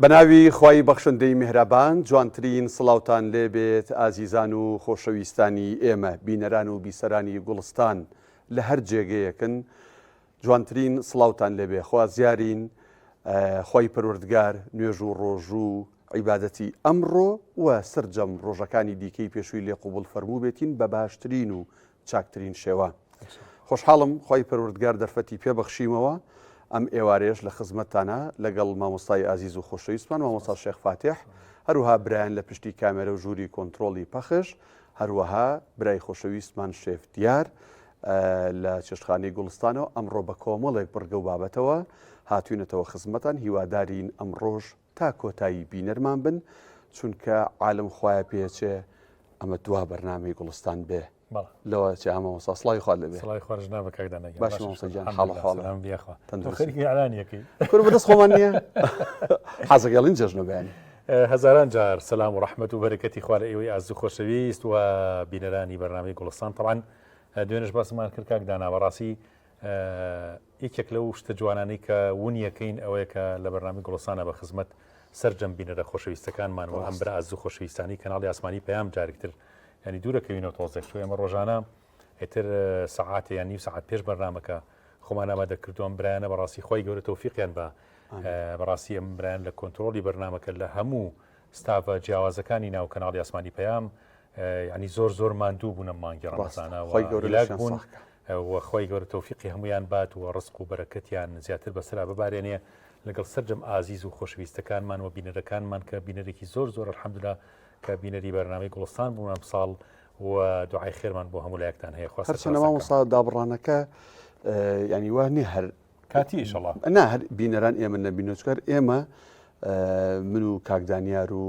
بەناوی خوای بەخشندەی میهرەبان جوانترین سڵاوتان لێبێت ئازیزان و خۆشەویستانی ئێمە بینەران و بیسەرانی گوڵستان لە هەر جێگەیەکن جوانترین سڵاوتان لێبێ خوازیارین خوای پەروەردگار نوێژ و ڕۆژوو عیبادەتی ئەمڕۆ و سەرجەم ڕۆژەکانی دیکەی پێشووی لێ قوبوڵ فەرمووبێتین بە باشترین و چاکترین شێوە. خۆشحاڵم خوای پەروەردگار دەرفەتی پێ بەخشیمەوە ئەم ئێوارەیەش لە خزمەتتانە لەگەڵ مامۆستای ئازیز و خۆشەویستمان مامۆستا شێخ فاتیح هەروها برایان لە پشتی کامێرە و ژووری کۆنترۆڵی پەخش هەروەها برای خۆشەویستمان شێف دیار لە چێشتخانەی گوڵستانەوە ئەمڕۆ بە کۆمەڵێک بڕگە و بابەتەوە هاتوینەتەوە خزمەتان هیوادارین ئەمڕۆش تا کۆتایی بینەرمان بن چونکە عالم خوایە پێچێ ئەمە دوا بەرنامەی گوڵستان بێ لەوە چێ مامۆستا سڵاوی خوات لێبێ سڵاوی خوارج نابە کاک دانا گیان باش مامۆستا گیان حاڵ و حاڵ سلام بیاخوا تەندروستی خەریکی ئیعلانیەکەی کورە بەدەست خۆمان نییە حەزەکەڵین جەژنە بەیانی هەزاران جار سەلام و ڕەحمەت و بەرەکەتی خوا لە ئێوەی ئازیز و خۆشەویست و بینەرانی بەرنامەی گوڵستان تەبعەن دوێنێش باسمان کرد کاک دانا بەڕاستی یەکێک لەو شتە جوانانەی کە ونیەکەین ئەوەیە کە لە بەرنامەی گوڵستانە بە خزمەت سەرجەم بینەرە خۆشەویستەکانمان و ئەم برا ئازیز و خۆشەویستانی کەناڵی ئاسمانی پەیام جارێکتر ینی دوورەکەوینەوە تۆزێک چۆ ئێمە ڕۆژانە ئیتر سەعاتێ یان نیو سەعات پێش بەرنامەکە خۆمان ئامادە کردو ئەم برایانە بەڕاستی خۆی گەورە تۆفیقیان بە بەڕاستی ئەم برایان لە کۆنتترۆلی بەرنامەکە لە هەموو ستاڤە جیاوازەکانی ناو کەناڵی ئاسمانی پەیام ینی زۆر زۆر ماندوو بوونە مانگی ڕەمەزانە خۆی گەورە بوون و خۆی گەورە تۆفیقی هەمویان بات و ڕزق و بەرەکەتیان زیاتر بەسرا ببارێنێ لەگەڵ سەرجەم ئازیز و خۆشەویستەکانمان و بینەرەکانمان کە بینەرێکی زۆر زۆر الحمدلله کە بینەری بەرنامەی گوڵستان بوون ئەمساڵ و دوعای خێرمان بۆ هەموو لایەکتان هەیە خوا هەرچەندە مامۆستا دابڕانەکە ینی وا نییە هەر کاتی ئیشەڵا نا هەر بینەران ئێمە نەبینەوە چکار ئێمە من و کاک دانیار و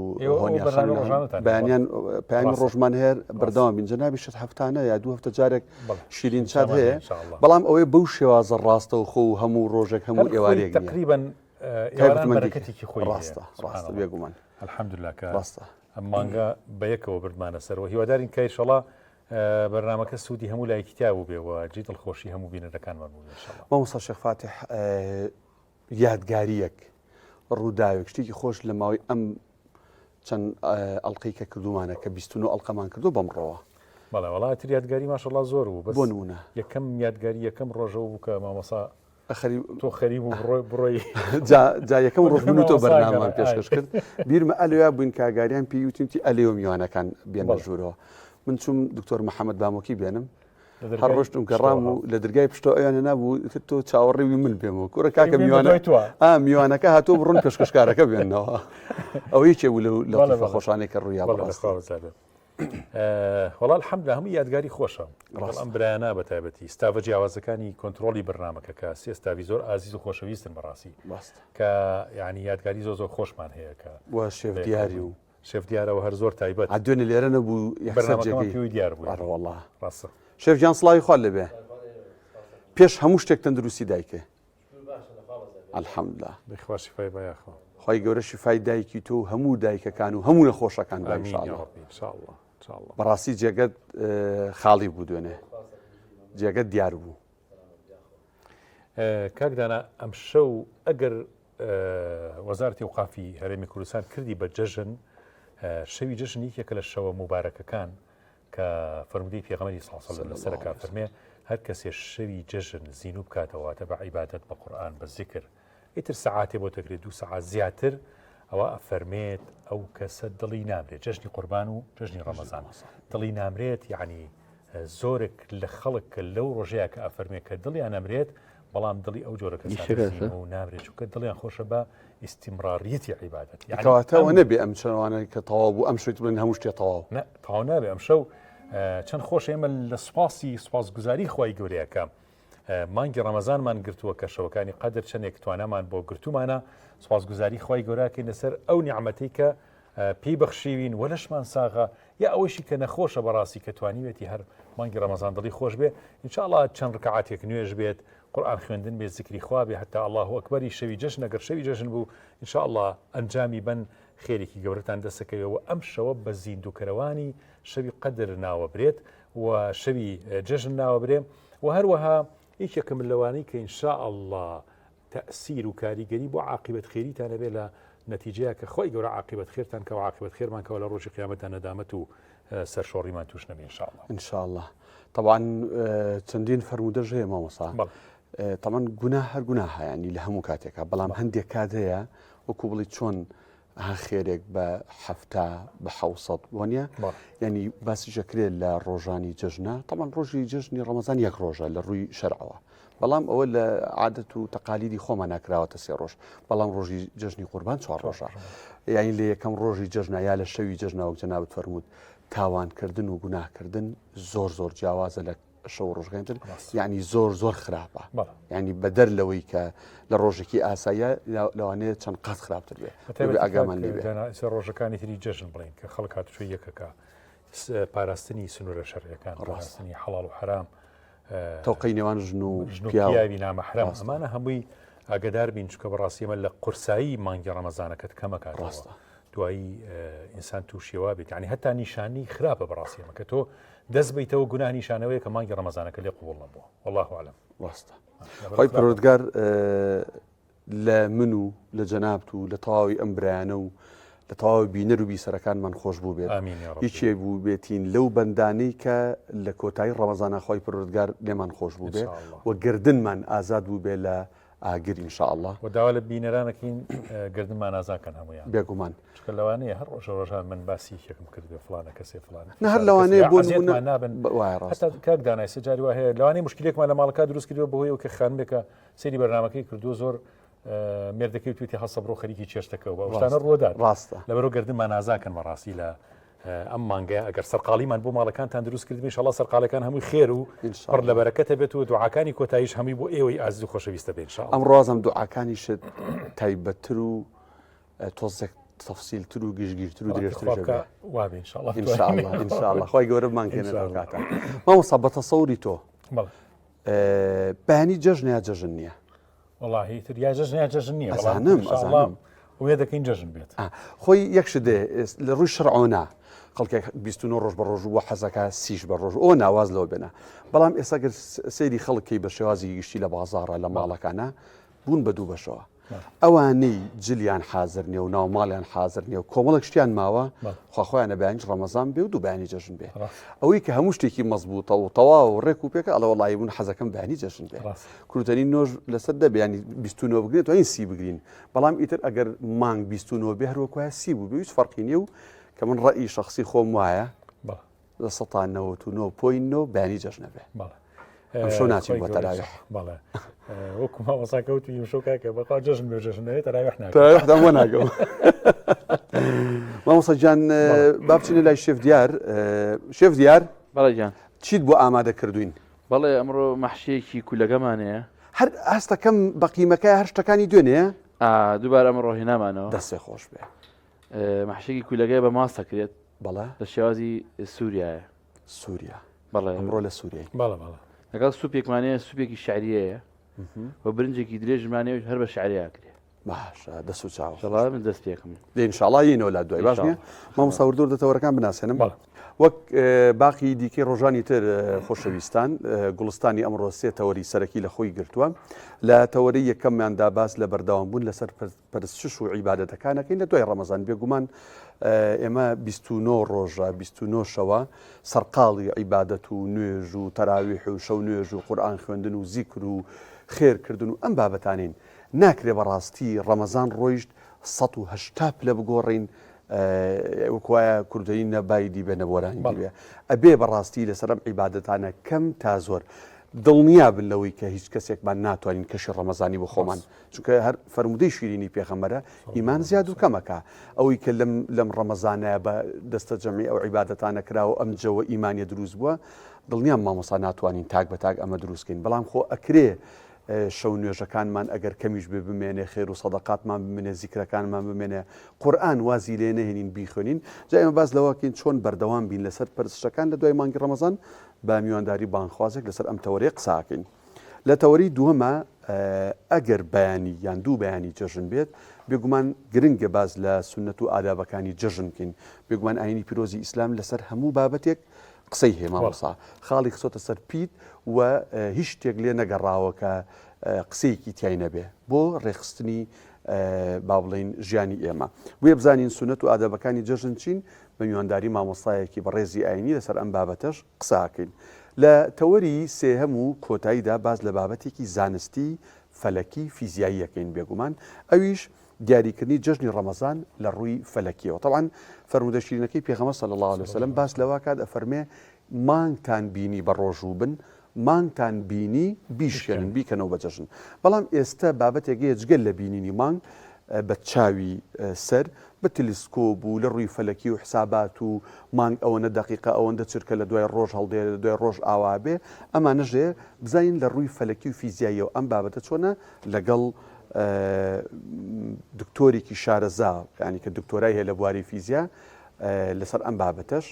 بەیانیان پەیامی ڕۆژمان هەیە بەردەوام بین جەنابی شت هەفتانە یا دوو هەفتە جارێک شیرین چات هەیە بەڵام ئەوەی بەو شێوازە ڕاستە و خۆ و هەموو ڕۆژێک هەموو ئێوارێک تقریبا بەرەکەتێکی خۆی ڕاستە ڕاستە بێگومان الحمدلله کە ڕاستە ئەم مانگە بەیەکەوە بردمانە سەرەوە هیوادارین کە ئیشەڵا بەرنامەکە سوودی هەموو لایەکی تیا بوو بێ و جێی دڵخۆشی هەموو بینەرەکانمان بوو بێ ئینشەڵا. مامۆستا شێخ فاتیح یادگارییەک، ڕووداوێک، شتێکی خۆش لە ماوەی ئەم چەند ئەڵقەی کە کردوومانە کە 29 ئەڵقەمان کردو بەمڕۆوە. بەڵێ وەڵا تر یادگاری ماشەڵا زۆر بوو بەس بۆ نموونە یەکەم یادگاری یەکەم ڕۆژەوە بوو کە مامۆسا تۆ خەریک بوو بڕۆی بڕۆی جا جا یەکەم ڕۆژ من و تۆ بەرنامەمان پێشکەش کرد بیرمە ئەلویا بووین کاگاریان پێی وتین ئەلێو میوانەکان بێنە ژوورەوە من چوم دکتۆر محەممەد بامۆکی بێنم هەر ڕۆشتم گەڕام و لە دەرگای پشتەوە ئەویان نابوو تر تۆ چاوەڕێوی من بێمەوە کوڕە کاکە میوانە میوانەکە هاتوو بڕۆن پێشکەشکارەکە بێنەوە ئەو یەکێ بوو لەو لە خۆشانێک کە ڕوویا بەڕاست وەڵا الحمدلله هەموو یادگاری خۆشە ڕاست ئەم برایانە بە تایبەتی ستاڤە جیاوازەکانی کۆنترۆڵی بەرنامەکە کە سێ ستاڤی زۆر ئازیز و خۆشەویستن بەڕاستی ڕاست کە یعنی یادگاری زۆر زۆر خۆشمان هەیە کە وە شێف دیاری و شێف دیارەوە هەر زۆر تایبەت دوێنێ لێرە نەبوو یەکسەر بەرنامەکەمان پێوەی دیار بوو ئەڕە وەڵا ڕاستە شێف گیان سڵاوی خوات لێبێ پێش هەموو شتێک تەندروستی دایکێ الحمدلله بخوا شفای با یاخوا خوای گەورە شفای دایکی تۆ و هەموو دایکەکان و هەموو نەخۆشەکان با آمین یا ان شاء الله ربی ان شاء الله ان شاء الله بەڕاستی جێگەت خاڵی بوو دوێنێ جێگەت دیار بوو کاک دانا ئەمشەو ئەگەر وەزارەتی ئەوقافی هەرێمی کوردستان کردی بە جەژن شەوی جەژن یەکێکە لە شەوە موبارەکەکان کە فەرموودەی پێغەمبەری صلی اللە علیه لەسەر کا فەرمێ هەر کەسێ شەوی جەژن زینوو بکاتەوە واتە بە عیبادەت بە قورئان بە زیکر ئیتر سەعاتێ بۆ دەکرێت دوو سەعات زیاتر ئەوە ئەفەرمێت ئەو کەسە دڵی نامرێت جەژنی قوربان و جەژنی ڕەمەزان دڵی نامرێت یعنی زۆرێک لە خەڵک کە لەو ڕۆژەیە کە ئەفەرمێ کە دڵیان ئەمرێت بەڵام دڵی ئەو جۆرە کەسانە و نامرێت چونکە دڵیان خۆشە بە ئیستیمڕاریەتی عیبادەت یعنی کەواتە ئەوە نەبێ ئەم چەوانە کە تەواو بوو ئەم شوێت بڵێن هەموو شتێ تەواو نە تەواو نابێ ئەم شەو چەند خۆش ئێمە لە سوپاسی سوپاسگوزاری خوای گەورەیەکە مانگی ڕەمەزانمان گرتووە کە شەوەکانی قەدر چەندێک توانامان بۆ گرتومانە سوپاسگوزاری خوای گەورەکەین لەسەر ئەو نیعمەتەی کە پێی بەخشیوین وە لەشمان ساغە یا ئەوەشی کە نەخۆشە بەڕاستی کە توانیوێتی هەر مانگی ڕەمەزان دڵی خۆش بێ ئینشاءڵا چەند ڕکعاتێک نوێژ بێت قورئان خوێندن بێ زیکری خوا بێ هەتا اللە اکبری شەوی جەژن ئەگەر شەوی جەژن بوو ان شاء اللە ئەنجامی بەن خێرێکی گەورەتان دەسەکەوێ و ئەم شەوە بە زیندووکەرەوانی شەوی قەدر ناوەبرێت و شەوی جەژن ناوەبرێ و هەروەها یەکێکم لەوانەی کە ان شاء اللە تەئسیر و کاریگەری بۆ عاقیبەت خێریتان هەبێ لە. نەتیجەیە کە خوای گەورە عاقیبەت خێرتان کە و عاقیبەت خێرمان کەوە لە ڕۆژی قیامەتدا نەدامەت و سەرشۆڕیمان توش نەبێ ان شاء اللە. ان شاء اللە تەبعەن چەندین فەرموودەش هەیە مامۆستا تەبعەن گوناه هەر گوناهە ینی لە هەموو کاتێکا بەڵام هەندێک کات هەیە وەکو بڵی چۆن ها خێرێک بە حەفتا بە حەوسەد وانە ینی باسی ژەکرێت لە ڕۆژانی جەژنە تەمان ڕۆژی جەژنی ڕەمەزان یەک ڕۆژە لە ڕووی شەرعەوە بەڵام ئەوە لە عادەت و تەقالیدی خۆمان ناکراوەتە سێ ڕۆژ بەڵام ڕۆژی جەژنی قوربان چوار ڕۆژە یانی لە یەکەم ڕۆژی جەژنە یا لە شەوی جەژنە وەک جەنابت فەرمووت تاوانکردن و گوناهکردن زۆر زۆر جیاوازە لە شەو ڕۆژەکانی تر یعنی زۆر زۆر خراپە یعنی بەدەر لەوەی کە لە ڕۆژێکی ئاساییە لەوانەیە چەند قات خراپتر بێ ئاگامان لێ بێ ڕۆژەکانی تری جەژن بڵێن کە خەڵک هاتوچۆی یەکەکە پاراستنی سنوورە شەرعیەکان ڕاستنی حەڵاڵ و حەرام تەوقەی نێوان ژن و پیاوی نامەحرەم ئەمانە هەمووی ئاگدار بین چکە بەڕاستی ئەمە لە قورسایی مانگی ڕەمەزانەکەت کەمەکات ڕاستە دوایی ئینسان تووشیەوە بێت ینی هەتا نیشانی خراپە بەڕاستی ئەمە کە تۆ دەست بیتەوە گوناه نیشانەوەی کە مانگی ڕەمەزانەکە لێ قوبڵ نەبووە والله أعلم ڕاستە خۆی پەروەردگار لە من و لە جەنابت و لە تەواوی ئەم برایانە و لە تەواوی بینەر و بیسەرەکانمان خۆش بوو بێت یەکێ بوو بێتین لەو بەندانەی کە لە کۆتایی ڕەمەزانە خۆی پەروەردگار لێمان خۆش بوو بێ و گردنمان ئازاد بوو بێ لە ئاگر ان شاء اللە. وە داوا لە بینەرانەکەین گردنمان ئازاکەن هەموویان. بێگومان. چونکە لەوانەیە هەر ڕۆژە ڕۆژان من باسی یەکێکم کردبێ فڵانە کەسێ فڵانە نە هەر لەوانەیە بۆ نمونە نابن وایە ڕاستە. هەتا کاک دانای سێ جاری وا هەیە لەوانەیە مشکلێکمان لە ماڵەکە دروست کردووە بەهۆی ئەوە کە خانمێکە سەیری بەرنامەکەی کردووە زۆر مێردەکەی توێتی هەڵسە بڕۆ خەریکی چێشتەکەەوە بە شتانە ڕوودات ڕاستە لەبەرو گردنمان ئازاکەن بەڕاستی لە ئەم مانگەیە ئەگەر سەرقاڵیمان بۆ ماڵەکانتان دروست کردبێ ئینشاڵڵا سەرقاڵەکان هەمووی خێر و پڕ لە بەرەکەتە بێت و دوعاکانی کۆتاییش هەمووی بۆ ئێوەی ئازیز و خۆشەویستە بێ ئینشاڵڵا. ئەم ڕازم دوعاکانیشت تایبەتتر و تۆزێک تەفسیلتر و گشتگیرتر و درێژتر وابێ ئینشاڵڵا ئینشاڵڵا ئینشاڵڵا خوای گەورە بمانگەیەنێتە ئەو کاتە. مامۆستا بە تەسەوری تۆ بەیانی جەژنە یا جەژن نییە؟ وەڵاهی تر یا جەژن یا جەژن نییە ئەزانم ئەزانم وێ دەکەین جەژن بێت خۆی یەک شت دێ لە ڕووی شەرعەوە نا خەڵکێک 29 ڕۆژ بە ڕۆژ بووە حەزەکە سیش بە ڕۆژ ئەوە ناواز لەوە بێنە بەڵام ئێستا گەر سەیری خەڵکی بە شێوازی گشتی لە بازاڕە لە ماڵەکانە بوون بە دوو بەشەوە ئەوانەی جلیان حازر نیە و ناو ماڵیان حازر نیە و کۆمەڵێک شتیان ماوە خوا خۆیانە بەیانیش ڕەمەزان بێ و دوو بەیانی جەژن بێ ئەوەی کە هەموو شتێکی مەزبووتە و تەواو و ڕێک و پێکە ئەڵێ وەڵایی من حەزەکەم بەیانی جەژن بێ کورتەنی نۆژ لەسەر دە بێ ینی 29 بگرێت توانین سی بگرین بەڵام ئیتر ئەگەر مانگ 29 بێ هەروەکوایە سی بوو بێ هیچ فەرقی نییە و کە من ڕەئی شخصی خۆم وایە 99.9 بەیانی جەژنە بێ ئەمشەو ناچین بۆ تەراویح. بەڵێ وەکو مامۆستا کەوتی ئیمشەو کاکە بەخوا جەژن بێ جەژن نەوێ تەراویح ناکەم. تەراویح دام بۆ ناکەم. مامۆستا گیان با بچینە لای شێف دیار. شێف دیار بەڵێ گیان. چیت بۆ ئامادە کردوین؟ بەڵێ ئەمڕۆ مەحشییەکی کولەکەمان هەیە. هەر هەستەکەم بە قیمەکە هەر شتەکانی دوێنێیە؟ ئا دووبارە ئەمڕۆ هێنامانەوە. دەستێ خۆش بێ. مەحشییەکی کولەکەیە بە ماست دەکرێت. بەڵێ. لە شێوازی سووریایە. سووریا. بەڵێ ئەمڕۆ لە سووریای. بەڵێ بەڵێ. لەگەڵ سوپێکمان هەیە سوپێکی شعریەیە و برنجێکی درێژمان هەیە هەر بە شعریە ئەکرێ. باشە دەست و چاو. ئینشاڵڵا من دەست پێکم. دەی ئینشاڵڵا یینەوە لات دوای باش نییە؟ مامۆستا وردە وردە تەوەرەکان بناسێنم. وەک باقی دیکەی ڕۆژانی تر خۆشەویستان گوڵستانی ئەمڕۆ سێ تەوەری سەرەکی لە خۆی گرتووە لە تەوەری یەکەمماندا باس لە بەردەوامبوون لەسەر پەرستش و عیبادەتەکان ئەکەین لە دوای ڕەمەزان بێگومان ئێمە 29 ڕۆژە 29 شەوە سەرقاڵی عیبادەت و نوێژ و تەراویح و شەو نوێژ و قورئان خوێندن و زیکر و خێرکردن و ئەم بابەتانین ناکرێ بەڕاستی ڕەمەزان ڕۆیشت 180 پلە بگۆڕین وەکوایە کوردەی نە بای دیبێ نە بۆرانی دیبێ ئەبێ بەڕاستی لەسەر ئەم عیبادەتانە کەم تا زۆر دڵنیا بن لەوەی کە هیچ کەسێکمان ناتوانین کەشی ڕەمەزانی بۆ خۆمان چونکە هەر فەرموودەی شیرینی پێغەمبەرە ئیمان زیاد و کەمەکە ئەوەی کە لەم لەم ڕەمەزانە بە دەستە جەمعی ئەو عیبادەتانە کراوە ئەم جەوە ئیمانیە دروست بووە دڵنیام مامۆستا ناتوانین تاک بە تاک ئەمە دروستکەین بەڵام خۆ ئەکرێ شەو نوێژەکانمان ئەگەر کەمیش بێ بمێنێ خێر و سەدەقاتمان بمێنێ زیکرەکانمان بمێنێ قورئان وازی لێ نەهێنین بیخوێنین جا ئێمە باس لەوەکەین چۆن بەردەوام بین لەسەر پەرستشەکان لە دوای مانگی ڕەمەزان بە میوانداری بانگخوازێک لەسەر ئەم تەوەرەیە قساکەین. لە تەوەری دووەما ئەگەر بەیانی یان دوو بەیانی جەژن بێت، بێگومان گرنگە باس لە سوننەت و ئادابەکانی جەژن بکەین، بێگومان ئایینی پیرۆزی ئیسلام لەسەر هەموو بابەتێک قسەی هەیە مامۆستا خاڵی خستۆتە سەر پیت و هیچ شتێک لێ نەگەڕاوە کە قسەیەکی تیای نەبێ بۆ ڕێکخستنی. با بڵێین ژیانی ئێمە. بۆیە بزانین سوننەت و ئادابەکانی جەژن چین، بە میوانداری مامۆستایەکی بەڕێزی ئایینی لەسەر ئەم بابەتەش قسە ئەکەین. لە تەوەری سێهەم و کۆتاییدا باس لە بابەتێکی زانستی فەلەکی فیزیایی ئەکەین بێگومان ئەویش دیاریکردنی جەژنی ڕەمەزان لە ڕووی فەلەکیەوە. تەبعەن فەرموودە شیرینەکەی پێغەمبەر صلی اللە علیە وسلم باس لەوە کات ئەفەرمێ مانگتان بینی بە ڕۆژوو بن، مانگتان بینی بیشکێنن بیکەنەوە بە جەژن. بەڵام ئێستە بابەتێک هەیە جگە لە بینینی مانگ بە چاوی سەر، بە تلسکۆب و لە ڕووی فەلەکی و حسابات و مانگ ئەوەنە دەقیقە ئەوەندە چرکە لە دوای ڕۆژ هەڵدێ لە دوای ڕۆژ ئاوا بێ ئەمانەش هەیە بزانین لە ڕووی فەلەکی و فیزیاییەوە ئەم بابەتە چۆنە لەگەڵ دکتۆرێکی شارەزا یانی کە دکتۆرای هەیە لە بواری فیزیا لەسەر ئەم بابەتەش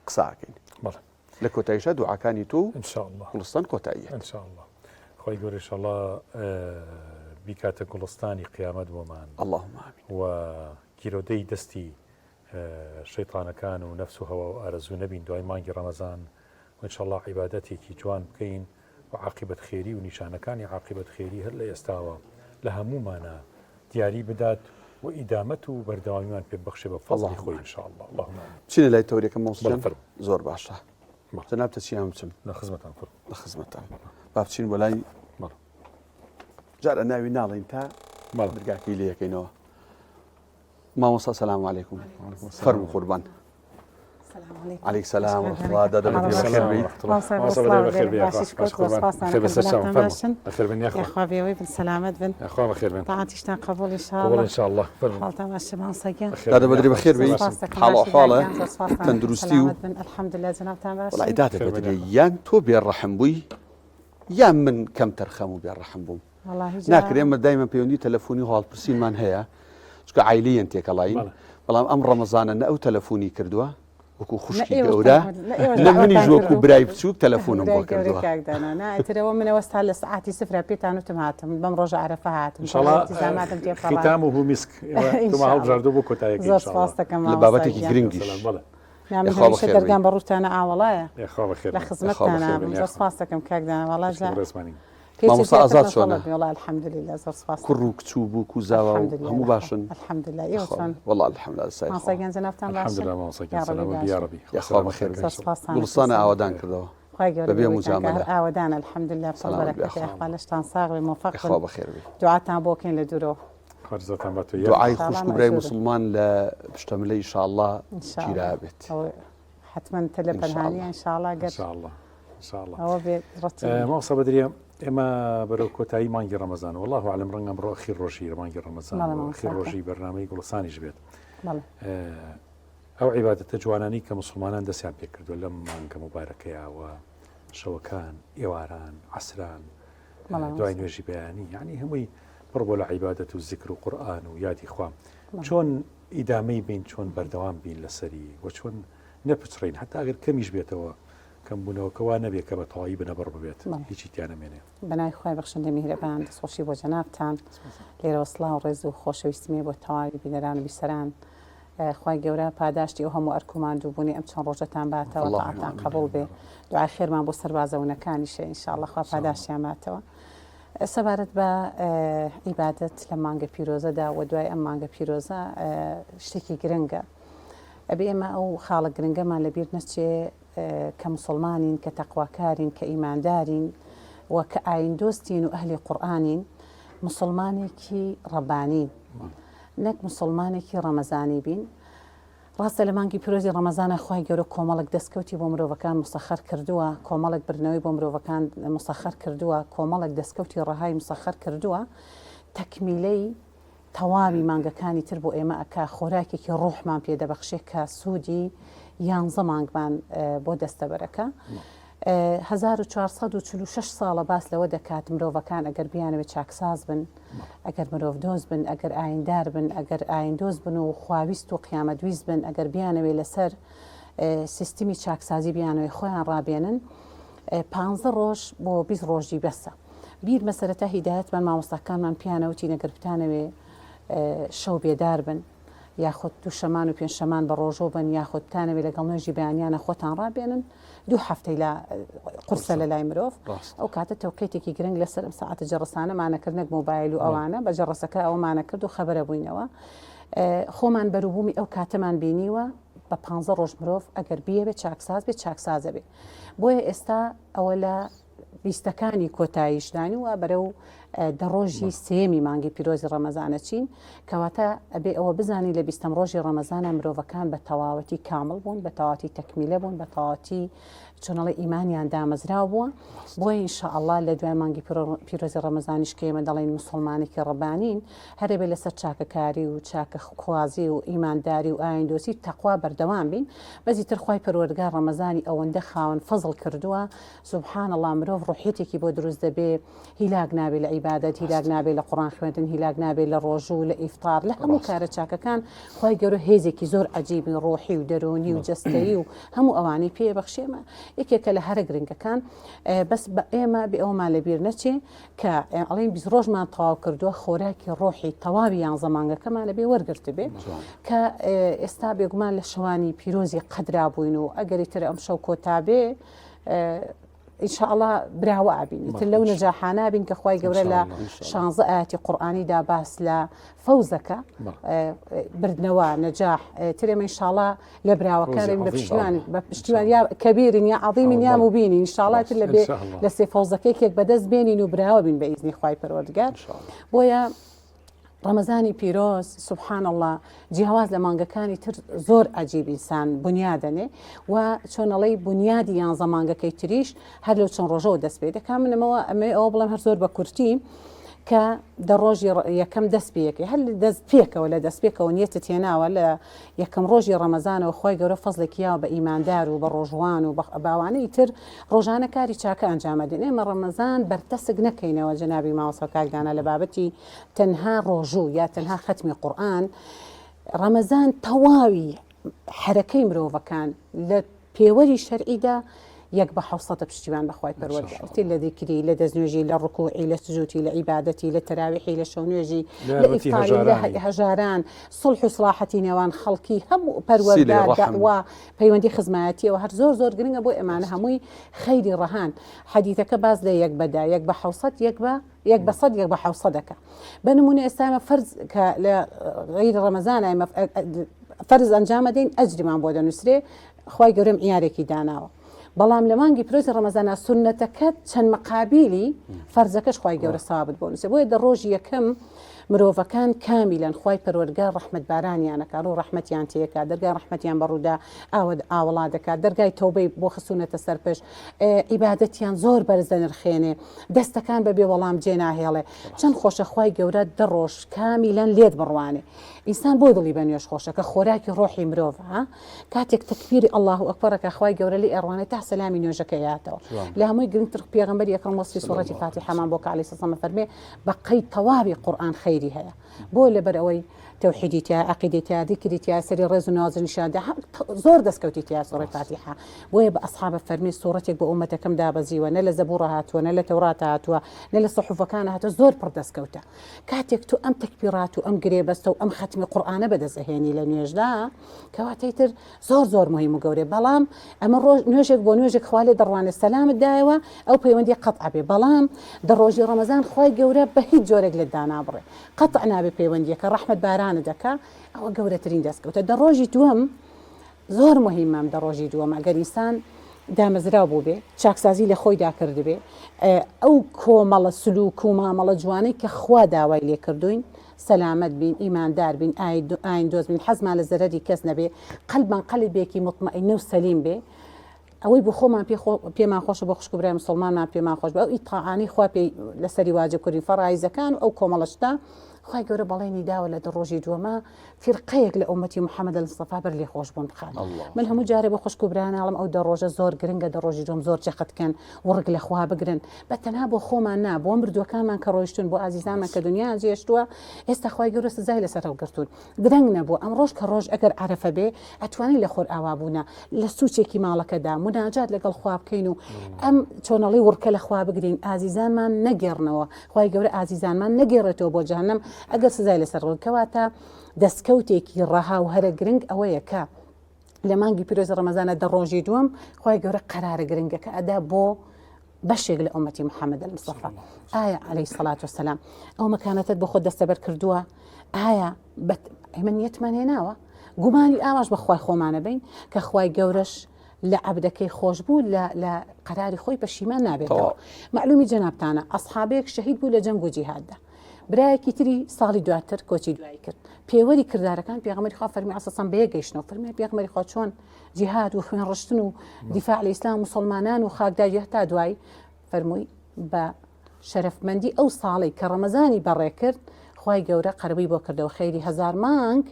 قسە ئەکەین. بەڵێ. لە کۆتاییشا دوعاکانی تۆ و ان شاء اللە گوڵستان کۆتاییەت. ان شاء اللە خوای گەورە ان شاء اللە بیکاتە گوڵستانی قیامەت بۆمان. اللهم آمین. و گیرۆدەی دەستی شەیتانەکان و نەفس و هەوا و ئارەزوو نەبین دوای مانگی ڕەمەزان و ان شاء اللە عیبادەتێکی جوان بکەین و عاقیبەت خێری و نیشانەکانی عاقیبەت خێری هەر لە ئێستاوە لە هەموومانا دیاری بدات و ئیدامەت و بەردەوامیمان پێ ببەخشێ بە فەزڵی خۆی ان شاء اللە اللهم آمین. بچینە لای تەورەکە مامۆستا بەڵێ جان؟ فەرموو. زۆر باشە. بەڵێ. جەنابتە چی یان بچم؟ لە خزمەتان فەرموو. لە خزمەتان. با بچین بۆ لای بەڵێ. جارە ناوی ناڵێین تا بەڵێ. درگاکەی لێ یەکەینەوە. مامۆستا سلام علیکم. فەرموو قوربان. علیک سلام ورحمة الله دادە بەدری بەخێر بێیت. دادە بەدری بەخێر بێیت. حاڵ و ئەحواڵە تەندروستی و وەڵای دادە بەدری یان تۆ بێڕەحم بووی یان من کەمتەرخەم و بێڕەحم بووم. ناکرێ ئێمە دایمە پەیوەندی تەلەفۆنی و هەواڵپرسینمان هەیە چونکە عایلەیەن تێکەڵاین بەڵام ئەم ڕەمەزانە نە ئەو تەلەفۆنی کردووە وەکو خوشکی گەورە نە منیش وەکو برای بچووک تەلەفۆنم بۆ کردووە ئیترەوە منەوە ستا لە سعاتی سفرە پێتان وتم هاتم بەم ڕۆژە عەرەفە هاتم ختامه مسک هەڵبژاردوو بۆ کۆتایەکەی زۆر سپاس دەکەم لە بابەتێکی گرنگیش بەڵێ نا من یاخوا هەمیشە بەخێر بێی. دەرگام بە ڕووتانە ئاوەڵایە یاخوا بەخێر لە بێن. خزمەتتانە بەخێر بێن زۆر یاخوا. سپاس دەکەم کاک دانا وەڵا خوشکی جا بەڕێزمانین. پێچی مامۆستا زیاتر ئازاد مەشغوڵە چۆنە؟ بی وەڵا الحمدللە زۆر سپاس کوڕ و کچ و بووک و زاوا و الحمدللە هەموو لەخوا باشن؟ الحمدللە ئێوە یاخوا چۆن؟ وەڵا الحمدللە سای خوا. مامۆستا گیان جەنابتان باشن؟ الحمدللە مامۆستا گیان یا ڕەبی سەلامەت بی یا باشن. ڕەبی خوا یاخوا سەلامەت بەخێر بکا بێی. زۆر ان شاء الله. سپاستان ئەکەم گوڵستانە سەلامەت ئاوەدان بن. کردەوە خوای گەورە بەبێ بێ هۆیتان کە هەر موجامەلە. ئاوەدانە الحمدللە پڕ سەلامەت بی بەرەکەتە یاخوا. یاخوا لەشتان ساغ بێ مۆفەق یاخوا بن بەخێر بێی. دوعاتان بۆ کەین لە دوورەوە. خوا رزاتان باتەوە یاخوا. دوعای ان شاء الله خوشک و برای مەئجورن. موسڵمان لە پشتەملە ان شاء اللە ان شاء الله گیرابێت. ئەوە حەتمەن تە لە ان شاء پەنهانیە اللە. ان شاء الله ان گەر شاء الله ان شاء الله. ئەوە بێت ڕەتی نییە. مامۆستا بەدریە ئێمە بەرەو کۆتایی مانگی ڕەمەزان والله اعلم ڕەنگە ئەمڕۆ ئەخیر ڕۆژی مانگی ڕەمەزان بەڵێ و مامۆستا ئەخیر گیان. ڕۆژی بەرنامەی گوڵستانیش بێت بەڵێ. ئەو عیبادەتە جوانانەی کە موسڵمانان دەستیان پێکردووە لەم مانگە موبارەکەیا و شەوەکان ئێواران عەسران بەڵێ دوای مامۆستا. نوێژی بەیانی یعنی هەمووی پڕ بۆ لە عیبادەت و زیکر و قورئان و یادی خوا بەڵێ. چۆن ئیدامەی بین چۆن بەردەوام بین لەسەری و چۆن نەپچڕین حتا ئەگەر کەمیش بێتەوە کەمبوونەوەکە وا نەبێت کە بە تەواوی بنەبڕ ببێت بەڵێ. هیچی تیا نەمێنێ. بەناوی خوای بەخشندەی میهرەبان دەستخۆشی بۆ جەنابتان لێرەوە سڵاو ڕێز و خۆشەویستیم هەیە بۆ تەواوی بینەران و بیسەران خوای گەورە پاداشتی ئەو هەموو ئەرک و ماندووبوونەی ئەم چەند ڕۆژەتان باتەوە اللهم تاعەتان آمین. قبوڵ بێ دوعای خێرمان بۆ سەربازە ونەکانیشە ان شاء الله خوا پاداشتیان باتەوە سەبارەت بە عیبادەت لە مانگە پیرۆزەدا و دوای ئەم مانگە پیرۆزە شتێکی گرنگە ئەبێ ئێمە ئەو خاڵە گرنگەمان لەبیر نەچێ کە موسڵمانین، کە تەقواکارین، کە ئیماندارین و کە ئایندۆستین و ئەهلی قورئانین، موسڵمانێکی ڕەبانین نەک موسڵمانێکی ڕەمەزانی بین. ڕاستە لە مانگی پیرۆزی ڕەمەزانە خوای گەورە کۆمەڵێک دەستکەوتی بۆ مرۆڤەکان مسەخەر کردووە، کۆمەڵێک بردنەوەی بۆ مرۆڤەکان مسەخەر کردووە، کۆمەڵێک دەستکەوتی ڕەهای مسەخەر کردووە، تەکمیلەی تەواوی مانگەکانی تر بۆ ئێمە ئەکا، خۆراکێکی ڕۆحمان پێ دەبەخشێ کە سوودی یانزە مانگمان بۆ دەستەبەر ئەکا. 1446 ساڵە باس لەوە دەکات مرۆڤەکان ئەگەر بیانەوێت چاکساز بن، ئەگەر مرۆڤدۆست بن، ئەگەر ئایندار بن، ئەگەر ئایندۆست بن و خواویست و قیامەتویست بن، ئەگەر بیانەوێت لەسەر سیستمی چاکسازی بیانەوێت خۆیان ڕابێنن، پانزە ڕۆژ بۆ 20 ڕۆژی بەسە. بیرمە سەرەتا هیدایەتمان مامۆستاکانمان پێیان ئەوتین ئەگەر بتانەوێ شەو بێدار بن. یاخود دووشەمان و پێنجشەمان بە ڕۆژوو بن یاخود بتانەوێ لەگەڵ نوێژی بەیانیانە خۆتان ڕابێنن دوو هەفتەی لا قورسە لە لای مرۆڤ ئەو کاتە تەوقیتێکی گرنگ لەسەر ئەم سەعاتە جەڕسانەمانە کرد نەک مۆبایل و ئەوانە بە جەڕسەکە ئەومانە کرد و خەبەرە بووینەوە خۆمان بەروبوومی ئەو کاتەمان بینیوە بە پ ڕۆژ مرۆڤ ئەگەر بیەوێت چاکساز بێت چاکسازە بێ بۆیە ئێستا ئەوە لە بیستەکانی کۆتاییشداین و بەرەو دە ڕۆژی سێیەمی مانگی پیرۆزی ڕەمەزانە چین، کەواتە ئەبێ ئەوە بزانین لە بیستەم ڕۆژی ڕەمەزانە مرۆڤەکان بە تەواوەتی کامڵ بوون، بە تەواوەتی تەکمیلە بوون، بە تەواوەتی چۆنەڵی ئیمانیان دامەزراو بووە، بۆیە ان شاء اللە لە دوای مانگی پیرۆزی ڕەمەزانیش کە ئێمە دەڵێین موسڵمانێکی ڕەبانین، هەرەبێ لەسەر چاکەکاری و چاکەخوازی و ئیمانداری و ئایندۆسی و تەقوا بەردەوام بین، بەس ئیتر خوای پەروەردگار ڕەمەزانی ئەوەندە خاوەن فەزڵ کردووە سبحان اللە مرۆڤ ڕۆحیەتێکی بۆ دروست دەبێ هیلاک نابێ لە عیبادەت هیلاک نابێ لە قوڕان خوێندن هیلاک نابێ لە ڕۆژوو لە ئیفتار لە هەموو کارە چاکەکان خوای گەورە هێزێکی زۆر عەجیبی ڕۆحی و دەرونی و جەستەیی و هەموو ئەوانەی پێ بەخشێمە یەکێکە لە هەرە گرنگەکان بەس بە ئێمە بێ ئەومان لەبیر نەچێ کە ئەڵێن 20 ڕۆژمان تەواو کردووە خۆراکی ڕۆحی تەواوی یانزە مانگەکەمان لەبێ وەرگرتبێ کە ئێستا بێگومان لە شەوانی پیرۆزی قەدرا بووین و ئەگەری تر ئەم شەو کۆتابێ ان شاء الله براوە ئەبین ئیتر لەو نەجاحانە بین کە خوای گەورە لە شانزە ئاەتی قورئانیدا باس لە فەوزەکە بردنەوە نەجاح ترێمە ان شاء الله لە براوەکانین بە پشتیوان بە پشتیوان یا کەبیرین یا عظیمین یا مبینین ان شاء الله تر لە بێ لە سێ فەوزەکەیەک بەدەست بێنین و براوە بین بە ئیزنی خوای پەروەردگار بۆیە ڕەمەزانی پیرۆز سبحان اللە جیاواز لە مانگەکانی تر زۆر عجیب ئینسان بنیادەنێ و چۆنەڵی بنیادی یانزە مانگەکەی تریش هەر لەو چەند ڕۆژەوە دەست پێ دەکا منەمەوە ئەمێ ئەوە بڵێم هەر زۆر بە کورتی کە دە ڕۆژی یەکەم دەست پێەکەی هەر دەست پێکەوە لە دەست پێکەوە نیەتت هێناوە لە یەکەم ڕۆژی ڕەمەزانەوە خوای گەورە فەزڵێکی یاوە بە ئیماندار و بە ڕۆژوان و بە باوانەی تر ڕۆژانە کاری چاکە ئەنجامەدەین ئێمە ڕەمەزان بەرتەسک نەکەینەوە جەنابی مامۆستا کاک دانا لە بابەتی تەنها ڕۆژوو یا تەنها خەتمی قورئان ڕەمەزان تەواوی حەرەکەی مرۆڤەکان لە پێوەری شەرعیدا یەک بە حەوسەتە پشتیوان بە خوای پەروەردگار تر لە ذیکری لە دەستنوێژی لە ڕکوعی لە سجودی لە عیبادەتی لە تەراویحی لە شەونوێژی لە ئیفطاری لە هەژاران سوڵح و سڵاحەتی نێوان خەڵکی هەموو پەروەردە دەعوا پەیوەندی خزمایەتیەوە هەر زۆر زۆر گرنگە بۆ ئێمانە هەمووی خەیری ڕەهان حەدیثەکە باس لە یەک بەدا یەک بە حەوسەت یەک بە یەک بە سەد یەک بە حەوسەدەکە بە نمونە ئێستا ئێمە فەرز کە لە غەیری ڕەمەزانە ئێمە فەرز ئەنجامەدەین ئەجریمان بۆ دەنووسرێ خوای گەورە معیارێکی داناوە بەڵام لە مانگی پیرۆزی ڕەمەزانا سوننەتەکەت چەند مقابیلی فەرزەکەش خوای گەورە سەوابت بۆ نووسێ بۆیە دە ڕۆژی یەکەم مرۆڤەکان کامیلەن خوای پەروەردگار ڕەحمەت بارانیان ئەکا ڕوو ڕەحمەتیان تێکا دەرگای ڕەحمەتیان بەڕوودا ئاوە ئاوەڵا دەکات دەرگای تەوبەی بۆ خستوونەتە سەر پشت عیبادەتیان زۆر بەرز دەنرخێنێ دەستەکان بە بێ وەڵام جێ ناهێڵێ چەند خۆشە خوای گەورە دە ڕۆژ کامیلەن لێت بڕوانێ ئینسان بۆ دڵی بە نوێژ خۆشە کە خۆراکی ڕۆحی مرۆڤە ها کاتێک تەکبیری اللە اکبر ئەکا خوای گەورە لێی ئەڕوانێ تا سەلامی نوێژەکە ئەیاتەوە لە هەمووی گرنگتر پێغەمبەری ئەکرەم وەسفی سوڕەتی فاتیحەمان بۆ کە عەلەیهی سەلام ئەفەرمێ بە قەی تەواوی قورئان خەیری هەیە بۆ لەبەر ئەوەی تەوحیدی تیا عەقیدەی تیا ذیکری تیا سەری ڕێز و نوازش نیشان دا زۆر دەستکەوتی تیا سوڕەی فاتیحە بۆیە بە ئەسحابە فەرمی سوڕەتێک بۆ ئومەتەکەم دابەزیوە نە لە زەبوڕە هاتووە نە لە تەوراتە هاتووە نە لە سحوفەکانە هاتووە زۆر پڕ دەستکەوتە کاتێک تۆ ئەم تەکبیرات و ئەم گرێبەستە و ئەم خەتمی قورئانە بەدەست ئەهێنی لە نوێژدا کەواتە ئیتر زۆر زۆر مهم و گەورەیە بەڵام ئەمە ڕۆژ نوێژێک بۆ نوێژێک خوا لێ دەڕوانێ سەلامت دایەوە ئەو پەیوەندی قەتع بێ بەڵام دە ڕۆژی ڕەمەزان خوای گەورە بە هیچ جۆرێک لێت دانابڕێ قەتع نابێ پەیوەندیەکە ڕەحمەت بارانت دەکا ئەوە گەورەترین دەستکەوتە دە ڕۆژی دووەم زۆر مهمە ئەم دە ڕۆژی دووەم ئەگەر ئینسان دامەزراو بووبێ چاکسازی لە خۆیدا کردبێ ئەو کۆمەڵە سلوک و مامەڵە جوانەی کە خوا داوای لێ کردوین سەلامەت بین ئیماندار بین ئاین دۆست بین حەزمان لە زەرەری کەس نەبێ قەلبمان قەلبێکی موتمەئینە و سەلیم بێ ئەوەی بۆ خۆمان پێمان خۆشە بۆ خوشک و برای مسوڵمانمان پێمان خۆش بێ ئەو ئیتاعانەی خوا پێی لەسەری واجب کردین فەڕایزەکان و ئەو کۆمەڵە شتە خوای گەورە بەڵێنی داوە لە دە ڕۆژی دووەما فیرقەیەک لە ئومەتی محەممەد المستەفا بەر لێخۆشبوون بخات من هەموو جارێ بۆ خوشک و برایان ئەڵێم ئەو دە ڕۆژە زۆر گرنگە دە ڕۆژی دووەم زۆر جەخت کەن وڕک لە خوا بگرن بە تەنها بۆ خۆمان نا بۆ مردووەکانمان کە ڕۆیشتون بۆ ئازیزانمان کە دنیایان جێهێشتووە ئێستا خوای گەورە سزای لەسەر هەڵگرتوون درەنگ نەبووە ئەمڕۆش کە ڕۆژ ئەگەر عەرەفە بێ ئەتوانین لە خۆرئاوابوونە لە سوچێکی ماڵەکەدا موناجات لەگەڵ خوا بکەین و ئەم چۆنەڵی وڕکە لە خوا بگرین ئازیزانمان نەگێڕنەوە خوای گەورە ئازیزانمان نەگێڕێتەوە بۆ جەهەنەم. ئەگەر سزای لەسەر ڕوون کەواتە دەستکەوتێکی ڕەها و هەرە گرنگ ئەوەیە کە لە مانگی پیرۆزی ڕەمەزانە دە ڕۆژی دووەم خوای گەورە قەرارە گرنگەکە ئەدا بۆ بەشێک لە ئومەتی محەممەد المستەفا ئایا عەلەیهی سەڵات وسەلام ئەو مەکانەتت بۆ خۆت دەستەبەر کردووە ئایا ئێمە نیەتمان هێناوە گومانی ئاواش بە خوای خۆمانە بین کە خوای گەورەش لە عەبدەکەی خۆش بوو لە لە قەراری خۆی پەشیمان نابێتەوە مەعلومی جەنابتانە ئەسحابێک شەهید بوو لە جەنگ و جیهاددا برایەکی تری ساڵی دواتر کۆچی دوایی کرد پێوەری کردارەکان پێغەمبەری خوا فەرمی عەسەسەم بەیەک گەیشتنەوە فەرمی پێغەمبەری خوا چۆن جیهاد و خوێن ڕشتن و دیفاع لە ئیسلام مسلمانان و خاکداری هەتا دوایی فەرمووی بە شەرەفمەندی ئەو ساڵەی کە ڕەمەزانی بەڕێ کرد خوای گەورە قەرەبووی بۆ کردەوە خەیری هەزار مانگ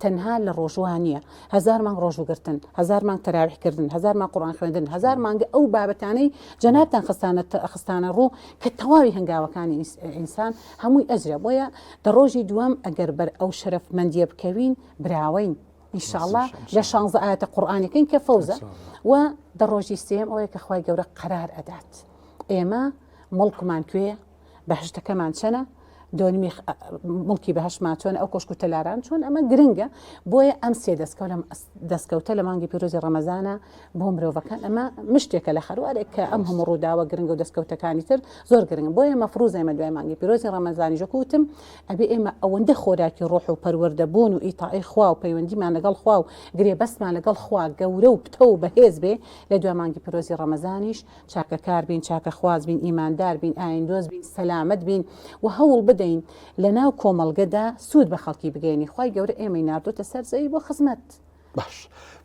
تەنها لە ڕۆژووە نییە هەزار مانگ ڕۆژووگرتن هەزار مانگ تەراویح کردن هەزار مانگ قورئان خوێندن هەزار مانگ ئەو بابەتانەی جەنابتان خستانە خستانە ڕوو کە تەواوی هەنگاوەکانی ئینسان هەمووی ئەجرە بۆیە دە ڕۆژی دووەم ئەگەر بەر ئەو شەرەفمەندیە بکەوین براوەین ئینشاءاللە لە شانزە ئاەتە قورئانەکەین کە فەوزە و دە ڕۆژی سێم ئەوەیە کە خوای گەورە قەرار ئەدات ئێمە مڵکمان کوێیە بەهشتەکەمان چەنە دۆنمی مڵکی بەهشتمان چۆن ئەو کۆشک و تەلاران چۆن ئەمە گرنگە بۆیە ئەم سێ دەستکەوت لەم دەستکەوتە لە مانگی پیرۆزی ڕەمەزانە بۆ مرۆڤەکان ئەمە مشتێکە لە خەروارێک کە ئەم هەموو ڕووداوە گرنگە و دەستکەوتەکانی تر زۆر گرنگە بۆیە مەفروزە ئێمە دوای مانگی پیرۆزی ڕەمەزانی ژەکو وتم ئەبێ ئێمە ئەوەندە خۆراکی ڕۆح و پەروەردە بوون و ئیتاعی خوا و پەیوەندیمان لەگەڵ خوا و گرێبەستمان لەگەڵ خوا گەورە و پتە و بەهێز بێ لە دوای مانگی پیرۆزی ڕەمەزانیش چاکەکار بین، چاکەخواز بین، ئیماندار بین، ئایندۆست بین، سەلامەت بین و هەوڵ بدەین لەناو کۆمەڵگەدا سوود بە خەڵکی بگەیەنین، خوای گەورە ئێمەی ناردۆتە سەر زەوی بۆ خزمەت. باش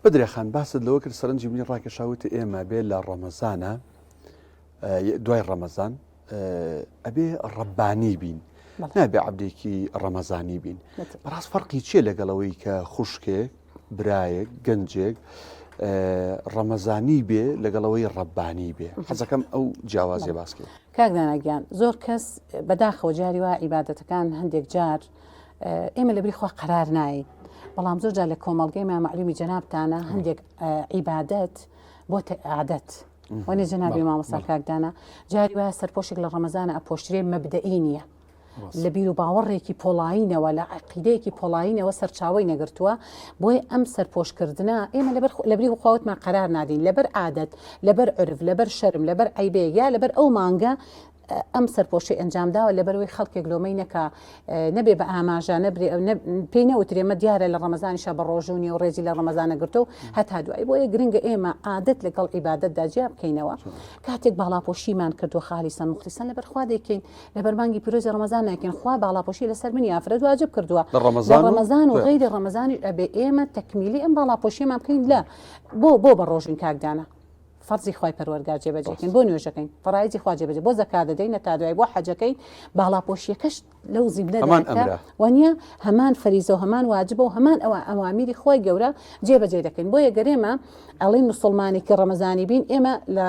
بەدریا خان باست لەوە کرد سەرنجی منی ڕاکێشا وتی ئێمە بێ لە ڕەمەزانە دوای ڕەمەزان ئەبێ ڕەبانی بین نابێ عەبدێکی ڕەمەزانی بین بەڕاست فەرقی چییە لەگەڵەوەی کە خوشکێک برایەک گەنجێک ڕەمەزانی بێ لەگەڵەوەی ڕەبانی بێ حەزەکەم ئەو جیاوازیە باسکەی. کاک دانا گیان زۆر کەس بەداخەوە جاری وا عیبادەتەکان هەندێک جار ئێمە لەبری خوا قەرار نایین بەڵام زۆر جار لە کۆمەڵگەی ما مەعلومی جەنابتانە هەندێک عیبادەت بۆتە عادەت وەنێ جەنابی مامۆستا کاک دانا جاری وایە سەرپۆشێک لە ڕەمەزانە ئەپۆشترێ مەبدەئی نییە لە بیروباوەڕێکی پۆڵایینەوە، لە عەقیدەیەکی پۆڵایینەوە سەرچاوەی نەگرتووە، بۆیە ئەم سەرپۆشکردنە ئێمە لەبەر لەبری خواوتمان قەرار نادەین، لەبەر عادەت، لەبەر عورف، لەبەر شەرم، لەبەر عەیبەیەک یا لەبەر ئەو مانگە ئەم سەرپۆشەی ئەنجامداوە لەبەرئەوەی خەڵکێک لۆمەی نەکا نەبێ بە ئاماژە نەبرێ پێی نەوترێ مە دیارە لە ڕەمەزانیشا بە ڕۆژوو نیە و ڕێزی لە ڕەمەزانە گرتووە و هەتا دوایی بۆیە گرنگە ئێمە عادەت لەگەڵ عیبادەتدا جیا بکەینەوە کاتێک باڵاپۆشیمان کردووە خالیسەن موخلیسەن لەبەر خوا دەیکەین لەبەر مانگی پیرۆزی ڕەمەزان ناکەین خوا باڵاپۆشی لەسەر منی ئافرەت واجب کردووە لە ڕەمەزان لە ڕەمەزان و غەیری ڕەمەزانیش ئەبێ ئێمە تەکمیلی ئەم باڵاپۆشیەمان بکەین لە بۆ بۆ بە ڕۆژین کاک دانا فەرزی خوای پەروەردگار جێبەجێکەین بۆ نوێژەکەین فەرایزی خوا جێبەجێ بۆ زەکات دەدەین هەتا دوای بۆ حەجەکەین باڵاپۆشیەکەش لەو زیمنەدا هەمان ئەمرە وانە هەمان فەریزە و هەمان واجبە و هەمان ئەوە ئەوامیری خوای گەورە جێبەجێ دەکەین بۆیە گەرێمە ئەڵێن مسلمانێکی ڕەمەزانی بین ئێمە لە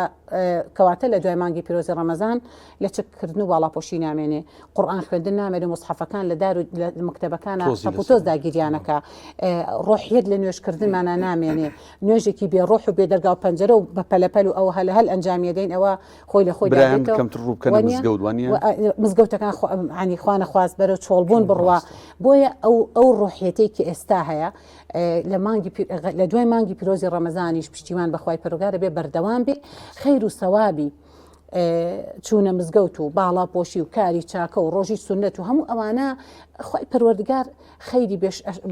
کەواتە لە دوای مانگی پیرۆزی ڕەمەزان لەچک کردن و باڵاپۆشی نامێنێ، قورئان خوێندن نامێنێ، موسحەفەکان لە دار و لە مەکتەبەکانا تۆزی تەپ و لەسەر تۆز داگیریانەکا، ڕۆحیەت لە نوێژکردنمانا نامێنێ، نوێژێکی بێ ڕۆح و بێ دەرگا و پەنجەرە و بە پەلەپەل و ئەوە هەلە هەل ئەنجامی ئەدەین ئەوە خۆی لە خۆیدا برایان دێتەوە کەمتر ڕوو بکەنە وانیە؟ مزگەوت وانیە؟ و مزگەوتەکان خۆ یانی خوا نەخواست بەرەو چۆڵبوون بڕوا ڕاستە. بۆیە ئەو ئەو ڕۆحیەتەی کە ئێستا هەیە لە مانگی لە دوای مانگی پیرۆزی ڕەمەزانیش پشتیوان بە خوای پەروەردگار ئەبێ بەردەوام بێ خەیر و سەوابی چوونە مزگەوت و باڵاپۆشی و کاری چاکە و ڕۆژی سوننەت و هەموو ئەوانە خوای پەروەردگار خەیری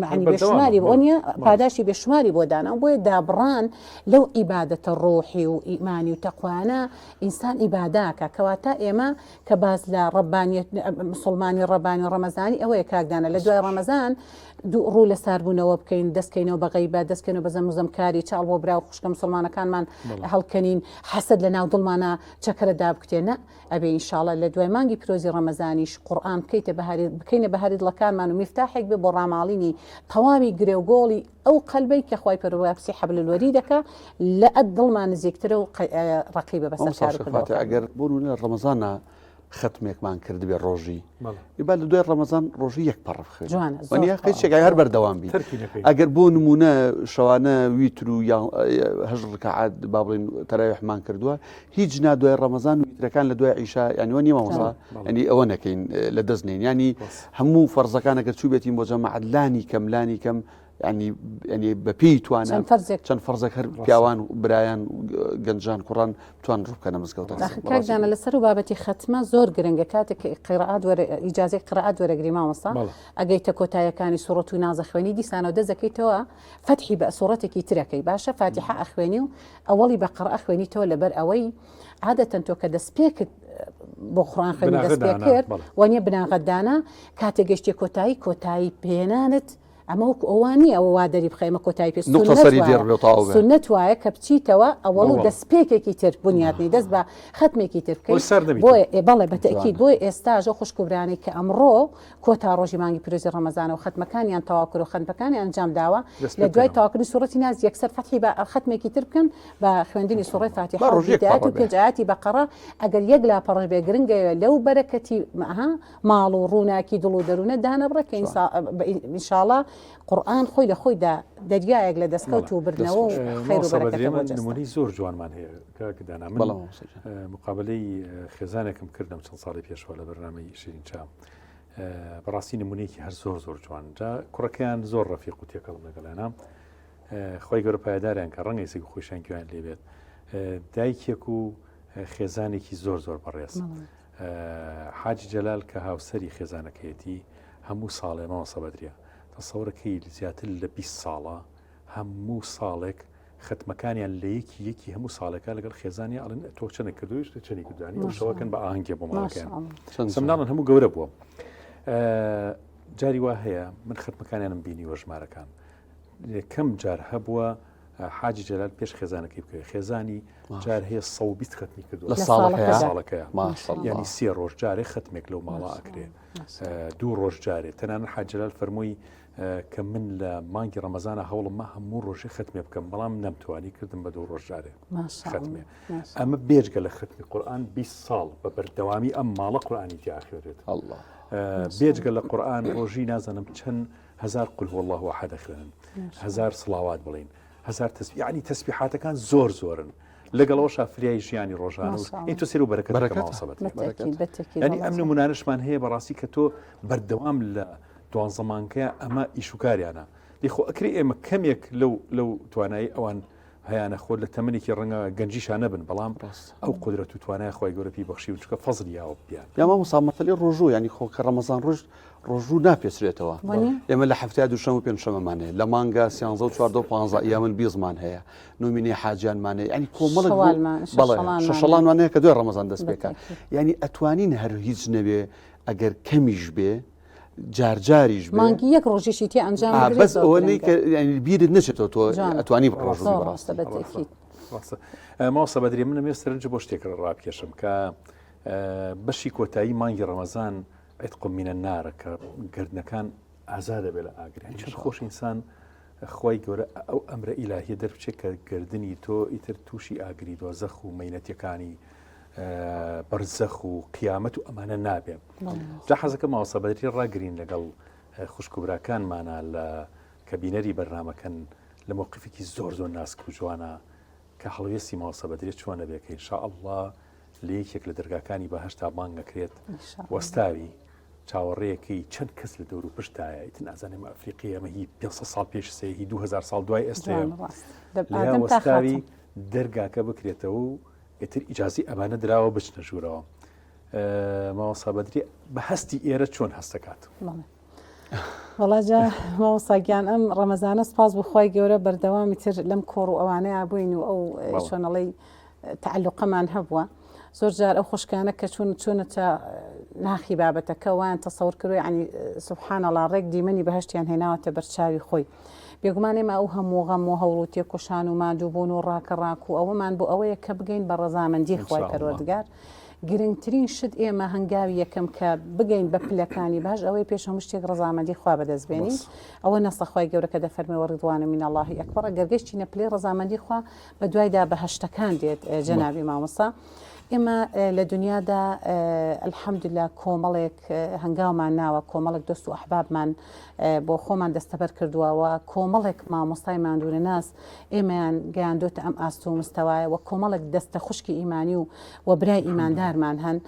معنی بێشماری بۆ نییە پاداشتی بێشماری بۆ دانا بۆیە دابڕان لەو عیبادەتە ڕۆحی و ئیمانی و تەقوانە ئینسان عیباداکە کەواتە ئێمە کە باس لە ڕەبانیەت مسلمانی ڕەبانی و ڕەمەزانی ئەوەیە کاکدانە لە دوای ڕەمەزان دوو ڕوو لە ساربوونەوە بکەین دەستکەینەوە بە غەیبە دەستکەینەوە بە زەموزەمکاری چاڵ بۆ برا و خوشکە مسلمانەکانمان هەڵکەنین حەسەد لە ناو دڵمانا چەکەرە دابکوتێ نا ئەبێ ان شاءاللە لە دوای مانگی پیرۆزی ڕەمەزانیش قورئان بکەیتە بەهاری بکەینە بەهاری دڵەکانمان و میفتاحێک بێ بۆ ڕاماڵینی تەواوی گرێوگۆڵی ئەو قەلبەی کە خوای پەروەردگار پسی حەبل الوەریدەکە لە ئەد دڵمان نزیکترە و ڕەقیبە بەسەر مامۆستا کار و شێخ فاتح کردەوەکانمان. ئەگەر بۆ نمونە لە ڕەمەزانا. خەتمێکمان کردبێ ڕۆژی با لە دوای ڕەمەزان ڕۆژی یەک پەڕ بخوێنین جوانە زۆر وەنیە تەواو. هیچ شتێک هەر بەردەوام بی تەرکی نەکەین. ئەگەر بۆ نمونە شەوانە ویتر و یا هەشت ڕکعات با بڵێین تەراویحمان کردووە هیچ نا دوای ڕەمەزان ویترەکان لە دوای عیشا یانی وە نیە مامۆستا بەڵێ. یانی ئەوە نەکەین لە دەست نین یانی ڕاست. هەموو فەرزەکان ئەگەر چووبێتین بۆ جەماعەت لانی کەم لانی کەم ینی ینی بە پێی توانا چەند فەرزێک چەند فەرزێک هەر پیاوان و برایان و گەنجان کوڕان بتوان ڕوو بکەنە مزگەوتەکان. ئاخر کاک دانا لەسەر و بابەتی خەتمە زۆر گرنگە کاتێک کە قیرائات وەرە ئیجازەی قیرائات وەرەگری مامۆستا بەڵێ. ئەگەیتە کۆتایەکانی سوڕەت و ناز ئەخوێنی دیسانەوە دەست دەکەیتەوە فەتحی بە سوڕەتێکی ترەکەی باشە فاتیحە ئەخوێنی و ئەوەڵی بەقەڕە ئەخوێنیتەوە لەبەر ئەوەی عادەتەن تۆ کە دەستپێکت بۆ قورئان خوێنی بناغە دەست پێ دانا، کرد بەڵێ. وەنیە بناغەت دانا کاتێک گەشتیە کۆتایی کۆتایی پێنانت ئەمە وەکو ئەوە نییە ئەوە وا دەری بخە ئێمە کۆتایی پێ نوقتە سوننەت سەری وایە دێڕ بێ و تەواو بێ. سوننەت وایە کە بچیتەوە ئەوەڵ و ئەوەڵ. دەستپێکێکی تر بنیاتنی دەست بە خەتمێکی تر بکەی بۆی سارد نەبیتەوە. بۆیە ئێ بەڵێ بە تەئکید جوانە. بۆیە ئێستاش ئەو خوشک و برانەی کە ئەمڕۆ کۆتا ڕۆژی مانگی پیرۆزی ڕەمەزانە و خەتمەکانیان تەواو کرد و خەتمەکانیان ئەنجام داوە دەست پێ لە دوای بکەنەوە. تەواوکردنی سوڕەتی ناس یەکسەر فەتحی بە خەتمێکی تر بکەن بە خوێندنی سوڕەی با فاتیحە و ڕۆژی یەک هیدایەت پەڕە و بێ. پێنج ئایەتی بەقەڕە ئەگەر یەک لاپەڕەش بێ گرنگە لەو بەرەکەتی ها ماڵ و ڕووناکی دڵ و دەروونە دانەبڕێ کە ئینشاڵا قورئان خۆی لە خۆیدا دەریایەک لە دەستکەوت و بردنەوە و خێر و بەرەکەتە بۆ جەستە. نمونەی زۆر جوانمان هەیە کاک دانا من بەڵێ مامۆستا گیان. مقابلەی خێزانێکم کردم چەند ساڵی پێشەوە لە بەرنامەی شیرین چا بەڕاستی نمونەیەکی هەر زۆر زۆر جوان جا کوڕەکەیان زۆر ڕەفیق و تێکەڵم لەگەڵیانە خۆی گەورە پایداریان کە ڕەنگە سێک خۆشیان گوێیان لێبێت دایکێک و خێزانێکی زۆر زۆر بەڕێز حاجی جەلال کە هاوسەری خێزانەکەیەتی هەموو ساڵێ مامۆستا بەدریە تەسەورەکەی زیاتر لە 20 ساڵە هەموو ساڵێک ختمەکانیان لە یەکی یەکی هەموو ساڵێکە لەگەڵ خێزانی ئەڵێن تۆ چەنە کردوویش چەنی کردانی ئەو شەوەکەن بە ئاهەنگێ بۆ ماڵەکەیان مناڵن هەموو گەورە بووە جاری وا هەیە من ختمەکانیانم بینیوە ژمارەکان کەم جار هەبووە حاجی جەلال پێش خێزانەکەی بکەوێت خێزانی جار هەیە 120 خەتمی کردووە لە ساڵەکەیا؟ ساڵەکەیا ماشاءاللە. یعنی سێ ڕۆژ جارێ خەتمێک لەو ماڵە ئەکرێ دوو ڕۆژ جارێ تەنانەت حاج جەلال فەرمووی کە من لە مانگی ڕەمەزانە هەوڵم ما هەموو ڕۆژێ خەتمێ بکەم بەڵام نەمتوانی کردم بە دوو ڕۆژ جارێ خەتمێ ئەمە بێجگە لە خەتمی قورئان 20 ساڵ بە بەردەوامی ئەم ماڵە قورئانی تیا ئەخوێنرێت اللە بێجگە لە قورئان ڕۆژی نازانم چەند هەزار قل هو اللە احد ئەخوێنن هەزار سڵاوات بڵین هەزار تەسبیح یعنی تەسبیحاتەکان زۆر زۆرن لەگەڵەوەشا فریای ژیانی ڕۆژانە و ماشاءاللە. ئەی تۆ سێر و بەرەکەت بکە بەرەکەتە. مامۆستا بەتری. بەتەکید بەتەکید یعنی وەڵا ئەم زۆر. نمونانەشمان هەیە بەڕاستی کە تۆ بەردەوام لە دوانزە مانگەیە ئەمە ئیش و کاریانە دی خۆ ئەکرێ ئێمە کەمێک لەو لەو توانایی ئەوان هەیانە خۆ لە تەمەنێکی ڕەنگە گەنجیشا نەبن بەڵام ئەو قودرەت و توانای خوای گەورە پێی بەخشیون چونکە فەزڵی یاوە بیان. یا مامۆستا مەسەلەی ڕۆژوو یانی خۆ کە ڕەمەزان ڕۆشت ڕۆژوو ناپێچرێتەوە ئێمە لە هەفتەیە دووشەم و پێنجشەمەمان هەیە لە مانگا سیانزە و چواردە و پانزە ئیامن بیزمان هەیە نۆمینەی حاجیانمان هەیە یانی کۆمەڵێک بەڵێ شەشەڵانمان هەیە کە دوای ڕەمەزان دەست پێکا یانی ئەتوانین هەر هیچ نەبێ ئەگەر کەمیش بێ جارجاریش بێ مانگی یەک ڕۆژیشی تێ ئەنجام آ، بدرێت بەس زۆر ئەوە نەی گرنگە. کە یانی بیرت نەچێتەوە تۆ جوانە. ئەتوانی ڕۆژوو زۆر بی ڕاستە بەڕاستی بە تەئکید. ڕاستە مامۆستا بەدری من ئەمەوێت سەرنج بۆ شتێک ڕابکێشم کە بەشی کۆتایی مانگی ڕەمەزان عتق من النار کە گردنەکان ئازاد دەبێت لە ئاگر یانی چەند خۆش ئینسان خوای گەورە ئەو ئەمرە ئیلاهیە دەربچێت کە گردنی تۆ ئیتر تووشی ئاگری دۆزەخ و مەینەتیەکانی بەرزەخ و قیامەت و ئەمانە نابێ جا حەزەکە ماوەسا بەدری ڕاگرین لەگەڵ خوشک و براکانمانە لە کە بینەری بەرنمەکەن لە مۆقفێکی زۆر زۆر ناسک و جوانە کە هەڵوێستی ماوەسا بەدرێت چۆنە بێ کە ئینشاء الله لە یەکێک لە دەرگاکانی بەهەشتا بانگ ئەکرێت وەستاوی چاوەڕێیەکەی چەند کەس لە دەور و پشتایە ئیتر نازانم ئەمە ئەفریقیە ئەمە هی 500 ساڵ پێش سێ هی 2000 ساڵ دوای ئێستەیە لەیا وەستاوی دەرگاکە بکرێتەوە و ئیتر ئیجازی ئەمانە دراوە بچنە ژوورەوە مامۆستا بەدری بە هەستی ئێرە چۆن هەستەکات وەڵا جا مامۆستا گیان ئەم ڕەمەزانە سپاس بۆ خوای گەورە بەردەوامی تر لەم کۆڕ و ئەوانەیە بووین و ئەو چۆنەڵی تەعەلوقەمان هەبووە زۆر جار ئەو خوشکانە کە چوون چوونەتە ناخی بابەتەکە وایان تەسەور کردووە یعنی سبحان الله ڕێک دیمەنی بەهەشتیان هێناوەتە بەرچاوی خۆی بێگومان ئێمە ئەو هەموو غەم و هەوڵ و تێکۆشان و ماندووبوون و ڕاکە ڕاک و ئەوەمان بۆ ئەوەیە کە بگەین بە ڕەزامەندی خوای پەروەردگار گرنگترین شت ئێمە هەنگاوی یەکەم کە بگەین بە پلەکانی باش ئەوەی پێش هەموو شتێک ڕەزامەندی خوا بەدەست بێنین ئەوە نەسە خوای گەورە کە دەفەرمێ وەڕیضوان من الله اکبر ئەگەر گەشتینە پلەی ڕەزامەندی خوا بە دوایدا بەهەشتەکان دێت جەنابی مامۆستا. ئێمە لە دنیادا الحمدللە کۆمەڵێک هەنگاومان ناوە، کۆمەڵێک دۆست و ئەحبابمان بۆ خۆمان دەستەبەر کردووە و کۆمەڵێک مامۆستای ماندوونەناس ئێمەیان گەیاندۆتە ئەم ئاست و مستەوایە و کۆمەڵێک دەستە خوشکی ئیمانی و و برای ئیماندارمان هەن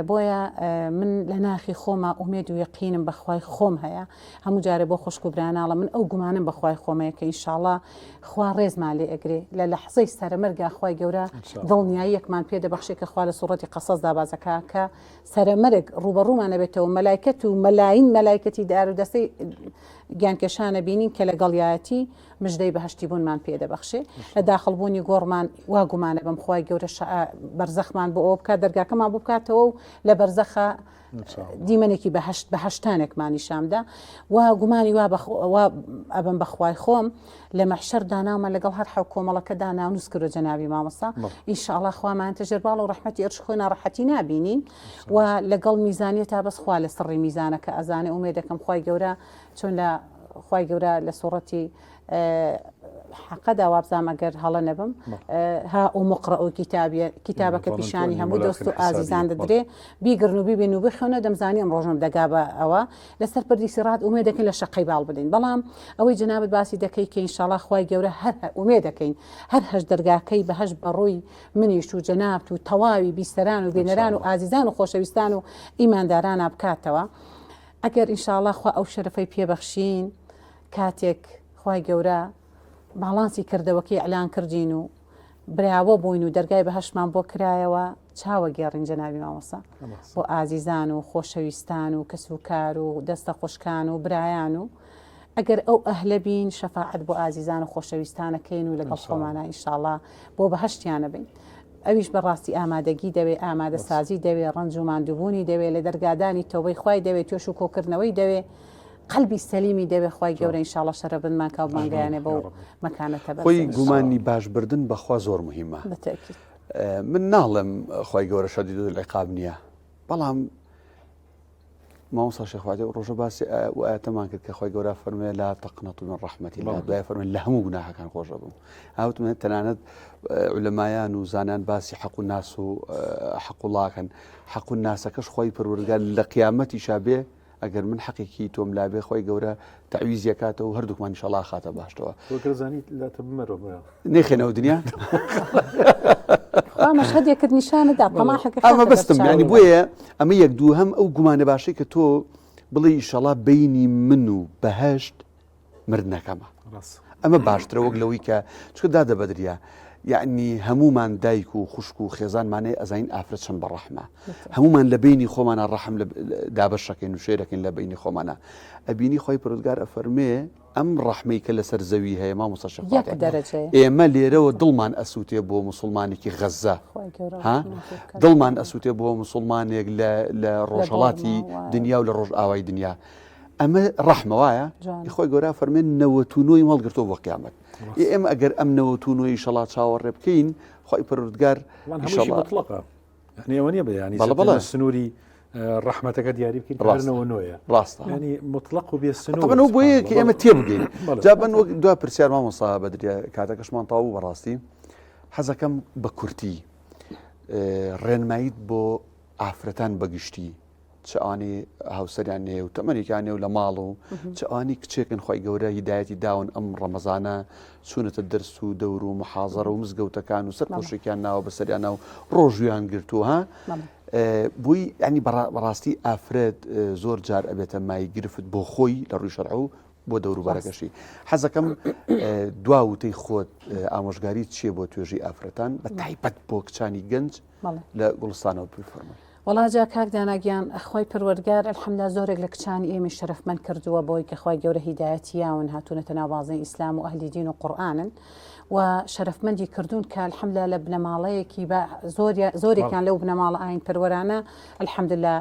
بۆیە من لە ناخی خۆما ئومێد و یەقینم بە خوای خۆم هەیە هەموو جارێ بۆ خوشک و برا ناڵم من ئەو گومانەم بە خوای خۆم هەیە کە ئینشاڵا خوا ڕێزمان لێ ئەگرێ لە لەحزەی سەرەمەرگا خوای گەورە دڵنیاییەکمان پێ دەبەخشێ کە خوا لە سوڕەتی قەسەسدا باسەکا کە سەرەمەرگ ڕووبەڕوومان ئەبێتەوە مەلایکەت و مەلاین مەلایکەتی دار و دەستەی گیانکێشانە بینین کە لەگەڵیایەتی مژدەی بەهەشتی بوونمان پێ دەبەخشێ لە داخڵ بوونی گۆڕمان وا گومانە بەم خوای گەورە بەرزەخمان بۆ ئەوە بکات دەرگاکەمان بۆ بکاتەوە و لە بەرزەخە دیمەنێکی بەهەشت بەهەشتانێکمان نیشاندا و گومانی وا وا ئەبم بەخوای خۆم لە مەحشەر داناومە لەگەڵ هەر حەو کۆمەڵەکە ناونووس کردو جەنابی مامۆستا ئینشاءڵا خوامانتە ژێر باڵ و ڕەحمەتی ئەرش خۆی ناڕەحەتی نابینین و لەگەڵ میزانیە تا بەس خوا لە سڕی میزانەکە ئەزانێ ئومێدەکەم خوای گەورە چۆن لە خوای گەورە لە سوڕەتی حەقەدا وابزانم ئەگەر هەڵە نەبم ها و مقڕە و کتابیە کتابەکە پیشانی هەموو دۆست و ئازیزان دەدرێ بیگرن و بیبین و بخوێنە دەمزانی ئەم ڕۆژم دەگا بە ئەوە لەسەر پردی سیڕات ئومێ دەکەین لە شەقەی باڵ بدەین بەڵام ئەوەی جەنابت باسی دەکەی کە ئینشاڵا خوای گەورە هەر ئومێ دەکەین هەر هەش دەرگاکەی بەهەشت بەڕووی منیش و جەنابت و تەواوی بیسەران و بینەران و ئازیزان و خۆشەویستان و ئیماندارانا بکاتەوە ئەگەر ئینشاڵا خوا ئەو شەرەفەی پێبەخشین کاتێک خوای گەورە باڵانسی کردەوەکەی ئیعلان کردین و براوە بووین و دەرگای بەهەشتمان بۆ کرایەوە چاوە گێڕین جەنابی مامۆستا بۆ ئازیزان و خۆشەویستان و کەس و کار و دەستە خوشکان و برایان و ئەگەر ئەو ئەهلە بین شەفاعەت بۆ ئازیزان و خۆشەویستانەکەین و لەگەڵ خۆمانە ئینشاڵا بۆ بەهەشتیانە بین ئەویش بەڕاستی ئامادەگی دەوێ ئامادەسازی دەوێ ڕەنج و ماندووبوونی دەوێ لە دەرگادانی تۆبەی خوای دەوێ توێش و کۆکردنەوەی دەوێ قەلبی سەلیمی دەوێ خوای گەورە ان شاءاللە شەرەفمەندمان کا و بمانگەیانێ بەو مەکانەتە بەرزە خۆی ان شاء گومانی اللە. باش بردن بەخوا زۆر مهمە بتاکید. من ناڵێم خوای گەورە شدید العقاب نییە بەڵام مامۆستا شێخ وادی ئەو ڕۆژە باسی ئەو ئاەتەمان کرد کە خوای گەورە فەرموێ لا تقنطوا من رحمة الله دوای فەرموێ لە هەموو گوناهەکان خۆش ئەبم ئاوتم تەنانەت علەمایان و زانان باسی حەق و ناس و حەق وڵاکەن حەق و ناسەکەش خۆی پەروەردگار لە قیامەتیشا بێ ئەگەر من حەقێکی تۆم لابێ خۆی گەورە تەعویزی ئەکاتەوە و هەردووکمان ئیشەڵا ئەخاتە باشتەوە. تۆ گەر زانیت لاتە بمەرەوە بۆیان. نەیخەینەوە دنیا؟ خوا مەشهەدێکت نیشانت دا تەماحەکە ئەمە خاتە بەستم بەرچاوی. یانی بۆیە ئەمە یەک دووهەم ئەو گومانە باشەی کە تۆ بڵێی ئیشەڵا بەینی من و بەهەشت مردنەکەمە ئەمە باشترە وەک لەوەی کە چکە دادە بەدریا یعنی هەمومان دایک و خوشک و خێزانمانەیە ئەزانین ئافرەت چەند بە ڕەحمە هەمومان لە بینی خۆمانە ڕەحم دابەشەکەین و شێرەکەین لە بینی خۆمانە ئەبینی خۆی پرودگار ئەفەرمێ ئەم ڕەحمەی کە لەسەر زەوی هەیە مامۆستا ئێمە لێرەوە دڵمان ئەسووتێ بۆ مسلمانێکی غەزە ها دڵمان ئەسووتێ بۆ مسلمانێک لە ڕۆژهڵاتی دنیا و لە ڕۆژئاوای دنیا ئەمە ڕەحمە وایە؟ ئی خۆی گەورە فەرمێن 99 یم هەڵگرتووە بۆ قیامەت. ئی ئێمە ئەگەر ئەم 99 ئیشەڵا چاوەڕێ بکەین خۆی پەروەردگار ئیشەڵا مطلقە. یعنی ئەوە نییە بە یعنی بەڵێ بەڵێ سنووری ڕەحمەتەکە دیاری بکەین هەر 99 ڕاستە. یعنی مطلق و بێ سنوور. طبعا ئەو بۆیە کە ئێمە تێبگەین. جا بن وەک دوا پرسیار مامۆستا بەدریە کاتەکەشمان تەواو بوو بەڕاستی حەزەکەم بە کورتی ڕێنماییت بۆ ئافرەتان بەگشتی چ ئەوانەی هاوسەریان هەیە و تەمەنێکیان هەیە و لە ماڵ و چ ئەوانەی کچێکن خی گەورە هیدایەتی داون ئەم ڕەمەزانە چوونەتە دەرس و دەور و محازەرە و مزگەوتەکان و سەر پۆشێکیان ناوە بەسەریانە و ڕۆژویان گرتووە ها بۆی ینی بەڕاستی ئافرەت زۆر جار ئەبێتە مای گرفت بۆ خۆی لە ڕووی شەرع و بۆ دەوروبەرەکەشی حەزەکەم دوا وتەی خۆت ئامۆژگاری چییە بۆ توێژی ئافرەتان بە تایبەت بۆ کچانی گەنج لە گوڵستانەوە بفەرمووی. وەڵا جا کاک دانا گیان خوای پەروەردگار الحمدللە زۆرێک لە کچانی ئێمەی شەرەفمەند کردووە بەوەی کە خوای گەورە هیدایەتی یاون هاتوونەتە ناو بازنەی ئیسلام و ئەهلی دین و قورئانن و شەرەفمەندی کردوون کە الحمدللە لە بنەماڵەیەکی بە زۆر زۆرێکیان لەو بنەماڵە ئاین پەروەرانە الحمدللە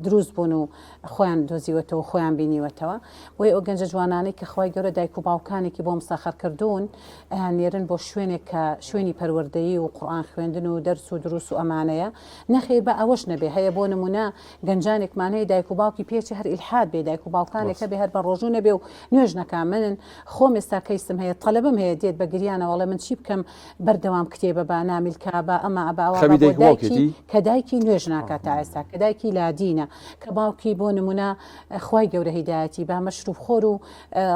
دروست بوون و خۆیان دۆزیوەتەوە خۆیان بینیوەتەوە بۆیە ئەو گەنجە جوانانەی کە خوای گەورە دایک و باوکانێکی بۆ مسەخەر کردوون ئەیاننێرن بۆ شوێنێک کە شوێنی پەروەردەیی و قورئان خوێندن و دەرس و دروس و ئەمانەیە، نەخێر با ئەوەش نەبێ، هەیە بۆ نموونە گەنجانێکمان هەیە دایک و باوکی پێچێ هەر ئیلحاد بێ، دایک و باوکانێک هەبێ هەر بە ڕۆژوو نەبێ و نوێژ نەکا، من خۆم ئێستا کەیسم هەیە تەلەبەم هەیە دێت بە گریانەوە. ئەڵێ من چی بکەم بەردەوام کتێبە با نامیلکا با ئەمە ئەبا ئەوە خەمی با بۆ دایک و دایکی باوکێتی؟ کە دایکی نوێژ ناکات تا ئێستا کە دایکی لادینە کە باوکی بۆ نمونە خوای گەورە هیدایەتی با مەشروب خۆر و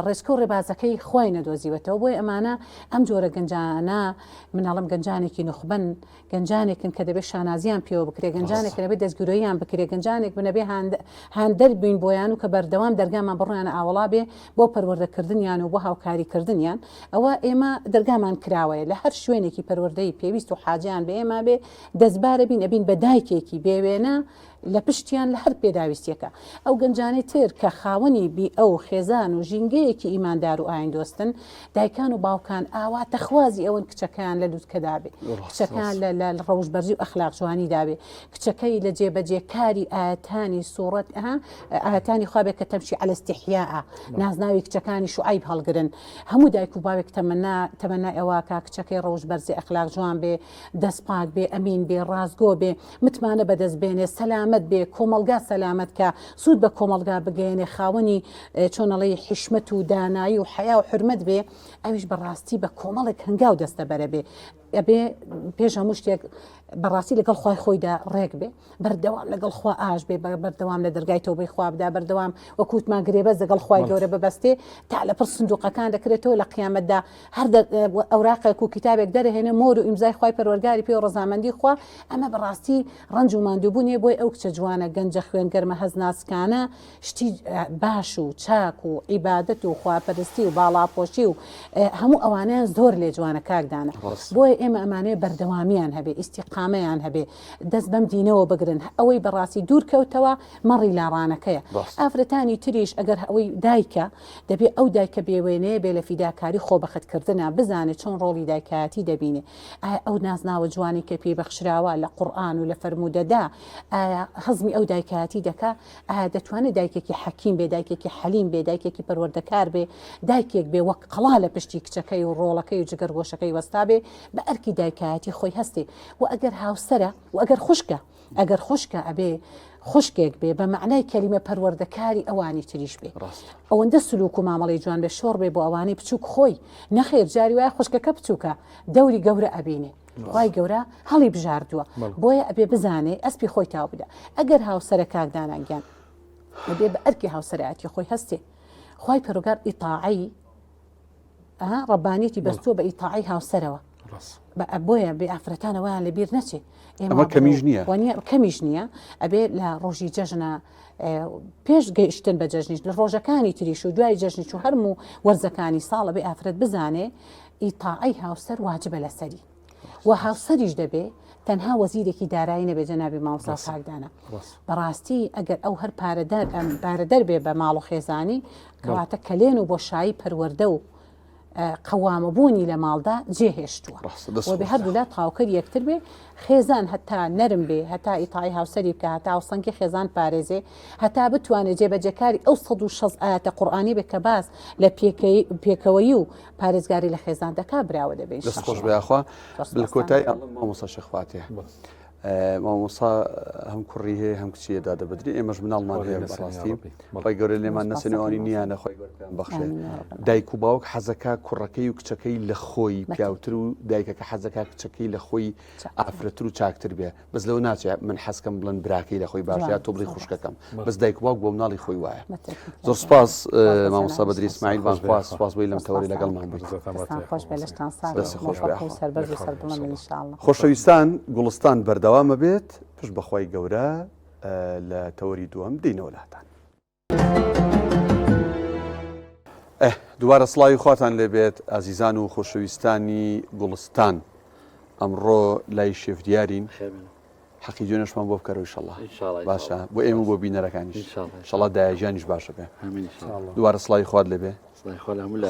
ڕێچکە و ڕێبازەکەی خوای نەدۆزیوەتەوە بۆیە ئەمانە ئەم جۆرە گەنجانە مناڵم گەنجانێکی نوخبەن گەنجانێکن کە دەبێت شانازیان پێوە بکرێت گەنجانێکن دەبێت دەستگیرۆییان بکرێت گەنجانێک بن ئەبێ هاندەر بین بۆیان و کە بەردەوام دەرگامان بەڕوویانە ئاوەڵا بێ بۆ پەروەردەکردنیان و بۆ هاوکاریکردنیان ئەوە ئێمە دەرگامان کراوەیە لە هەر شوێنێکی پەروەردەیی پێویست و حاجیان بە ئێمە بێ دەستبارە بین ئەبین بە دایکێکی بێوێنە لە پشتیان لە هەر پێداویستیەکە. ئەو گەنجانەی تر کە خاوەنی بیئە و خێزان و ژینگەیەکی ئیماندار و ئایندۆستن، دایکان و باوکان ئاواتەخوازی ئەوەن کچەکەیان لە لوتکەدا بێ، کچەکەیان لە لە ڕەوشت بەرزی و ئەخلاق جوانیدا بێ، کچەکەی لە جێبەجێکاری ئایەتانی سوڕەت ئەها ئایەتانی خوا بێ کە تەمشی علی استحیاء نازناوی کچەکانی شوعەیب هەڵگرن. هەموو دایک و باوێک تەمەنا تەمەنای ئەوە کا کچەکەی ڕەوشت بەرزی ئەخلاق جوان بێ، دەست پاک بێ، ئەمین بێ، ڕاستگۆ بێ، متمانە بەدەست بێنێ، سەلامەت بێ، کۆمەڵگا سەلامەت کا، سوود بە کۆمەڵگا بگەیەنێ، خاوەنی چۆن ئەڵێی حیشمەت و دانایی و حەیا و حورمەت بێ، ئەویش بە ڕاستی بە کۆمەڵێک هەنگاو دەستەبەرە بێ. ئەبێ پێش هەموو شتێک بەڕاستی لەگەڵ خوای خۆیدا ڕێک بێ، بەردەوام لەگەڵ خوا ئاش بێ، بەردەوام لە دەرگای تەوبەی خوا بدا، بەردەوام وەکو وتمان گرێبەست لەگەڵ خوای گەورە ببەستێ تا لەپڕ سندوقەکان دەکرێتەوە لە قیامەتدا هەر ئەوراقێک و کیتابێک دەرەهێنێ مۆر و ئیمزای خوای پەروەرگاری پێ و ڕەزامەندی خوا ئەمە بەڕاستی ڕەنج و ماندووبوونیە بۆی ئەو کچە جوانە گەنجە خوێن گەرمە هەست ناسکانە شتی باش و چاک و عیبادەت و خواپەرستی و باڵاپۆشی و هەموو ئەوانەیان زۆر لێ جوانە کاک دانا بۆیە ئێمە ئەمانەیە بەردەوامیان هەبێ ئیستیقامەیان هەبێ دەست بەم دینەوە بگرن ئەوەی بەڕاستی دوور کەوتەوە مەڕی لاڕانەکەیە ئافرەتانی تریش ئەگەر ئەوەی دایکە دەبێ ئەو دایکە بێوێنەیە بێ لە فیداکاری خۆبەختکردنا، بزانێ چۆن ڕۆڵی دایکایەتی دەبینێ، ئایا ئەو نازناوە جوانەی کە پێی بەخشراوە لە قوڕئان و لە فەرموودەدا ئایا هەزمی ئەو دایکایەتی دەکا؟ ئایا دەتوانێ دایکێکی حەکیم بێ، دایکێکی حەلیم بێ، دایکێکی پەروەردەکار بێ، دایکێک بێ وەک قەڵا لە پشتی کچەکەی و ڕۆڵەکەی و جگەرگۆشەکەی وەستابێ، بە ئەرکی دایکایەتی خۆی هەستێ و ئەگەر هاوسەرە و ئەگەر خوشکە، ئەگەر خوشکە ئەبێ خوشکێک بێ بە مەعنای کەلیمە پەروەردەکاری ئەوانی تریش بێ ئەوەندە سلوک و مامەڵەی جوان بێ شۆڕ بێ بۆ ئەوانەی بچووک خۆی نەخێر جاری وایە خوشکەکە بچووکە دەوری گەورە ئەبینێ خوای گەورە هەڵی بژاردووە بۆیە ئەبێ بزانێ ئەسپی خۆی تاو بدە ئەگەر هاوسەرە کاک دانا گیان ئەبێ بە ئەرکی هاوسەرایەتی خۆی هەستێ خوای پەروەردگار ئیتاعەی ئەها ڕەبانیەتی بەستووە بە ئیتاعەی هاوسەرەوە بۆیە بێ ئافرەتانە وایان لەبیر نەچێ ئێمە کەمیش نییە کەمیش نییە ئەبێ لە ڕۆژی جەژنە پێش گەیشتن بە جەژنیش لە ڕۆژەکانی تریش و دوای جەژنی و هەرم و وەرزەکانی ساڵە بێ ئافرەت بزانێ ئیتاعەی هاوسەر واجبە لەسەری و هاوسەریش دەبێ تەنها وەزیرێکی دارایی نەبێ جەنابی مامۆستا کاک دانا بەڕاستی ئەگەر ئەو هەر پارەدەر ئەم پارەدەر بێ بە ماڵ و خێزانی کەواتە کەلێن و بۆشایی پەروەردە و قەوامەبوونی لە ماڵدا جێهێشتووە و بێ هەردوولا تاوکەر یەکتر بێ خێزان هەتا نەرم بێ هەتا ئیتاعی هاوسەری بکە هەتا هاوسەنگی خێزان پارێزێ هەتا بتوانێت جێبەجێکاری ئەو 160 ئاەتە قورئانی بێ کە باس لە پێکەوەیی و پارێزگاری لە خێزان دەکا براوە دەبێ دەست خۆش بێ یاخوا لە کۆتای ئەڵێم مامۆستا شێخ فاتیح مامۆستا هەم کوڕی هەیە هەم کچی هەیە دادە بەدری ئێمەش مناڵمان هەیە بەڕاستی خۆی گەورە لێمان نەسێنەوەنی نییانە خۆی گەورە پێیان بەخشێ دایک و باوک حەزەکە کوڕەکەی و کچەکەی لە خۆی پیاوتر و دایکەکە حەزەکە کچەکەی لە خۆی ئافرەتر و چاکتر بێ بەس لەوە ناچێ من حەزکەم بڵێن براکەی لە خۆی باشە یا تۆ بڵێی خوشکەکەم بەس دایک و باوک بۆ مناڵی خۆی وایە زۆر سپاس مامۆستا بەدری ئیسماعیل بانگخواز سپاس بۆی لەم تەوەری لەگەڵمان بوویت خۆش بێ لەشتان ساغ دەست خۆش بێ و سەربەرز و سەربڵند ان شاء الله خۆشەویستان گوڵستان بەردەوامە بێت پشت بەخوای گەورە لە تەوەری دووەم دێینەوە لاتان. ئه دووبارە سڵاوی خواتان لێ بێت ئازیزان و خۆشەویستانی گوڵستان ئەمڕۆ لای شێف دیارین حەقی دوێنێشمان بۆ بکەرەوە ئیشەڵا باشە بۆ ئێمە بۆ بینەرەکانیش ئیشەڵا دایەگیانیش باشە بێ دووبارە سڵاوی خوات لێ بێ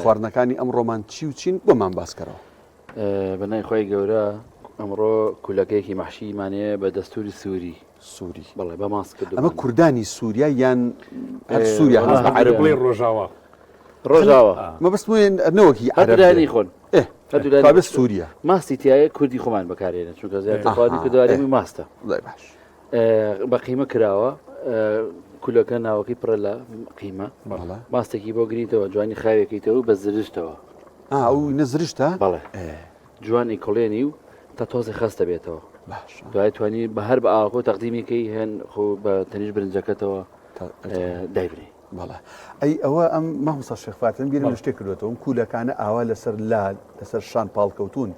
خواردنەکانی ئەمڕۆمان چی و چین بۆمان باسکەرەوە بە ناوی خوای گەورە ئەمڕۆ کولەکەیەکی مەحشیمان هەیە بە دەستوری سووری سووری بەڵێ بە ماست کردو ئەمە کوردانی سووریا یان هەر سووریا هەر بە عەرەب بڵێ ڕۆژاوا ڕۆژاوا مەبەست وێن نەوەکی عەرەب عەرەب خۆن ئێ هەردوو سووریا ماستی تایە کوردی خۆمان بەکارێنە چونکە زیاتر خواردنی کوردەواری ماستە باش بە قیمە کراوە کولەکە ناوەکەی پڕە لە قیمە ماستێکی بۆ گریتەوە جوانی خاوێکیتەوە بە زرشتەوە. ئا ئەو نەزرشتە؟ بەڵێ جوان ئیکۆڵێنی و تا تۆزێ خەست دەبێتەوە. باشە. دوای توانی بە هەر بە ئاوەکەوە تەقدیمی کەی هێن خۆ بە تەنیشت برنجەکەتەوە دایبنێی. بەڵێ ئەی ئەوە ئەم مامۆستا شێخ فاتم بیرم لە شتێک کردوێتەوە ئەم کوولەکانە ئاوا لەسەر لا لەسەر شان پاڵکەوتون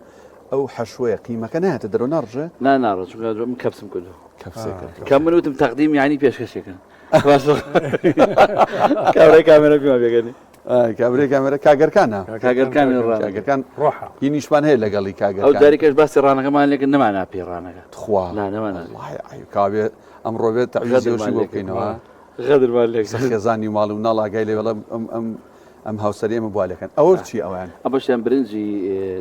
ئەو حەشوەیە قیمەکە نایەتە دەرەوە ناڕژێ؟ نا ناڕژێ چونکە من کەپسم کردو. کەپسێ کردووە. کە من وتم تەقدیم یعنی پێشکەشێکن. کابرای کامێرە پێمان پێکەنی. کابرای کامێرە کاگەرکانە. کاگەرکان ڕانەکە. کاگەرکان ڕۆحە. هینیشمان هەیە لەگەڵی کاگەرکان. ئەو جارێکەش باسی ڕانەکەمان لێکرد نەمانا پێی ڕانەکە. تخوا. نا نەمانا. وەڵڵاهی عەیب کابێ ئەمڕۆ بێت تەعویزی بۆ بکەینەوە. غەدرمان لێ کرد. خێزانی و ماڵ و مناڵ ئاگای لێ بڵێ ئەم ئەم ئەم هاوسەری ئێمە بوا لێکەن ئەوە چی ئەویان؟ ئەمەشیان برنجی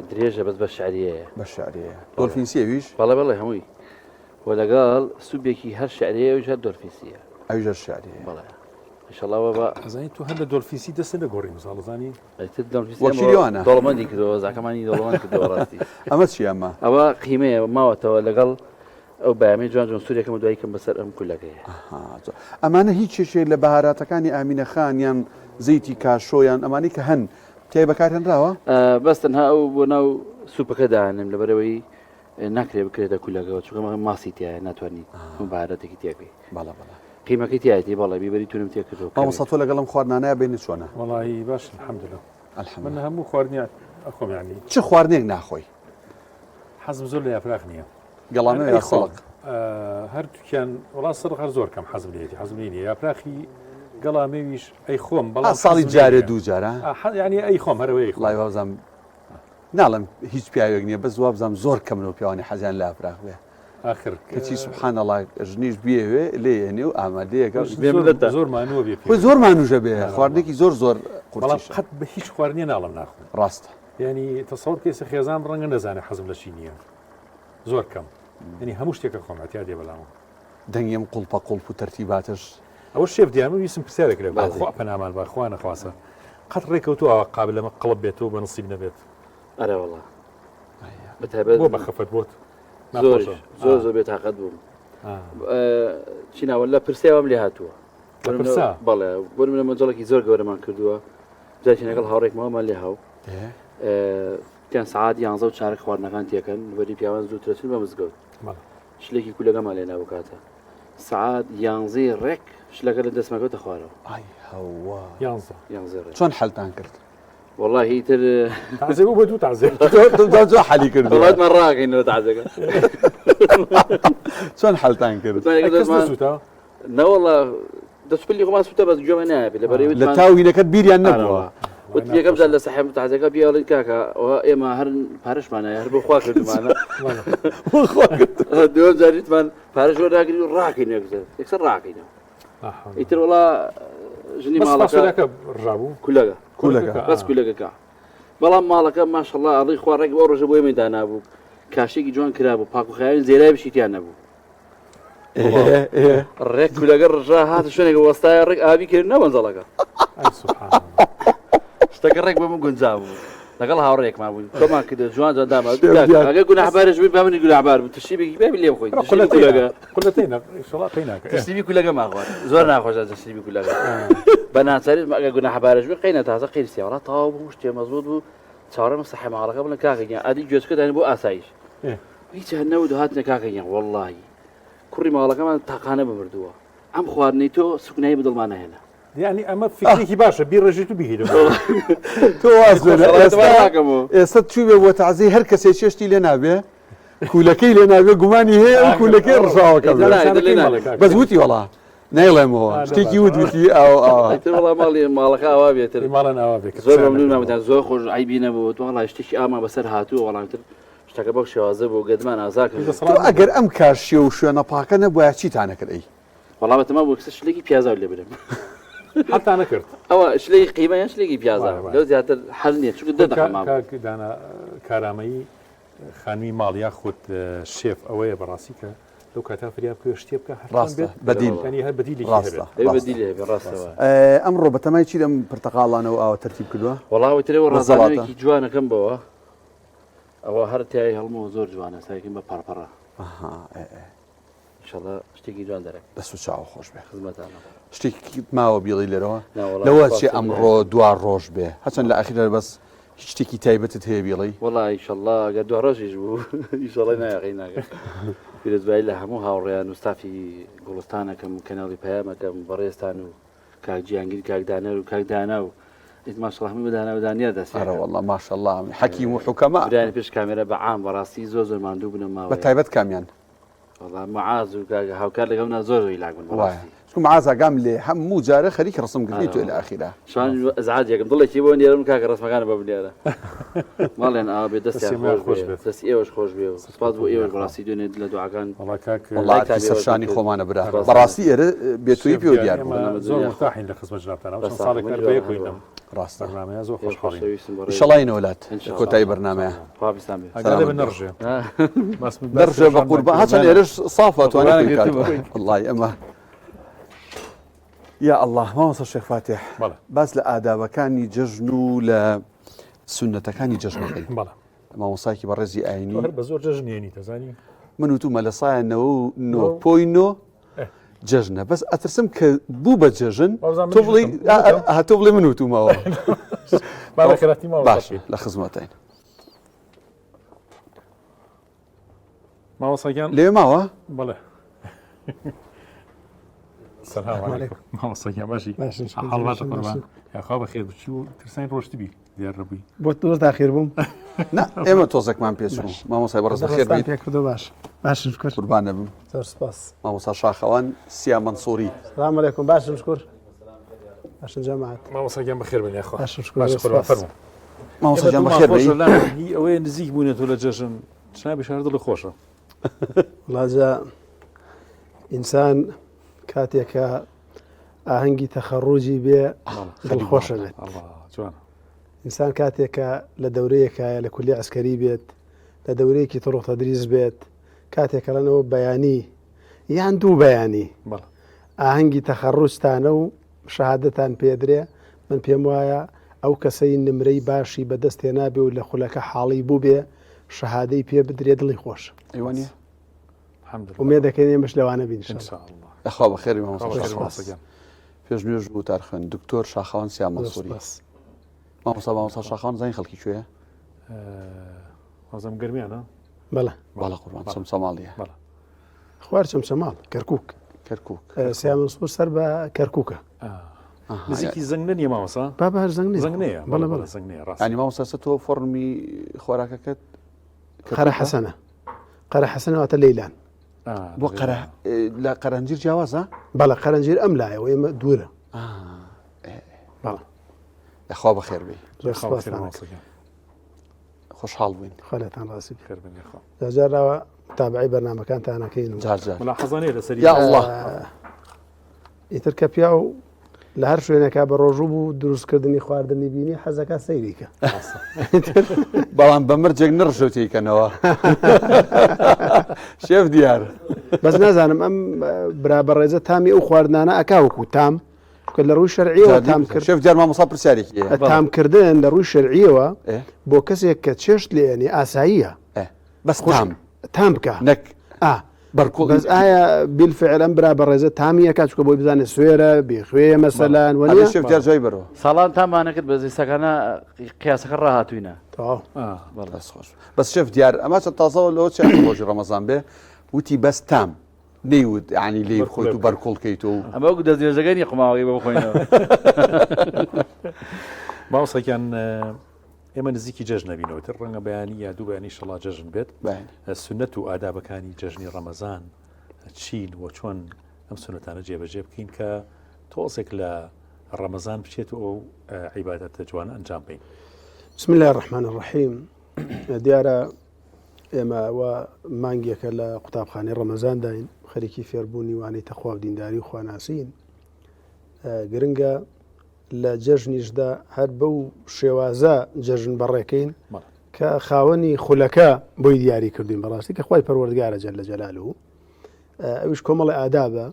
درێژە بەس بە شعریەیە. بە شعریەیە. دۆلفینسیە ئەویش؟ بەڵێ بەڵێ هەمووی. و لەگەڵ سوبێکی هەر شعریەیە ئەویش هەر دۆلفینسیە. ئەویش هەر شعریەیە. بەڵێ. ئینشەڵا وە بە. ئەزانی تۆ هەر لە دۆلفینسی دەستت نەگۆڕی مساڵ زانی؟ ئیتر دۆلفینسی وەکیلی ئەوانە. دەوڵەمەندی کردەوە وەزعەکەمانی دەوڵەمەند کردەوە ڕاستی. ئەمە چیە ئەمە؟ ئەوە قیمەیە ماوەتەوە لەگەڵ ئەو بایەمەی جوان جوان سوورێکم و دوایی کەم بەسەر ئەم کولەکەیە. ئەها جا ئەمانە هیچ یەکێک لە بەهاراتەکانی ئامینە خان یان زەیتی کاشۆ یان ئەمانەی کە هەن تیای بەکارهێنراوە؟ بەس تەنها ئەو بۆ ناو سوپەکە دانێم لەبەرئەوەی ناکرێ بکرێتە کولەکەوە چونکە ماسی تیایە ناتوانانی هەموو بەهاراتێکی تیا بکەی. بەڵێ بەڵێ. قیمەکەی تیایەتی بەڵێ بیبەری تونم تێ کردووە. مامۆستا تۆ لەگەڵ ئەم خواردنانەیا بینت چۆنە؟ وەڵایی باش الحمدللە. الحمدللە. من هەموو خواردنی ئەخۆم یانی. چ خواردنێک ناخۆی؟ حەزم زۆر لە یاپراخ نییە. گەڵامە یا سەڵق؟ هەردووکیان وڵا سەڵق هەر زۆر کەم حەزم لێتی حەزم لێ نییە یاپراخی گەڵامێویش ئەی خۆم بەڵام ساڵی جارێ دوو جارە ینی ئەی خۆم هەرەوەی وڵای وابزانم ناڵم هیچ پیاوێک نییە بەس وابزانم زۆر کەمنەوە پیاوانی حەزیان لە ئافراخ بێ آخر کەچی سبحان الله ژنیش بیەوێ لێ و ئامادەیەکە زۆر مانووە بێ زۆر مانوژە بێ خواردنێکی زۆر زۆر بەڵام قەت بە هیچ خواردنیە ناڵم ناخۆم ڕاستە ینی تەسەور کەیسە خێزان ڕەنگە نەزانێ حەزم لە چی نییە زۆر کەم یعنی هەموو شتێکە خۆم اعتیادێ بەلامەوە. دەنگی ئەم قوڵپە قوڵپ و تەرتیباتەش. ئەوە شێف دیار من ویستم پرسیارێک لێ بکەم خوا پەنامان با خوا نەخواسە قەت ڕێکەوتووە ئاوا قابلەمە قڵپ بێتەوە بە نسیب نەبێت؟ ئەرێ وەڵا بەتایبەت بۆ بەخەفەت بۆت زۆر زۆر زۆر بێتاقەت بووم چی ناوە لە پرسیاوەم لێ هاتووە بەڵێ بۆ منە مەجەڵێکی زۆر گەورەمان کردووە جارێکی لەگەڵ هاوڕێکمەوەمان لێ هاو تیان سەعات یانزە و چارەک خواردنەکان تێکەن وەری پیاوان زووترە چون بە مزگەوت شلێکی کولەکەمان لێ نابوو کاتە سەعات یانزەی ڕێک شلەکە لە دەستمەکەوتە خوارەوە ئای هەوا یانزە یانزەی ڕێک چۆن حەلتان کرد والله تر تازێ بوو بە دوو تازێ زۆ حەلی کرد وڵاتمان ڕاکەینەوە تازەکە چۆن حەلتان کرد کەس نەسووتا نەوەڵا دەست پلی خۆمان سوتە بەس گوێمە نایە لە بەرەی لە تاوینەکەت بیریان نەبووە وتم یەکەم جار لە سەحێب تازەکە بیاڵین کاکە ئەوە ئێمە هەر پارەشمانە هەر بۆ خوا کردمانە دووەم جار وتمان پارەش وەرناگرین و ڕاکەین یەکسەر یەکسەر ڕاکەینەوە ئیتر وڵا ژنی ماڵەکە ڕژابوو کولەکە کولەکە بەس کولەکەکە بەڵام ماڵەکە ماشەڵا ئەڵی خوا ڕێک بۆ ڕۆژە بۆ ئێمەی دانابوو کاشێکی جوان کرابوو پاک و خاوێن زێراویشی تیا نەبوو ڕێک کولەکە ڕژا هاتە شوێنێک وەستایە ڕێک ئاوی کرد نەمەنزەڵەکە شتەکە ڕێک بە من گونجا بوو لەگەڵ هاوڕێکمان بووین کۆمان کردە جوان جوان داما ئەگەر گوناحبارش بووی با منی گوناحبار بوو تشریبێکی بێ لێ بخۆین کولەکە تشریبی کولەکە ماخوارد زۆر ناخۆشە تشریبی کولەکە بە ناچاری ئەگەر گوناحبارش بووی قەینە تازە قیرسیە وەڵا تەواو بوو شتێ مەزبوط بوو چاوەڕێم سەحێ ماڵەکە بڵێن کاکە گیان ئەدی گوێچکە دانی بۆ ئاسایش هیچ هەر نەوت هاتنە کاکە گیان وەڵڵاهی کوڕی ماڵەکەمان تاقانە بمردووە ئەم خواردنەی تۆ سوکنایی بە دڵمان نەهێنا. یعنی ئەمە فکرێکی باشە بیڕێژیت و بیهیرم تۆ واز بێنە ئێستا ئێستا چووێ بۆ تازەی هەر کەسێ چێشتی لێ نابێ کوولەکەی لێ نابێ گومانی هەیە ئەو کوولەکەی ڕژاوەکە بەس وتی وەڵا نایڵێمەوە شتێکی وت وتی ئاو ئاوا ئیتر وەڵا ماڵی ماڵەکە ئاوا بێتر ماڵان ئاوا بێت زۆر مەمنون مامۆستا زۆر خۆش عەیبی نەبوو وەڵا شتێکی ئاما بەسەر هاتووە وەڵام تر شتەکە بەو شێوازە بوو گەدمان ئازا کرد. تۆ ئەگەر ئەم کاشیە و شوێنە پاکە نەبوایە چیتان ئەکرد ئەی؟ وەڵا بەتەما بوو کسە شلێکی پیازاو لێ بدەم. حەلتان نەکرد؟ ئەوە شلێکی قیمە یان شلێکی پیازاو لەو زیاتر حەل نییە چونکە دە دەقە مابوو. کاک دانا کارامەیی خانمی ماڵ یاخود شێف ئەوەیە بەڕاستی کە لەو کاتە فریا بکەوێ شتێ بکە هەر چۆن ڕاستە بێت بەدیل یانی هەر بەدیلێکی ڕاستە هەبێت. دەبێ ڕاستە بەدیلی هەبێ ڕاستە وایە. ئەمڕۆ بەتەمای چیت ئەم پرتەقاڵانە و ئاوە تەرتیب کردووە؟ وەڵا ئەوەی ترەوە وە زەڵاتە؟ ڕازانەوەیەکی جوانەکەم بەوە ئەوە هەر تای هەڵمەوە زۆر جوانە سایکم بە پەڕپەڕە. ئەها ئێ ئێ. ئینشەڵا شتێکی جوان دەرەکەی. دەست و چاوە خۆش بێ. خزمەتانە. شتێکی ماوە بیڵی لێرەوە؟ نا وەڵا لەوە سوپاس چێ دەکەم. ئەمڕۆ دوا ڕۆژ بێ هەرچەند لە ئاخیردا بەس هیچ شتێکی تایبەتت هەیە بیڵێی؟ وەڵا ئیشەڵا گەر دوا ڕۆژیش بوو ئیشەڵای نایەقەی ناکەم. پیرۆزبایی لە هەموو هاوڕێیان و ستافی گوڵستانەکەم و کەناڵی پەیامەکەم بەڕێزتان و کاک جیهانگیر کاک دانەر و کاک دانا و ئیت ماشەڵا هەمووی بە دانا و دانیار دەست ئەرە وەڵا ماشەڵا حەکیم و حوکەما برایان پێش کامێرا بە عام بەڕاستی زۆر زۆر ماندوو بوون ئەم بە ماوەیە. تایبەت کامیان؟ وەڵا معاذ و کاک هاوکار لەگەڵ منا زۆر زۆر هیلاک بوون وایە بەڕاستی. چونکە معاذ ئاگام لێ هەموو جارێ خەریکی ڕەسم گرتنی تۆ لە ئاخیرا. شوان ئەزعاج یەکم دڵێکی بۆ نێرم کاکە ڕەسمەکانم بۆ بنێرە ماڵیان ئاوا بێ دەستیان خۆش بێ دەستی ئێوەش خۆش بێ و سپاس بۆ ئێوەش بەڕاستی دوێنێ لە دوعاکان وەڵا کاک وەڵا ئەرکی سەرشانی خۆمانە برا بەڕاستی ئێرە بێتۆیی پێوە دیار بوو زۆر مرتاحین لە خزمەت جنابتانەوە چەند ساڵێک هەر بەیەکەوەین لەم ڕاستە بەرنامەیە زۆر خۆشحاڵین ئیشەڵا اینەوە لات کۆتایی بەرنامەیە ئەگەر بە نەڕژێ نەڕژێ بە قوربان هەچەند ئێرەش سافە توانێت وەڵڵاهی ئەمە یا ئەڵڵا مامۆستا شێخ فاتیح باس لە ئادابەکانی جەژن و لە سوننەتەکانی جەژنەکەی مامۆسایکی بەڕێزی ئاینی بە زۆر جەژنێنی تەزانی من وتومە لە سایە نەوە پۆی نۆ جەژنە بەس ئەترسم کە بوو بە جەژن تۆ بڵێ تۆ بڵێ من وتومەوە باش لە خزمەتین مامۆساگیان لێ ماوە بەڵێ سلام علیکم مامۆستا باشی حاڵ باشە قوربان یاخوا بەخێر بچی و ترسانی ڕۆشتبی دیار نەبووی بۆ تۆز تاخیر بووم نا ئێمە تۆزێکمان پێچوو مامۆستای بەڕێز بەخێر بێیت پێکردو باش باشم شکر قوربان نەبم زۆر سپاس مامۆستا شاخەوان سیا مەنسووری سلام علیکم باشم شکر باشن جەماعەت مامۆستا گیان بەخێر بن یاخوا باشم شکر باشە قوربان فەرموو مامۆستا گیان بەخێر بێی هی ئەوەیە نزیک بوونێتەوە لە جەژن چنابی شار دڵی خۆشە وڵاجا ئینسان کاتێکە ئاهەنگی تەخەڕوجی بێ دڵخۆشە بێت ئینسان کاتێکە لە دەورەیەکایە لە کولی عسکەری بێت لە دەورەیەکی تڕۆ تەدریس بێت کاتێکەڵەنەوە بەیانی یان دوو بەیانی ئاهەنگی تەخەڕوجتانە و شەهادەتان پێدرێ من پێم وایە ئەو کەسەی نمرەی باشی بەدەست هێنابێ و لە خولەکە حاڵی بووبێ شەهادەی پێ بدرێ دڵی خۆشە. ئەی وانیە؟ ئومێد دەکەین ئێمەش لەوانە بین ان شاء الله. یاخوا بەخێر بی مامۆستا گیان. پێش نوێژ و وتار خوێن دکتۆر شاخەوان سیا مەنسوری. مامۆستا مامۆستا شاخەوان زانی خەڵکی کوێیە؟ وازم گەرمیانە؟ بەڵێ. بەڵێ قوربان چەمچەماڵیە. بەڵێ. خوار چەمچەماڵ کەرکک. کەرکک. سیا مەنسوور سەر بە کەرککە. نزیکی زەنگنە نییە مامۆستا؟ بابە هەر زەنگنەیە. زەنگنەیە بەڵێ بەڵێ زەنگنەیە ڕاستە. یانی مامۆستا سە تۆ فۆڕمی خۆراکەکەت قەرە حەسەنە. قەرە حەسەنە واتە لەیلان. بۆ قەرە لە قەرەنجیر جیاوازە؟ بەڵێ قەرەنجیر ئەم لایەوە ئێمە دوورە. بەڵێ. یاخوا بەخێر بێی. زۆر سوپاستان ئەکەم. خۆشحاڵ بووین. خوا لێتان ڕازی بێ. جار جار لاوە متابعەی بەرنامەکانتان ئەکەین و جار جار. ملاحەزە نییە لەسەری. یا ئەڵڵا. ئیتر کە پیاو لە هەر شوێنێکا بە ڕۆژوو بوو دروستکردنی خواردنی بینی حەزەکە سەیری کە. بەڵام بە مەرجێک نەڕژێ تێیکەنەوە. شێف دیار. بەس نازانم ئەم برا بەڕێزە تامی ئەو خواردنانە ئەکا وەکوو تام چونکە لە ڕووی شەرعیەوە تام کرد شێف دیار مامۆستا پرسیارێکی هەیە. تامکردن لە ڕووی شەرعیەوە بۆ کەسێک کە چێشت لێنێ ئاساییە بەس تام تام بکە نەک ئا بەرکۆڵ بەس ئایا بیلفعل ئەم برا بەڕێزە تامی ئەکا چونکە بۆی بزانێ سوێرە بێخوێیە مەسەلەن وەنیە ئەبێ شێف دیار جوای بەرەوە ساڵان تامانەکرد بەس ئێستاکانە قیاسەکە ڕاهاتووینە تەواو بەڵێ دەست خۆش بەس شێف دیار ئەمە چە تازەوە لەوە چێ ڕۆژی ڕەمەزان بێ وتی بەس تام نەیوت یانی لێی بخۆیت و بەرکوڵ کەیت و ئەمە وەکو دەستنوێژەکە نیە قوماوەکەی بۆ بخۆینەوە. مامۆستا گیان ئێمە نزیکی جەژن نەبینەوە تر ڕەنگە بەیانی یا دوو بەیانی شەڵا جەژن بێت سنت و ئادابەکانی جەژنی ڕەمەزان چین و چۆن ئەم سنتانە جێبەجێ بکەین کە تۆزێک لە ڕەمەزان بچێت و ئەو عیبادەتە جوان ئەنجام بین. بسم الله الرحمن الرحیم دیارە ئێمە وا مانگێکە لە قوتابخانەی ڕەمەزانداین خەریکی فێربوونی وانەی تەخوا و دینداری و خواناسین گرنگە لە جەژنیشدا هەر بەو شێوازە جەژن بەڕێکەین کە خاوەنی خولەکە بۆی دیاری کردوین بەڕاستی کە خوای پەروەردگارە جل جلاله ئەویش کۆمەڵی ئادابە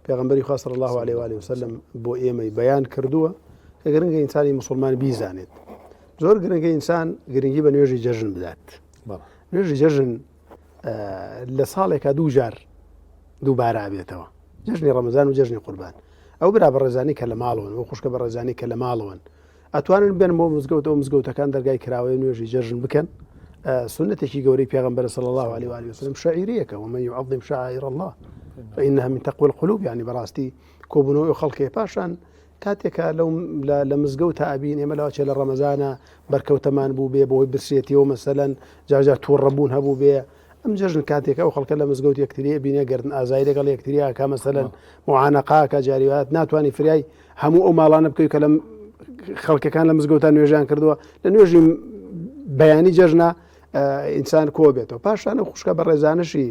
پێغەمبەری خوا صلی الله علیه و آله وسلم بۆ ئێمەی بەیان کردووە کە گرنگە ئینسانی مسلمان بیزانێت زۆر گرنگە ئینسان گرنگی بە نوێژی جەژن بدات نوێژی جەژن لە ساڵێکا دوو جار دووبارە بێتەوە جەژنی ڕەمەزان و جەژنی قوربان ئەو برا بەڕێزانی کە لە ماڵەوەن و خوشکە بەڕێزانی کە لە ماڵەوەن. ئەتوانن بێن بۆ مزگەوتەوە مزگەوتەکان دەرگای کراوەیە نوێژی جەژن بکەن سنتێکی گەورەی پێغەمبەر صلی الله عليه و آله وسلم شعیرەیەکە ومن يعظم شعائر الله فإنها من تقوى القلوب يعني بەڕاستی کۆبوونەوەی خەڵکێ پاشان کاتێکە لەو لە مزگەوت ئەبین ئێمە لەوەچێ لە ڕەمەزانە بەرکەوتەمان بوو بێ بۆی برسێتیەوە مەسەلەن جارجار تووڕەبوون هەبوو بێ ئەم جەژن کاتێک ئەو خەڵکە لە مزگەوت یەکتری بینێ گردن ئازای لەگەڵ یەکتریا کە مەسەلەن معانەقاکە جاریوات ناتوانانی فریای هەموو ئەو ماڵانە بکەوی کە لە خەڵکەکان لە مزگەوتان نوێژیان کردووە لە نوێژی بەیانی جەژنە ئینسان کۆ بێتەوە پاشانە خوشکە بە ڕێزانشی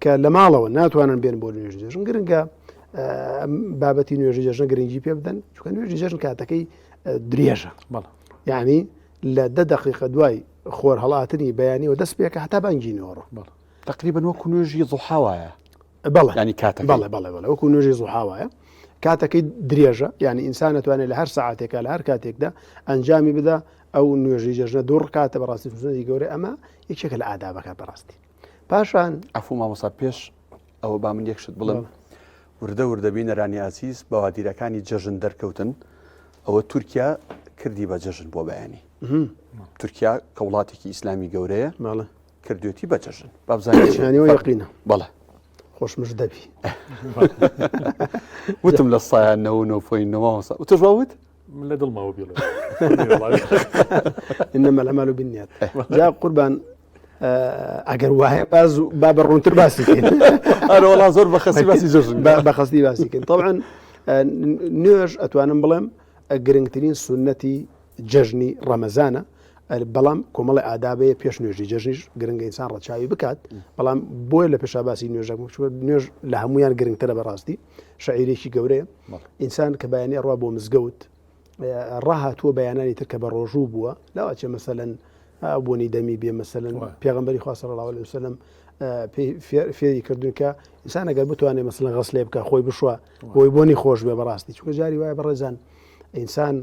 کە لە ماڵەوە ناتوانن بێن بۆ نوێژی جەژن گرنگە بابەتی نوێژی جەژن گرنگی پێ بدەن چونکە نوێژی جەژن کاتەکەی درێژە یعنی لە دە دقیقە دوای خۆر هەڵاتنی بەیانیەوە دەست پێکە هەتا بانگی نۆڕە تقریبا وەکو نوێژی زوحا وایە بەڵێ ینی کاتە بەڵێ بەڵێ بەڵێ وەکو نوێژی زوحا وایە کاتەکەی درێژە یعنی ئینسان دەتوانێت لە هەر سەعاتێکا لە هەر کاتێکدا ئەنجامی بدا ئەو نوێژی جەژنە دوو ڕکاتە بەڕاستی سوننەتی گەورە ئەمە یەکێکە لە ئادابەکە بەڕاستی پاشان عەفو مامۆستا پێش ئەوە با من یەک شت بڵێم وردە وردە بینەرانی ئازیز بەوادیرەکانی جەژن دەرکەوتن ئەوە تورکیا کردی بە جەژن بۆ بەیانی تورکیا کە وڵاتێکی ئیسلامی گەورەیە کردوێتی بە جەژن بابزانین یقینە بەڵێ خۆشمش دەبی وتم لە سایان نەوە نۆ پوین نەماوەسا وتش وت من لە دڵمەوە بیڵێ إنما الأعمال بالنيات جا قوربان ئەگەر وایە باز با بە ڕوونتر باسی کەین ئەرە وەڵا زۆر بە خەسی باسی جەژن بە خەستی باسی کەین طبعا نوێژ ئەتوانم بڵێم گرنگترین سوننەتی جەژنی ڕەمەزانە بەڵام کۆمەڵی ئادابەیە پێش نوێژی جەژنیش گرنگە ئینسان ڕەچاوی بکات بەڵام بۆیە لە پێشا باسی نوێژەکە نوێژ لە هەمویان گرنگترە بەڕاستی شعیرێکی گەورەیە ئینسان کە بەیانی ئەڕوا بۆ مزگەوت ڕاهاتووە بەیانانی تر کە بە ڕۆژوو بووە لەواچێ مەسەلەن بۆنی دەمی بێ مەسەلەن پێغەمبەری خوا صلی الله علیه وسلم فێری کردوون کە ئینسان ئەگەر بتوانێت مەسەلەن غەسلێ بکە خۆی بشوە بۆی بۆنی خۆش بێ بەڕاستی چونکە جاری وایە بەڕێزان ئینسان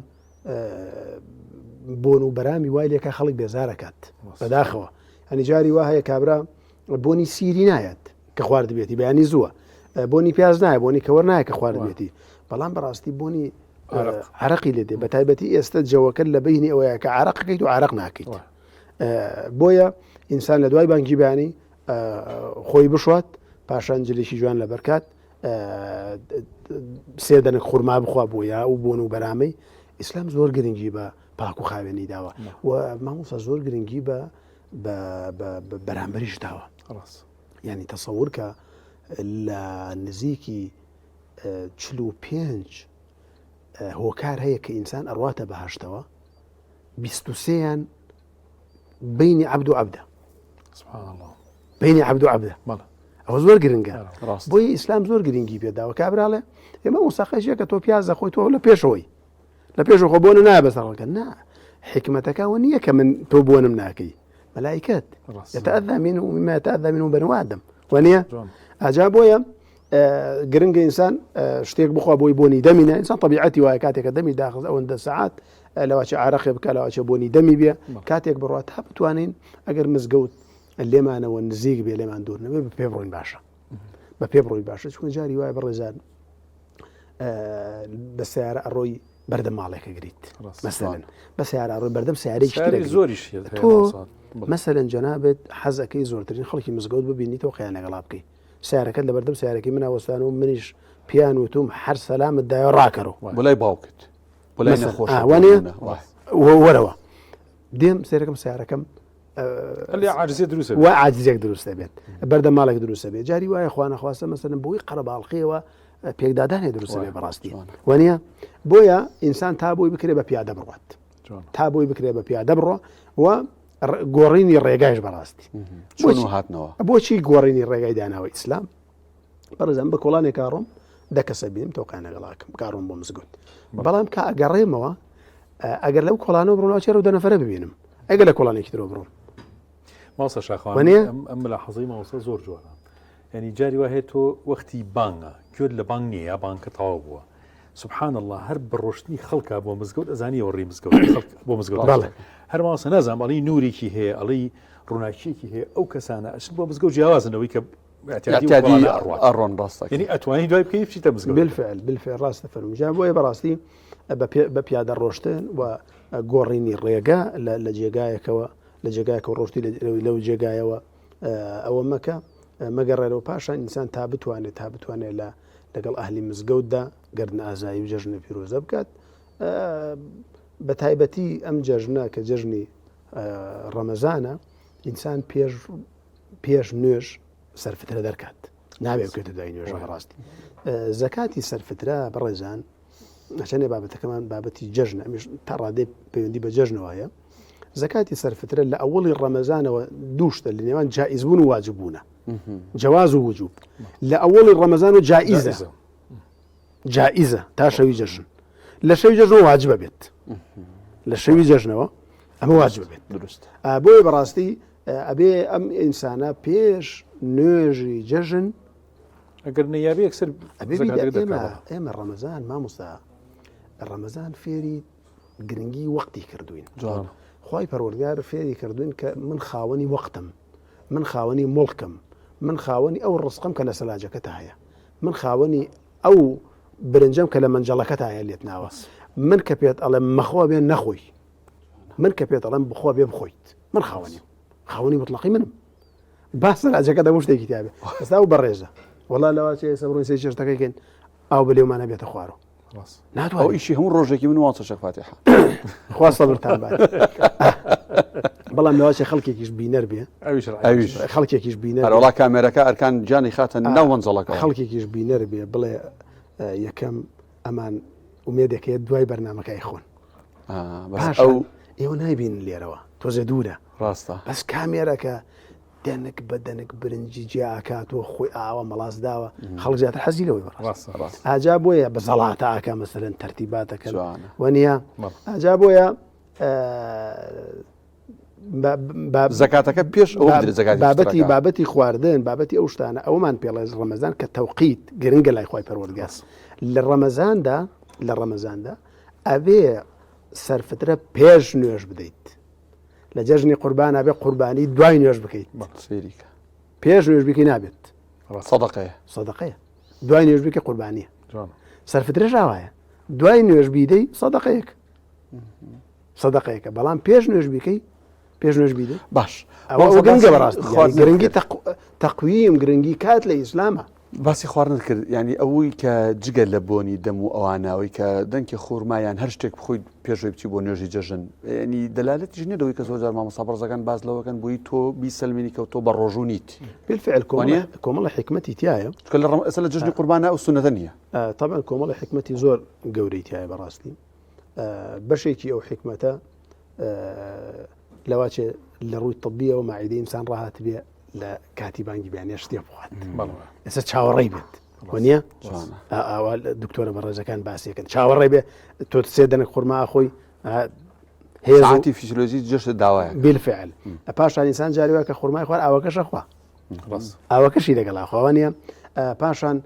بۆن و بەرامی وای لێکە خەڵک بێزارەکات بەداخەوە ئەنی جاری وا هەیە کابرا بۆنی سیری نایەت کە خواردبێتی بەیانی زووە بۆنی پیاز نایە بۆنی کەوەر نایە کە خواردبێتی بەڵام بەڕاستی بۆنی عرەقی لێ دێ بە تایبەتی ئێستا جەوەکە لە بینی ئەوەیە کە عرەقەکەیت و عرەق ناکەیت بۆیە ئینسان لە دوای بانگی بەیانی خۆی بشوات پاشان جلێکی جوان لەبەرکات سێ دەنک خورما بخوا بۆ یا و بۆن و بەرامەی ئیسلام زۆر گرنگی بە پاک و خاوێنی داوە و مامۆستا زۆر گرنگی بە بەرامبەریش داوە ینی تەسەور کە لە نزیکی 45 هۆکار هەیە کە ئینسان ئەڕواتە بەهشتەوە 23یان بینی عبد و عبدە بینی عبد و عبدە ئەوە زۆر گرنگە بۆی ئیسلام زۆر گرنگی پێداوە کابراڵێ ئێمە موساقەشیە کە تۆ پیاز دەخۆی تۆ لە پێشەوەی لە پێش خۆ بۆنە نایە بەسەر خەڵکە نا حکمەتەکە ئەوە نییە کە من تۆ بۆنم ناکەی مەلایکەت يتأذى منه مما يتأذى منه بنو آدم وانیە ئاجا بۆیە گرنگە ئینسان شتێک بخوا بۆی بۆنی دەمی نە ئینسان طبیعەتی وایە کاتێکە دەمی داخست ئەوەندە سەعات لەواچە عرەقێ بکە لەواچە بۆنی دەمی بێ کاتێک بڕات تا بتوانین ئەگەر مزگەوت لێمانەوە نزیک بێ لێمان دوور نەبێ بە پێ بڕۆین باشە بە پێ بڕۆی باشە چونکە جاری وایە بەڕێزان بە سیارە ئەڕۆی بەردەم ماڵێکە گریت مەسەلەن بە سیارە ئەڕۆی بەردەم سیارێکی زۆریش تۆ مەسەلەن جەنابێت حەزەکەی زۆرترین خەڵکی مزگەوت ببینیتەوە قیان لەگەڵا بکەی سیارەکەت لە بەردەم سیارەکەی منە وەستان و منیش پیان وتوم هەر سەلامت دایە ڕاکەرەوە بۆ لای باوکت بۆ لای نەخۆش وەرەوە دێم سێرەکەم سیارەکەم وا عاجزێک دروست دەبێت بەردە ماڵێک دروست دەبێت جاری وایە خوانەخواستە مەسەلەن بۆی قەرەباڵخیەوە پێکدادانێ دروست دەبێت بەڕاستی وانە بۆیە ئینسان تا بۆی بکرێ بە پیادە بڕات تا بۆی بکرێ بە پیادە بڕۆ و گۆڕینی ڕێگایش بەڕاستی چۆن هاتنەوە بۆچی گۆڕینی ڕێگای داناوە ئیسلام بەڕێزان بە کۆڵانێک ئاڕۆم دە کەسە بینم تۆقیان لەگەڵاکەم کاڕۆم بۆ مزگەوت بەڵام کە ئەگەڕێمەوە ئەگەر لەو کۆڵانەوە بڕۆم ناوچێرە و دە نەفەرە ببینم ئەگەر لە کۆڵانێکی ترەوە بڕۆم ماوسە شاخوان ئەم ملاحەزەی ماوسە زۆر جوانە ینی جاری وا هەیە تۆ وەختی بانگە گوێت لە بانگ نییە یا بانکە تەواو بووە سبحان الله هەر بڕۆشتنی خەڵکە بۆ مزگەوت ئەزانیەوە ڕی مزگەوت خەڵک بۆ مزگەوت بەڵێ هەر ماوسە نازانم ئەڵی نورێکی هەیە ئەڵی ڕووناکیەکی هەیە ئەو کەسانە ئەچن بۆ مزگەوت جیاوازنەوەی کە. اعتیادی ئەڕۆن ڕاستە یعنی ئەتوانی دوای بکەی بچیتە مزگەوت بالفعل بالفعل ڕاستە فەرموو جا بۆیە بەڕاستی بە پیادە ڕۆشتن و گۆڕینی ڕێگە لە جێگایەکەوە لە جێگایەکەوە ڕۆشتی لەو جێگایەوە ئەوە مەکە مەگەڕێرەوە پاشان ئینسان تا بتوانێت تا بتوانێت لە لەگەڵ ئەهلی مزگەوتدا گردن ئازایی و جەژنە پیرۆزە بکات بە تایبەتی ئەم جەژنە کە جەژنی ڕەمەزانە ئینسان پێش پێش نوێژ سەرفترە دەرکات نابێ بکەێتە دوای نوێژ ڕاستی زەکاتی سەرفترە بەڕێزان چەندێ بابەتەکەمان بابەتی جەژنە ئەمیش تا ڕادێ پەیوەندی بە جەژنەوە هەیە زەکاتی سەرفترە لە ئەوەڵی ڕەمەزانەوە دووشتە لە نێوان جائزبوون و واجببوونە جواز و وجوب لە ئەوەڵی ڕەمەزان و جائزە جائزە تا شەوی جەژن لە شەوی جەژنەوە واجبە بێت لە شەوی جەژنەوە ئەمە واجبە بێت دروست بۆیە بەڕاستی ئەبێ ئەم ئینسانە پێش نوێژی جەژن ئەگەر نەیابێ یەکسەر ئەبێ ئێمە ڕەمەزان مامۆستا ڕەمەزان فێری گرنگی وەختی کردوین جوان خوای پەروەردگار فێری کردوین کە من خاوەنی وەختم من خاوەنی مڵکم من خاوەنی ئەو ڕزقم کە لە سەلاجەکەتا هەیە من خاوەنی ئەو برنجەم کە لە مەنجەڵەکەتا هەیە لێت ناوە من کە پێت ئەڵێم مەخۆ بێ نەخۆی من کە پێت ئەڵێم بخۆ بێ بخۆیت من خاوەنیم خاوەنی مطلقی منم با سەلاجەکە دەموو شتێکی تیاابێ ئێستا و بەڕێزە وەڵا لەوا چێ ئێستا بڕۆین سێ چێشتەکەی کەین ئاو بە لێومانە بێتە خوارەوە ناتوانێت ئیشی هەموو ڕۆژێکی من واتە شەخ فاتیحە خوا سەبرتان بات بەڵام لەواچێ خەڵکێکیش بینەر بێ ئەویش خەڵکێکیش بینەر وڵا کامێرەکە ئەرکان گیانی خاتە ناو مەنزەڵەکە خەڵکێکیش بینەر بێ بڵێ یەکەم ئەمان ئومێدەکەیە دوای بەرنمەکەی خۆن ئەو ئێوە نایبین لێرەوە تۆزێ دوورە ڕاستە بەس کامێرەکە دەنک بە دەنک برنجی جیا ئەکات و خۆی ئاوا مەڵاس داوە خەڵک زیاتر حەزی لەوەی بەڕاست ئاجا بۆیە بە زەڵاتە ئاکا مەسەرەن تەرتیباتەکە وەنیە ئاجا بۆیە زەکاتەکە پێش ئەو بابەتی بابەتی خواردن بابەتی ئەو شتانە ئەومان پێڵێز ڕەمەزان کە تەوقیت گرنگە لای خی پەروەردگار لە ڕەمەزاندا لە ڕەمەزاندا ئەبێ سەرفترە پێش نوێژ بدەیت لە جەژنی قوربان ئەبێ قوربانی دوای نوێژ بکەیت سەیریکە پێش نوێژ بکەی نابێت سەدەقەیە سەدەقەیە دوای نوێژ بکە قوربانیە سەرفترەش ئاوایە دوای نوێژ بیدەی سەدەقەیەک سەدەقەیەکە بەڵام پێش نوێژ بیکەی پێش نوێژ بیدەی باش ئەوە گرنگە بەڕاستی گرنگی تەقویم گرنگی کات لە ئیسلامە باسی خواردنت کرد یانی ئەوەی کە جگە لە بۆنی دەم و ئەوانە ئەوەی کە دەنکی خورما یان هەر شتێک بخۆیت پێش ئەوەی بچی بۆ نوێژی جەژن ینی دەلالەتیش نییە لەوەی کە زۆر جار مامۆستا بەڕێزەکان باس لەوەکەن بۆی تۆ بیسەلمێنی کە تۆ بە ڕۆژوو نیت بالفعل کۆمەڵە کۆمەڵە حیکمەتی تایە چونکە لە ڕەم ئێستا لە جەژنی قوربانە ئەو سوننەتە نییە طبعا کۆمەڵە حیکمەتی زۆر گەورەی تایە بەڕاستی بەشێکی ئەو حیکمەتە لەواچێ لە ڕووی طبیەوە ماعیدەی ئینسان ڕاهات بێ لە کاتی بانگی بیانێ شتێ بخوات ئێستا چاوەڕێی بێت وە نییە ئاوا دکتۆرە بەڕێزەکان باسیەکەن چاوەڕێ بێ تۆ سێ دەنک خورما خۆی هێزاتی فیسیۆلۆژی جەشت داوایە بالفعل پاشان ئینسان جاری وایە کە خورمای خوار ئاوەکەشە خوا ئاوەکەشی لەگەڵا خواوە نییە پاشان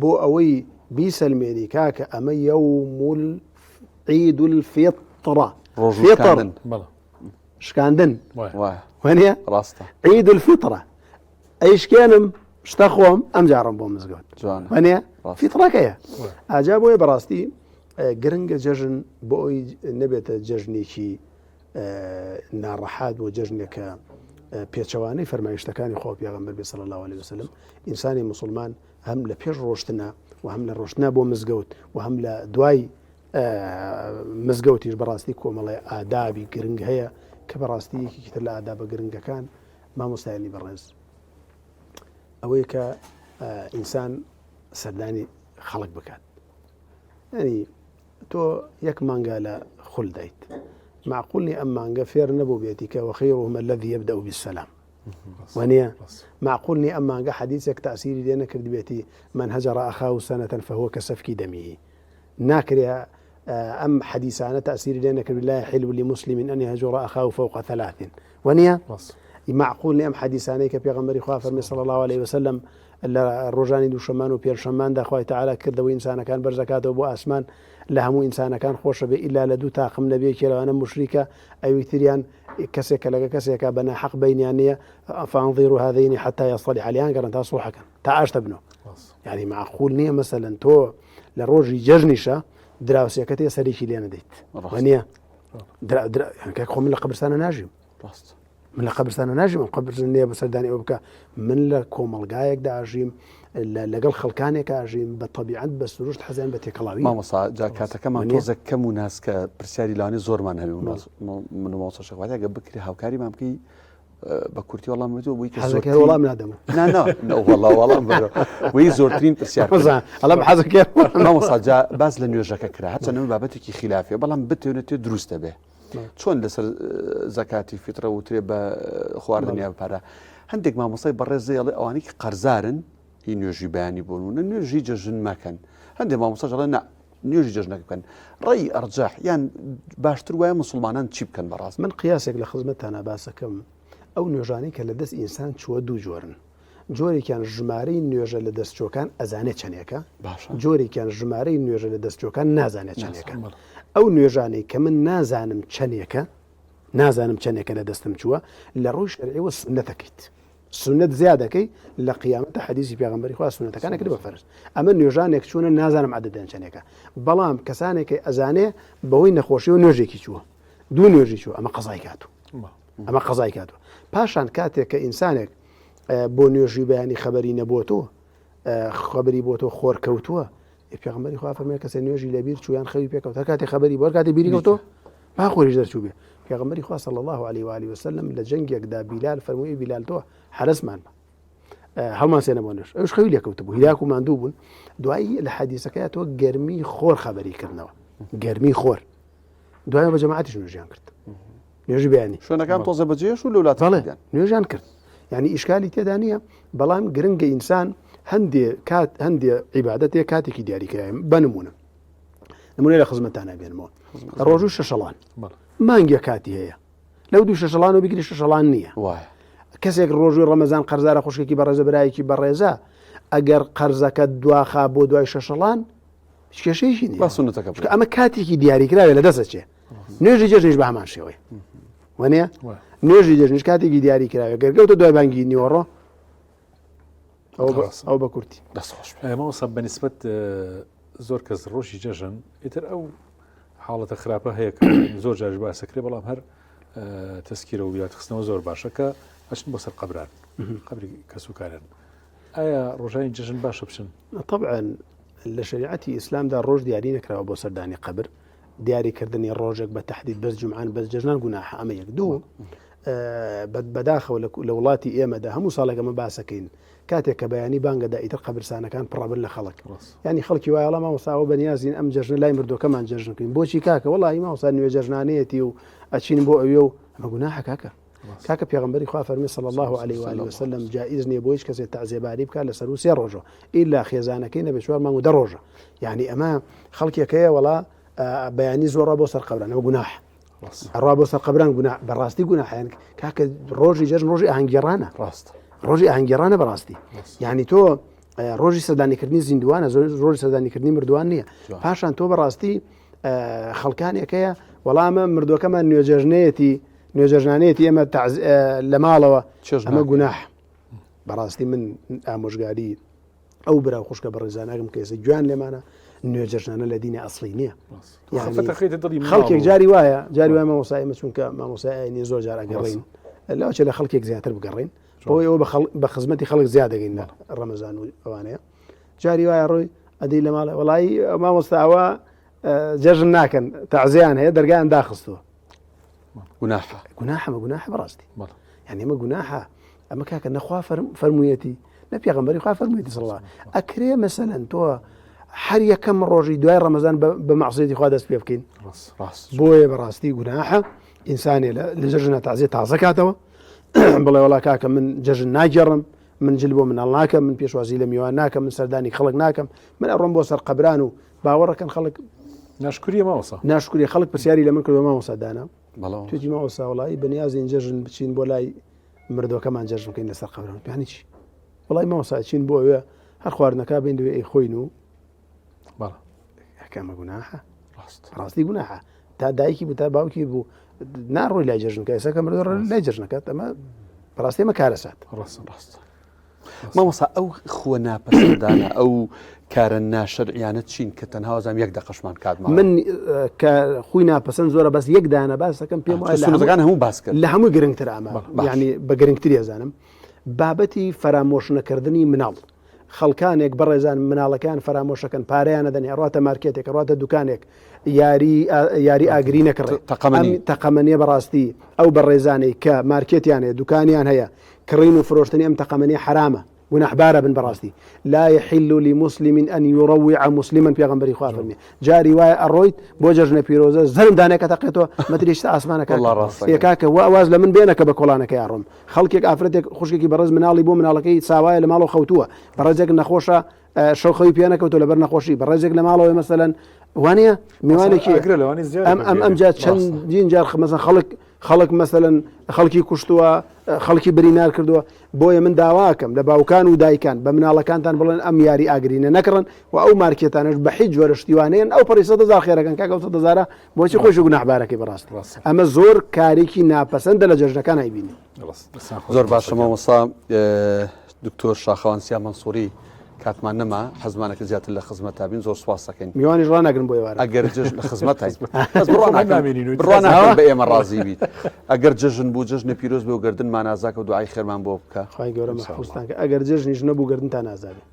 بۆ ئەوەی بیسەلمێنی کاکە ئەمە یومول عید الفطرە فطر شکاندن وانە ڕاستە عید الفطرە ئەیشکێنم شتە خۆم ئەم جاڕم بۆ مزگەوت وانە فیتڕەکەیە ئاجا بۆیە بەڕاستی گرنگە جەژن بۆ ئەوی نەبێتە جەژنێکی ناڕەحات بۆ جەژنێکە پێچەوانەی فەرمایشتەکانی خۆ پێغەمبەر بێ صلی الله علیه وسلم ئینسانی مسلمان هەم لە پێش ڕۆشتنە و هەم لە ڕۆشتنە بۆ مزگەوت و هەم لە دوای مزگەوتیش بەڕاستی کۆمەڵێ ئادابی گرنگ هەیە کە بەڕاستی یەکێکی تر لە ئادابە گرنگەکان مامۆستایانی بەڕێز ئەوەیە کە ئینسان سەردانی خەڵک بکات ینی تۆ یەک مانگا لە خول دایت معقولی ئەم مانگە فێر نەبوو بێتی کە وەخیرهم الذي يبدأ بالسلام وانە معقول نی ئەم مانگە حەدیثێک تاسیری لێ نەکردبێتی من هجر أخاه سنة فهو كسفك دمه ناکرێ ئەم حەدیسانە تەئسیری لێ نەکرد لا يحل لمسلم أن يهجر أخاه فوق ثلاث وەنیە معقول ئەم حەدیسانەی کە پێغەمبەری خوا فەرمی صلی الله عليه وسلم لە ڕۆژانی دووشەمان و پێنجشەمماندا خوای تەعالا کردەوەی ئینسانەکان بەرزەکاتەوە بۆ ئاسمان. لە هەموو ئینسانەکان خۆشە بێ ئیلا لە دوو تاقم نەبێ یەکێ لەوانە موشریکە ئەوی تریان کەسێک کە لەگە کەسێکە بە ناحەق بینیان نییە فانظروا هذين حتى يصطلحا لێیان گەڕن تا سوڵحەکەن تا ئاشتە بنەوە یعنی معقول نییە مەسەلەن تۆ لە ڕۆژی جەژنیشە دراوسێکەت هەیە سەرێکی لێ نەدەیت وانە درا درا کاک خۆ من لە قەبرستانە ناژیم ڕاست من لە قەبرستانە ناژیم ئەم قەبرستان نییە بە سەردانی ئەو بکە من لە کۆمەڵگایەکدا ئاژیم لەگەڵ خەڵکانێک ئاژیم بە تەبیعەت بە سروشت حەزیان بە تێکەڵاوی مامۆسا جا کاتەکەمان تۆزێک کەم و ناسکە پرسیاری لانی زۆرمان هەبێ من و مامۆسا شێخ واتە گە بکرێ هاوکاریمان بکەی بە کورتی وەڵام بدەوە بۆی کە زۆر وەڵام نادەم نا نا وەڵا وەڵام بەرەوە بۆی زۆرترین پرسیار ئەڵم حەزەکە مامۆسا جا باس لە نوێژەکە کرا هەرچەندە بابەتێکی خلافیە بەڵام بتێنێت دروست دەبێ چۆن لەسەر زەکاتی فیترە وترێ بە خواردن یا پارە هەندێک مامۆسای بەڕێز دەیڵێ ئەوانەی کە قەرزارن هی نوێژی بەیانی بۆ نمونە نوێژی جەژن مەکەن هەندێک مامۆستا دەڵێن نا نوێژی جەژنەکە بکەن ڕێی ئەرجەح یان باشتر وایە مسلمانان چی بکەن بەڕاست من قیاسێک لە خزمەتتانە باسەکەم ئەو نوێژانەی کە لە دەست ئینسان چووە دوو جۆرن جۆرێکیان ژمارەی نوێژە لە دەستچووەکان ئەزانێت چەندێکە، باشە. جۆرێکیان ژمارەی نوێژە لە دەستچووەکان نازانێت چەندێکە. ئەو نوێژانەی کە من نازانم چەندێکە، نازانم چەندێکە لە دەستم چووە، لە ڕووی شەرعیەوە سوننەتەکەیت. سوننەت زیادەکەی لە قیامەتە حەدیسی پێغەمبەری خوا سوننەتەکان ئەکرێت بە فەرز. ئەمە نوێژانێک چوونە نازانم عەدەدیان چەندێکە. بەڵام کەسانێک ئەزانێ بەهۆی نەخۆشیەوە نوێژێکی چووە. دوو نوێژی چووە ئەمە قەزای کاتوو. ئەمە قەزای کاتوە پاشان کاتێک کە ئینسانێک بۆ نوێژی بەیانی خەبەری نەبووەوە خەبری بۆ تۆ خۆر کەوتووە پێغمبەری خوا فەرمووی کەسێ نوێژی لەبیر چویان خەوی پێکەوت هەر کاتێ خەبەری بۆ کاتێ بیری کەوتۆ با خۆریش دەرچوو بێ پێغمبەری خوا صلی الله علیه و آله وسلم لە جەنگێکدا بیلال فەرمووی بیلال تۆ حرسمان بە هەڵمان سێنە بۆ نوێژ ئەوش خەوی لێکەوت بوو هیلاک و ماندوو بوون دوایی لە حەدیسەکەی تۆ گەرمی خۆر خەبەری کردنەوە گەرمی خۆر دوای بە جەماعەتیش نوێژیان کرد نوێژی بەیانی شوێنەکان تۆزە بەجێش و لەولات بەڵێ نوێژیان کرد یعنی ئیشکالی تێدا نییە بەڵام گرنگە ئینسان هەندێ کات هەندێ عیبادەتێ کاتێکی دیاریکرایم بە نمونە نمونە لە خزمەتانە بێنمەوە ڕۆژ و شەشەڵان مانگێ کاتی هەیە لەو دوو شەشەڵان و بگری شەشەڵان نییە وایە کەسێک ڕۆژوی ڕەمەزان قەرزارە خوشکێکی بەڕێزە برایەکی بەڕێزە ئەگەر قەرزەکە دواخا بۆ دوای شەشەڵان هیچ کێشەیەکی نییە با سوننەتەکە چونکە ئەمە کاتێکی دیاریکراوە لە دەست ئەچێ نوێژی جەژنیش بە هەمان شێوەیە وانە نوێژی جەژنیش کاتێکی دیاری کراوە گەر گەوتە دوای بانگی نیوەڕۆ ئەو بە کورتی دەست خۆش مامۆستا بە نیسبەت زۆر کەس ڕۆژی جەژن ئیتر ئەو حاڵەتە خراپە هەیە کە زۆر جاریش باسەکرێ بەڵام هەر تەسکیرە و یادخستنەوە زۆر باشە کە ئەچن بۆ سەر قەبران قەبری کەسوکارن ئایا ڕۆژانی جەژن باشە بچن؟ طبعا لە شەریعەتی ئیسلامدا ڕۆژ دیاری نەکراوە بۆ سەردانی قەبر دیاریکردنی ڕۆژێک بە تەحدید بەس جومعان بەس جەژنان گوناحە ئەمە یەک دوو بەداخەوە لە وڵاتی ئێمەدا هەموو ساڵێک ئەمە باسەکەین کاتێک کە بەیانی بانگەدا ئیتر قەبرسانەکان پڕەبن لە خەڵک ینی خەڵکی وایەڵا مامۆساوە بەنیازین ئەم جەژنە لای مردۆکەمان جەژن بکەین بۆچی کاکە وەڵی مامۆسا نوێ جەژنانەیەتی و ئەچین بۆ ئەوێ و ئەمە گوناحە کاکە کاکە پێغەمبەری خوا فەرمی صلی الله علیه و آله وسلم جائز نییە بۆ هیچ کەسێ تەعزیەباری بکات لەسەر و سێ ڕۆژە ئیلا خێزانەکەی نەبێ چوار مانگ و دە ڕۆژە یعنی ئەمە خەڵکێکەیە وەڵا بەیانی زۆڕە بۆ سەر قەبران ئەمە گوناح ئەڕوا بۆ سەر قەبران گوناح بەڕاستی گوناحیان کاکە ڕۆژی جەژن ڕۆژی ئاهەنگێڕانە ڕاست ڕۆژی ئاهەنگێڕانە بەڕاستی یعنی تۆ ڕۆژی سەردانیکردنی زیندوانە زۆر ڕۆژی سەردانیکردنی مردووان نییە پاشان تۆ بەڕاستی خەڵکانێکەیە وەڵامە مردوەکەمان نوێجەژنەیەتی نوێجەژنانەیەتی ئێمە لە ماڵەوە ئەمە گوناح بەڕاستی من ئامۆژگاری ئەو برا خوشکە بەڕێزانەکەم کە ئێستا گویان لێمانە نوێجەژنانە لە دینی ئەسڵی نییە خەڵکێک جاری وایە جاری وایە مامۆسای ئێمە چونکە مامۆسای ئاینی زۆر جار ئەگەڕین لەوچە لە خەڵکێک زیاتر بگەڕین بۆی ئەوە بە خزمەتی خەڵک زیاد دەگەین لە ڕەمەزان و ئەوانەیە جاری وایە ڕۆی ئەدی لە ماڵێ وڵی مامۆستاوە جەژن ناکەن تەعزیان هەیە دەرگایان داخستووە گوناحە گوناحە مە گوناحە بەڕاستی یعنی ئەمە گوناحە ئەمە کاکە نەخوا فەرموویەتی نە پێغەمبەری خوا فەرموویەتی صلی الله ئەکرێ مەسەلەن تۆ هەر یەکەم ڕۆژی دوای ڕەمەزان بە مەعسیەتی خوا دەست پێ بکەین بۆیە بەڕاستی گوناحە ئینسانێ لە جەژنە تازیە تازە کاتەوە بڵێ وڵا کاکە من جەژن ناگێڕم من جل بۆ مناڵ ناکەم من پێشوازی لە میوان ناکەم من سەردانی خەڵک ناکەم من ئەڕۆم بۆ سەر قەبران و باوەڕەکەن خەڵک ناشکریە مامۆستا ناشکری خەڵک پرسیاری لە من کردو مامۆستا دانا توێتی مامۆستا وڵی بەنیازین جەژن بچین بۆ لای مردۆکەمان جەژن بکەین لەسەر قەبران پیانی چی وڵی مامۆستا چین بۆ ئەوێ هەر خواردنەکە بین دوێ ئەی خۆین و بەڵێ کەمە گوناحە. ڕاست ڕاستی گوناحە تا دایکی بوو تا باوکی بوو ناڕۆی لای جەژنکە ئێستا کە مردووە لای جەژنەکەت ئەمە بەڕاستی ئەمە کارەسات ڕاستە ڕاستە مامۆسا ئەو خووە ناپەسەندانە ئەو کارە ناشەرعیانە چین کە تەنها وازانم یەک دەقەشمان کات ماوە؟ من کە خووی ناپەسەند زۆرە بەس یەک دانە باس دەکەم پێم وایە لە هەموو سوننەتەکان هەموو باس کرد لە هەموو گرنگترە ئەمە باش. یعنی بە گرنگتری ئەزانم بابەتی فەرامۆشنەکردنی مناڵ خەڵکانێک بەڕێزان مناڵەکەیان فەرامۆشەکەن پارەیان ئەدەنێ ئەڕواتە مارکێتێک ئەڕواتە دوکانێک یاری یاری ئاگری نەکڕێ تەقەمەنی. ئەم تەقەمەنیە بەڕاستی ئەو بەڕێزانەی کە مارکێتیان هەیە دوکانیان هەیە کڕین و فرۆشتنی ئەم تەقەمەنیە حەرامە گوناحبارە بن بەڕاستی لا يحل لمسلم أن يروع مسلما پێغەمبەری خوا فەرمی جاری وایە ئەڕۆیت بۆ جەژنە پیرۆزە زەرم دانێکە تەقێتەوە مەتریشتە ئاسمانەکە والله ڕاستەکەی. کاکە وا واز لە من بێنە کە بە کۆڵانەکەی ئەڕۆم خەڵکێک ئافرەتێک خوشکێکی بەڕێز مناڵی بۆ مناڵەکەی ساوایە لە ماڵەوە خەوتووە بەڕێزێک نەخۆشە شەو خەوی پێ نەکەوتووە لەبەر نەخۆشی بەڕێزێک لە ماڵەوەی مەسەلەن وانە میوانێکی ئاگرە لەوانی زیاد ئەم ئەم ئەمجا چەندین جار مەسەن خەڵک خەڵک مەسەلەن خەڵکی کوشتووە خەڵکی برینار کردووە بۆیە من داواکەم لە باوکان و دایکان بە مناڵەکانتان بڵێن ئەم یاری ئاگرینە نەکڕن و ئەو مارکێتانەش بە هیچ جۆرە شتیوانەیەن ئەو پەڕی 100 هەزار خێرەکەن کاکە ئەو 100 هەزارە بۆچی خۆشی گوناحبارەکەی بەڕاستی ئەمە زۆر کارێکی ناپەسەندە لە جەژنەکان ئەیبینی. زۆر باشە مامۆستا دکتۆر شاخەوان سیا مەنسووری کاتمان نەما حەزمانەکە زیاتر لە خزمەتا بین زۆر سوپاس دەکەین میوانیش ڕاناگرن بۆ ئێوارە ئەگەر جەژن لە خزمەتای بەس بڕوا ناکەم بڕوا ناکەم بە ئێمە ڕازی بیت ئەگەر جەژن بوو جەژنە پیرۆز بێ و گەردنمان ئازاکە و دوعای خێرمان بۆ بکە خوای گەورە مەحفوظتان کە ئەگەر جەژنیش نەبوو گەردنتان ئازابێ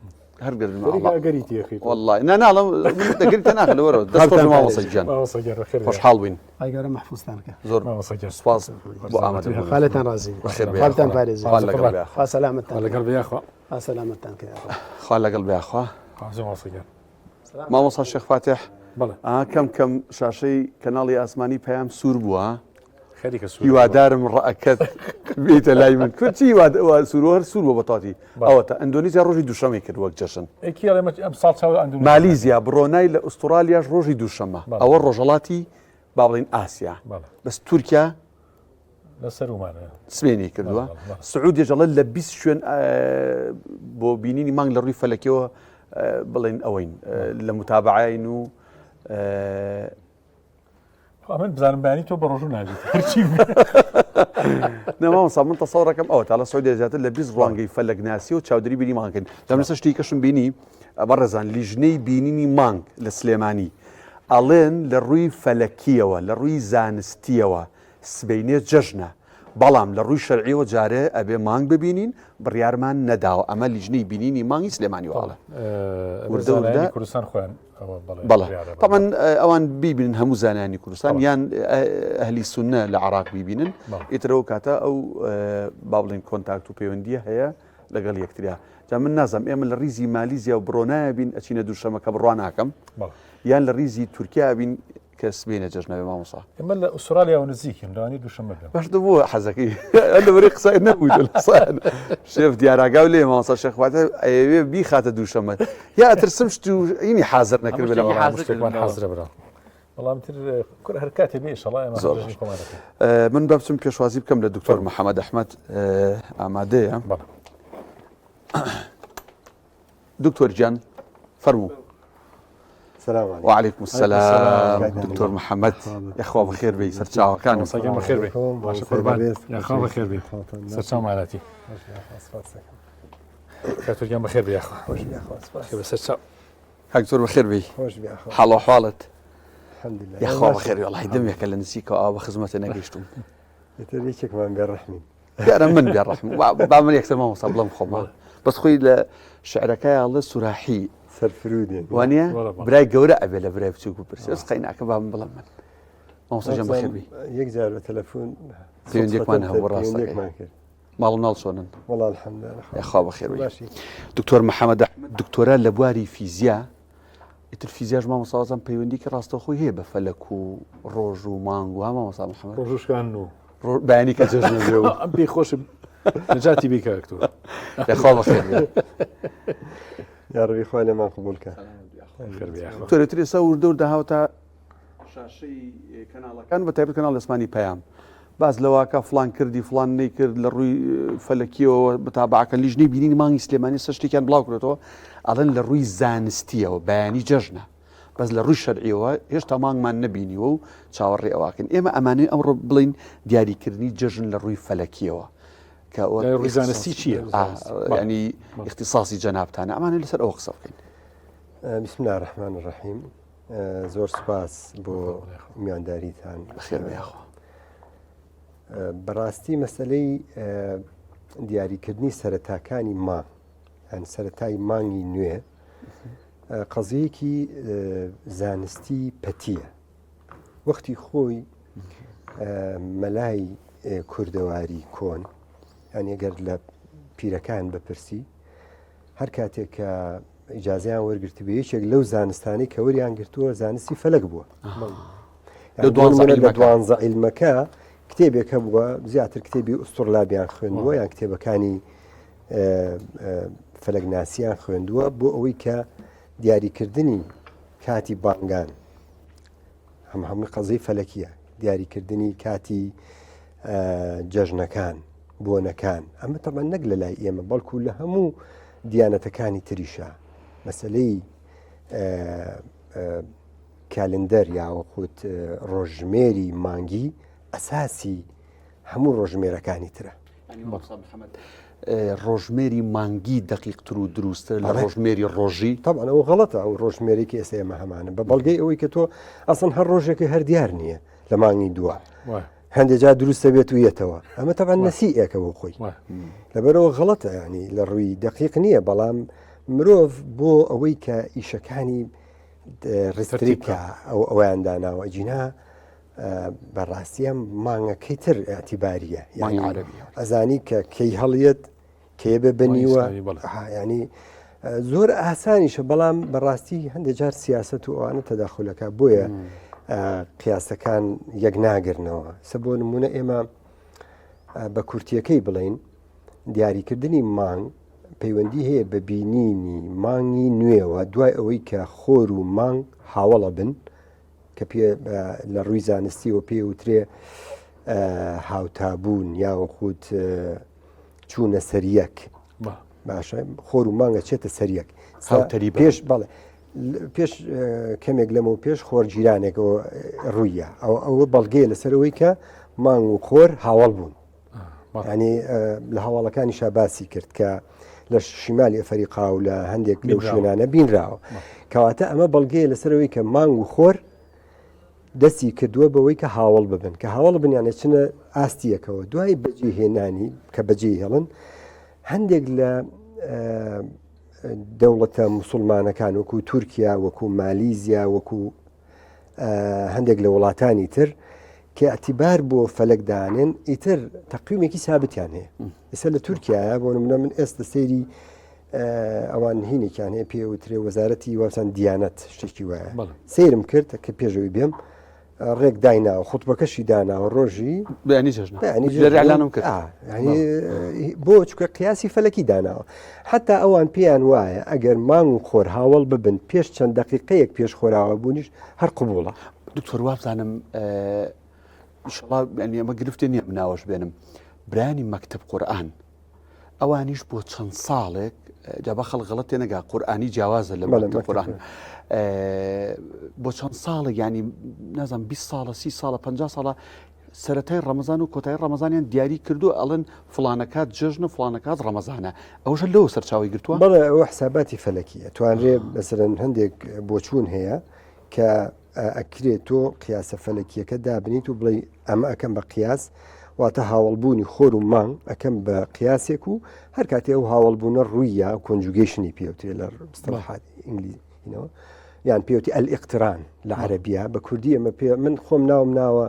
هەر گەردن خەریکە ئەگەری تێخیت والله نا ناڵم من دەگری تەناخە لەوەرەوە دەست خۆش مامۆستا گیان مامۆستا گیان بەخێر بێی. خۆشحاڵ بووین خوای گەورە مەحفوظتان کە زۆر مامۆستا گیان سوپاس بۆ ئامادەبوونت خوا لێتان ڕازی بێ بەخێر بێی خوا بتان یاخوا. پارێزێ خوا لەگەڵ بێ یاخوا. خوا سەلامەتتان خوا لەگەڵ بێ یاخوا خوا سەلامەتتان کە یاخوا. خوا لەگەڵ بێ یاخوا. خوا مامۆستا گیان مامۆستا شێخ فاتح بەڵێ ئا کەم کەم شاشەی کەناڵی ئاسمانی پەیام سوور بووە خەریکە سوور هیوادارم ڕەئەکەت بێیتە لای من کورد چی سوور هەر سوور بووە بەتەواتی ئەوەتە ئەندۆنیزیا ڕۆژی دووشەمەی کرد وەک جەژن ئەی کێ ئەڵێ ئەم ساڵ چاو ئەندۆنیزیا مالیزیا برۆنای لە ئوسترالیاش ڕۆژی دووشەمە ئەوە ڕۆژهەڵاتی با بڵێین ئاسیا بەس تورکیا لەسەرومانە سمێنی کردووە سعودیش ئەڵێ لە 20 شوێن بۆ بینینی مانگ لە ڕووی فەلەکیەوە بڵێن ئەوەین لە متابعین و من بزانم بەیانی تۆ بە ڕۆژوو نابیت هەرچی نەمامۆستا من تەسەوڕەکەم ئەوە تا لە سعودیە زیاتر لە 20 ڕوانگەی فەلەکناسی و چاودێری بینی مانگن لە منسە شتی کەشم بینی بەڕێزان لیژنەی بینینی مانگ لە سلێمانی ئەڵێن لە ڕووی فەلەکیەوە لە ڕووی زانستیەوە سبەینێ جەژنە بەڵام لە ڕووی شەرعیەوە جارێ ئەبێ مانگ ببینین بڕیارمان نەداوە ئەمە لیژنەی بینینی مانگی سلێمانی واڵە وردە وردە کوردستان خۆیان بەڵێ تەبعەن ئەوان بیبینن هەموو زانایانی کوردستان یان ئەهلی سوننە لە عراق بیبینن ئیترەوە کاتە ئەو با بڵێن contact و پەیوەندیە هەیە لەگەڵ یەکتریا جا من نازم ئێمە لە ریزی مالیزیا و برۆنایە بین ئەچینە دووشەمە کە بڕوا ناکەم یان لە ریزی تورکیا بین کە سبەینێ جەژنە بێ مامۆستا. ئێمە لە ئوسترالیاوە نزیکین لەوانەیە دووشەممە بێم. باش دەبوو حەزەکەی لەبەرەی قسە نەبوویت لە شێف دیاراگاو لێ مامۆستا شێخ واتە ئەیەوێ بیخاتە دووشەممە یا ئەترسم شت و ئینی حازر نەکرد بێ لە هەموو ماڵ. شتێکمان حازرە برا بەڵام تر کورە هەر کاتێ بێ ئیشەڵا ئێمە زۆر جەژنی باش. خۆمان دەکەین. من با بچم پێشوازی بکەم لە دکتۆر محەممەد ئەحمەد ئامادەیە. بەڵێ. دکتۆر گیان فەرموو. سلام علیکم. وعلیکم السلام دکتۆر دکتۆر محەممەد یاخوا بەخێر بێی سەرچاوەکانم. مامۆستا گیان بەخێر بێی. باشە قوربان یاخوا بەخێر بێی سەرچاو مالاتی. دکتۆر گیان بەخێر بێی یاخوا. بەخێر بێی سەرچاو. کاک دکتۆر بەخێر بێی. خۆش بێ یاخوا. حاڵ و حواڵت؟ الحمدلله. یاخوا بەخێر بێی وەڵاهی دەمێکە لە نزیکەوە ئاوا بە خزمەتت نەگەیشتووم. ئیتر یەکێکمان بێ ڕەحمین. دیارە من بێ ڕەحم با من یەکسەر مامۆستا بڵێم خۆمە بەس خۆی لە شعرەکەی ئەڵێ سوراحی سەرفرودێن وانە برای گەورە ئەبێ لە برای بچووک بپرسێ بەس قەیناکە با من بڵێم من مامۆستا گیان بەخێر بی یەک جار بە تەلەفۆن پەیوەندیەکمان هەبوو ڕاستەکەی پەیوەندیەکمان کرد ماڵ و مناڵ چۆنن وەڵا الحمدلله یاخوا بەخێر بی باشی دکتۆر محەممەد ئەحمەد دکتۆرا لە بواری فیزیا ئیتر فیزیاش مامۆستا وازم پەیوەندیکی ڕاستەوخۆی هەیە بە فەلەک و ڕۆژ و مانگ و ها مامۆستا محەممەد ڕۆژوشکان و بەیانی کە جەژنە بێ و ئەم پێی خۆشم نەجاتی بی کاک تۆ یاخوا بەخێر بێ. یاڕەبی خوا لێمان قبوڵ کە. خێر بێ یاخوا. دکتۆر ئیتر ئێستا وردە وردە هاوتا شاشەی کەناڵەکان بە تایبەت کەناڵی ئاسمانی پەیام باس لەواکە فلان کردی فلان نەیکرد لە ڕووی فەلەکیەوە بتابعەکە لیژنەی بینینی مانگی سلێمانی سەر شتێکیان بڵاو کردەوە ئەڵێن لە ڕووی زانستیەوە بەیانی جەژنە. بەس لە ڕووی شەرعیەوە هێشتا مانگمان نەبینیوە و چاوەڕێ ئەوەکەین ئێمە ئەمانەوێ ئەمڕۆ بڵین دیاریکردنی جەژن لە ڕووی فەلەکیەوە کە ڕووی زانستی چییە؟ ینی اختصاصی جەنابتانە ئەمانە لەسەر ئەوە قسە بکەین. بسم الله الرحمن الرحیم زۆر سوپاس بۆ میوانداریتان بەخێر بێخوا. بەڕاستی مەسلەی دیاریکردنی سەرەتاکانی مانگ یان سەرەتای مانگی نوێ قەزیەکی زانستی پەتیە وەختی خۆی مەلای کوردەواری کۆن یان گەر لە پیرەکان بپرسی هەر کاتێک کە ئیجازیان وەرگرتبێ یەکێک لەو زانستانی کە وەریان گرتووە زانستی فەلەک بووە لە دوانزە عیلمەکە کتێبێک هەبووە زیاتر کتێبی ئوستڕلابیان خوێندووە یان کتێبەکانی فەلەکناسیان خوێندووە بۆ ئەوەی کە دیاریکردنی کاتی بانگان هەم هەمووی قەزەی فەلەکیە دیاریکردنی کاتی جەژنەکان بۆنەکان ئەمە تەبەن نەک لە لای ئێمە بەڵکو لە هەموو دیانەتەکانی تریشە مەسلەی کالندەر یاوەخود ڕۆژژمێری مانگی ئەساسی هەموو ڕۆژمێرەکانی ترە. ڕۆژمێری مانگی دەقیقتر و دروستتر لە ڕۆژمێری ڕۆژی تەبعەن ئەوە غەڵەتە ئەو ڕۆژمێری کە ئێستا ئێمە هەمانە بە بەڵگەی ئەوەی کە تۆ ئەسڵەن هەر ڕۆژێکی هەر دیار نییە لە مانگی دووە هەندێک جار دروستە بێت و یەتەوە ئەمە تەبعەن نەسیئێکە بۆ خۆی لەبەرەوە غەڵەتە ینی لە ڕووی دقیق نییە بەڵام مرۆڤ بۆ ئەوەی کە ئیشەکانی ڕستریکە ئەو ئەویان داناوە جینا بەڕاستی ئەم مانگەکەی تر ئیعتیباریە مانگی عەرەبیە ئەزانی کە کەی هەڵیەت کێ بێ بەنیوە ینی زۆر ئاسانیشە بەڵام بەڕاستی هەندێک جار سیاست و ئەوانە تەداخلەکە بۆیە قیاسەکان یەک ناگرنەوە سە بۆ نمونە ئێمە بە کورتیەکەی بڵین دیاریکردنی مانگ پەیوەندی هەیە بە بینینی مانگی نوێوە دوای ئەوەی کە خۆر و مانگ هاوڵە بن کە پێ لە ڕووی زانستیەوە پێ وترێ هاوتابوون یاوەخود چوونە سەریەک باشە خۆر و مانگە چێتە سەریەک هاوتەری پێش بەڵێ پێش کەمێک لەمە و پێش خۆر جیرانێکەوە ڕوویە ئەو ئەوە بەڵگەیە لەسەرەوەی کە مانگ و خۆر هاوڵ بوون ینی لە هەواڵەکانیشا باسی کرد کە لە شیمالی ئەفەریقا و لە هەندێک لەو شوێنانە بینراوە کەواتە ئەمە بەڵگەیە لەسەرەوەی کە مانگ و خۆر دەستی کردووە بەوەی کە هاوڵ ببن کە هاوڵ بنیانە چنە ئاستیەکەوە دوای بەجێهێنانی کە بەجێ هێڵن هەندێک لە دەوڵەتە مسلمانەکان وەکو تورکیا وەکو مالیزیا وەکو هەندێک لە وڵاتانی تر کە اعتیبار بۆ فەلەک دانێن ئیتر تەقویمێکی سابتیان هەیە ئێستا لە تورکایە بۆ منە من ئێستا سەیری ئەوان هینێکیان هەیە پێوترێ وەزارەتی واسان دیانەت شتێکی وایە سەیرم کرد کە پێشەوەی بێم ڕێک دایناوە خوتبەکەشی داناوە ڕۆژی بەیانی جەژنە بەیانی جەژنە کرد بۆ چکە قیاسی فەلەکی داناوە حتا ئەوان پێیان وایە ئەگەر مانگ و خۆر هاوڵ ببن پێش چەند دقیقەیەک پێش خۆراوە بوونیش هەر قوبوڵە دکتۆر وابزانم ئیشەڵا یعنی ئەمە گرفتێ نییە مناوەش بێنم برانی مەکتب قورئان ئەوانیش بۆ چەند ساڵێک جا بە خەڵک غەڵەت تێنەگا قورئانی جیاوازە لە مەکتب قورئان بۆ چەند ساڵێک ینی نازانم 20 ساڵە سی ساڵە 50 ساڵە سەتای ڕەمەزان و کۆتایی ڕەمەزانیان دیاری کردو ئەڵێن فلانەکات جەژنە فلانەکات ڕەمەزانە ئەوەشە لەوە سەرچاوی گرتووە بەڵێ ئەوە حساباتی فەلەکیە توانرێ مەسەرەن هەندێک بۆچوون هەیە کە ئەکرێ تۆ قیاسە فەلەکیەکە دابنیت و بڵێی ئەمە ئەکەم بە قیاس واتە هاوڵبوونی خۆر و مانگ ئەکەم بە قیاسێک و هەر کاتێ ئەو هاوڵبوونە ڕوویە conjugation ی پێوترێ لە مستەڵحات ئینگلیزینەوە یان پێوتی الاقتران لە عەرەبیە بە کوردی ئەمە پێ من خۆم ناوم ناوە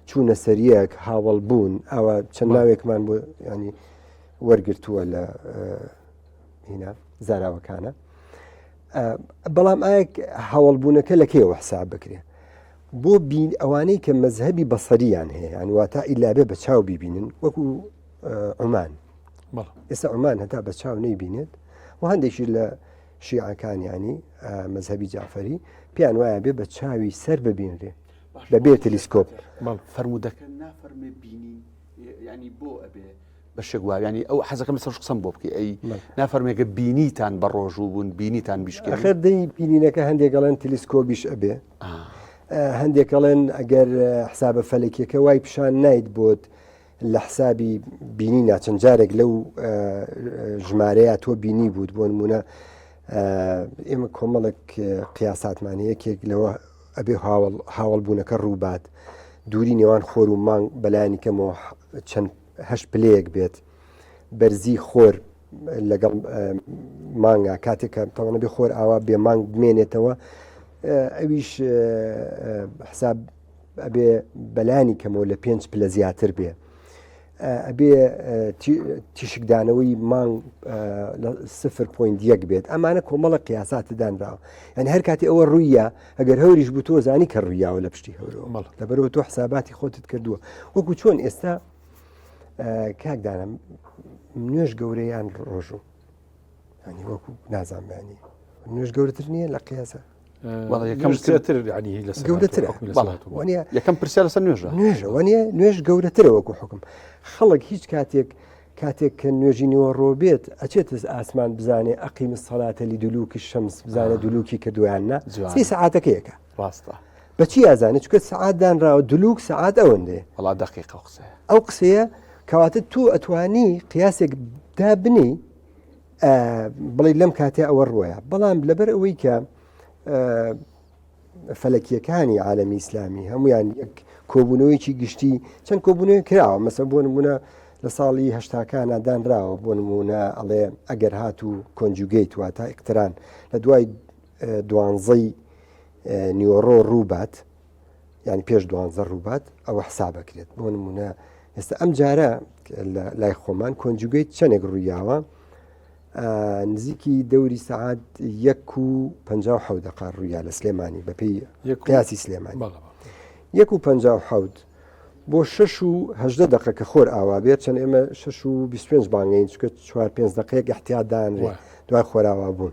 چوونە سەریەک هاوڵبوون ئەوە چەند ناوێکمان بۆ ینی وەرگرتووە لە هینا زاراوەکانە بەڵام ئایا هاوڵبوونەکە لە کێوە حساب بکرێ بۆ بین ئەوانەی کە مەزهبی بەسەریان هەیە یان واتە ئیلابێ بە چاو بیبینن وەکو عمان ئێستا عمان هەتا بە چاو نەیبینێت و هەندێکی لە شیعەکان ینی مەزهبی جعفەری پێیان وایە بێ بە چاوی سەر ببینرێ بەبێ تەلیسکۆپ فەرمودەکە نافەرمێ بینین ینی بۆ ئەبێ. بەشێک واویانی ئەو حەزەکەم لەسەر قسەم بۆ بکەی ئەی نافەرمێگە بینیتان بە ڕۆژوو بوون بینیتان بیشکێن ئەخر دەی بینینەکە هەندێک ئەڵێن تلیسکۆبیش ئەبێ هەندێک ئەڵێن ئەگەر حسابە فەلەکیەکە وای پیشان نایت بۆت لە حسابی بینی ناچەند جارێک لەو ژمارەیە تۆ بینی بوت بۆ نمونە ئێمە کۆمەڵێک قیاساتمان یەکێک لەوە ئەبێ هاوڵ هاوڵ بوونەکە ڕووبات دووری نێوان خۆر و مانگ بەلایانی کەمەوە چەند هەشت پلەیەک بێت بەرزی خۆر لەگەڵ مانگا کاتێک کە تەوانە بێ خۆر ئاوا بێ مانگ بمێنێتەوە ئەویش حساب ئەبێ بەلانی کەمەوە لە پێنج پلە زیاتر بێ ئەبێ تیشکدانەوەی مانگ لە سفر point یەک بێت ئەمانە کۆمەڵە قیاسات دانراوە یعنی هەر کاتی ئەوە ڕوویە ئەگەر هەوریش بوو تۆ زانی کە ڕوویاوە لە پشتی هەورەوە لەبەرەوە تۆ حساباتی خۆتت کردووە وەکو چۆن ئێستا کاکدانم نوێژ گەورەیان ڕۆژوو ینی وەکو نازانمانی نوێژ گەورەتر نییە لە قیاسە یەکەم زیاتر ینی لە گەورەترە یەکەم پرسیار لەسەر نوێژە نوێژە وانە نوێژ گەورەترە وەکو حکم خەڵک هیچ کاتێک کاتێک کە نوێژی نیوەڕۆ بێت ئەچێتە ئاسمان بزانێ أقم الصلاة لدلوك الشمس بزانێ دلوکی کردویان نا سی سەعاتەکەیەکە ڕاستە بەچی ئازانێت چکە سەعات دانراوە دلوک سەعات ئەوەندەیە وڵا دقیقە قسەیە ئەو قسەیە کەواتە تۆ ئەتوانی قیاسێک دابنی بڵێ لەم کاتێ ئەوە ڕۆیە بەڵام لەبەر ئەوەی کە فەلەکیەکانی عالەمی ئیسلامی هەمویان یەک کۆبوونەوەیکی گشتی چەند کۆبوونەوەی کراوە مەسە بۆ نمونە لە ساڵی هەشتاکانە دانراوە بۆ نمونە ئەڵێ ئەگەر هات و conjugate واتە اقتران لە دوای دوانزەی نیوەڕۆ ڕووبات یعنی پێش دوانزە ڕووبات ئەوە حسابەکرێت بۆ نمونە ئێستا ئەم جارە لای خۆمان conjugate چەندێک ڕوویاوە نزیکی دەوری سەعات یەک و 57 دقا ڕوویا لە سلێمانی بەپێی قیاسی سلێمانی یەک و 57 بۆ شش و هەدە دقە کە خۆر ئاوا بێت چەند ئێمە 6 و 25 بانگین چکە چوار پێنج دقەیەک احتیاط دانرێ دوای خۆراوا بوون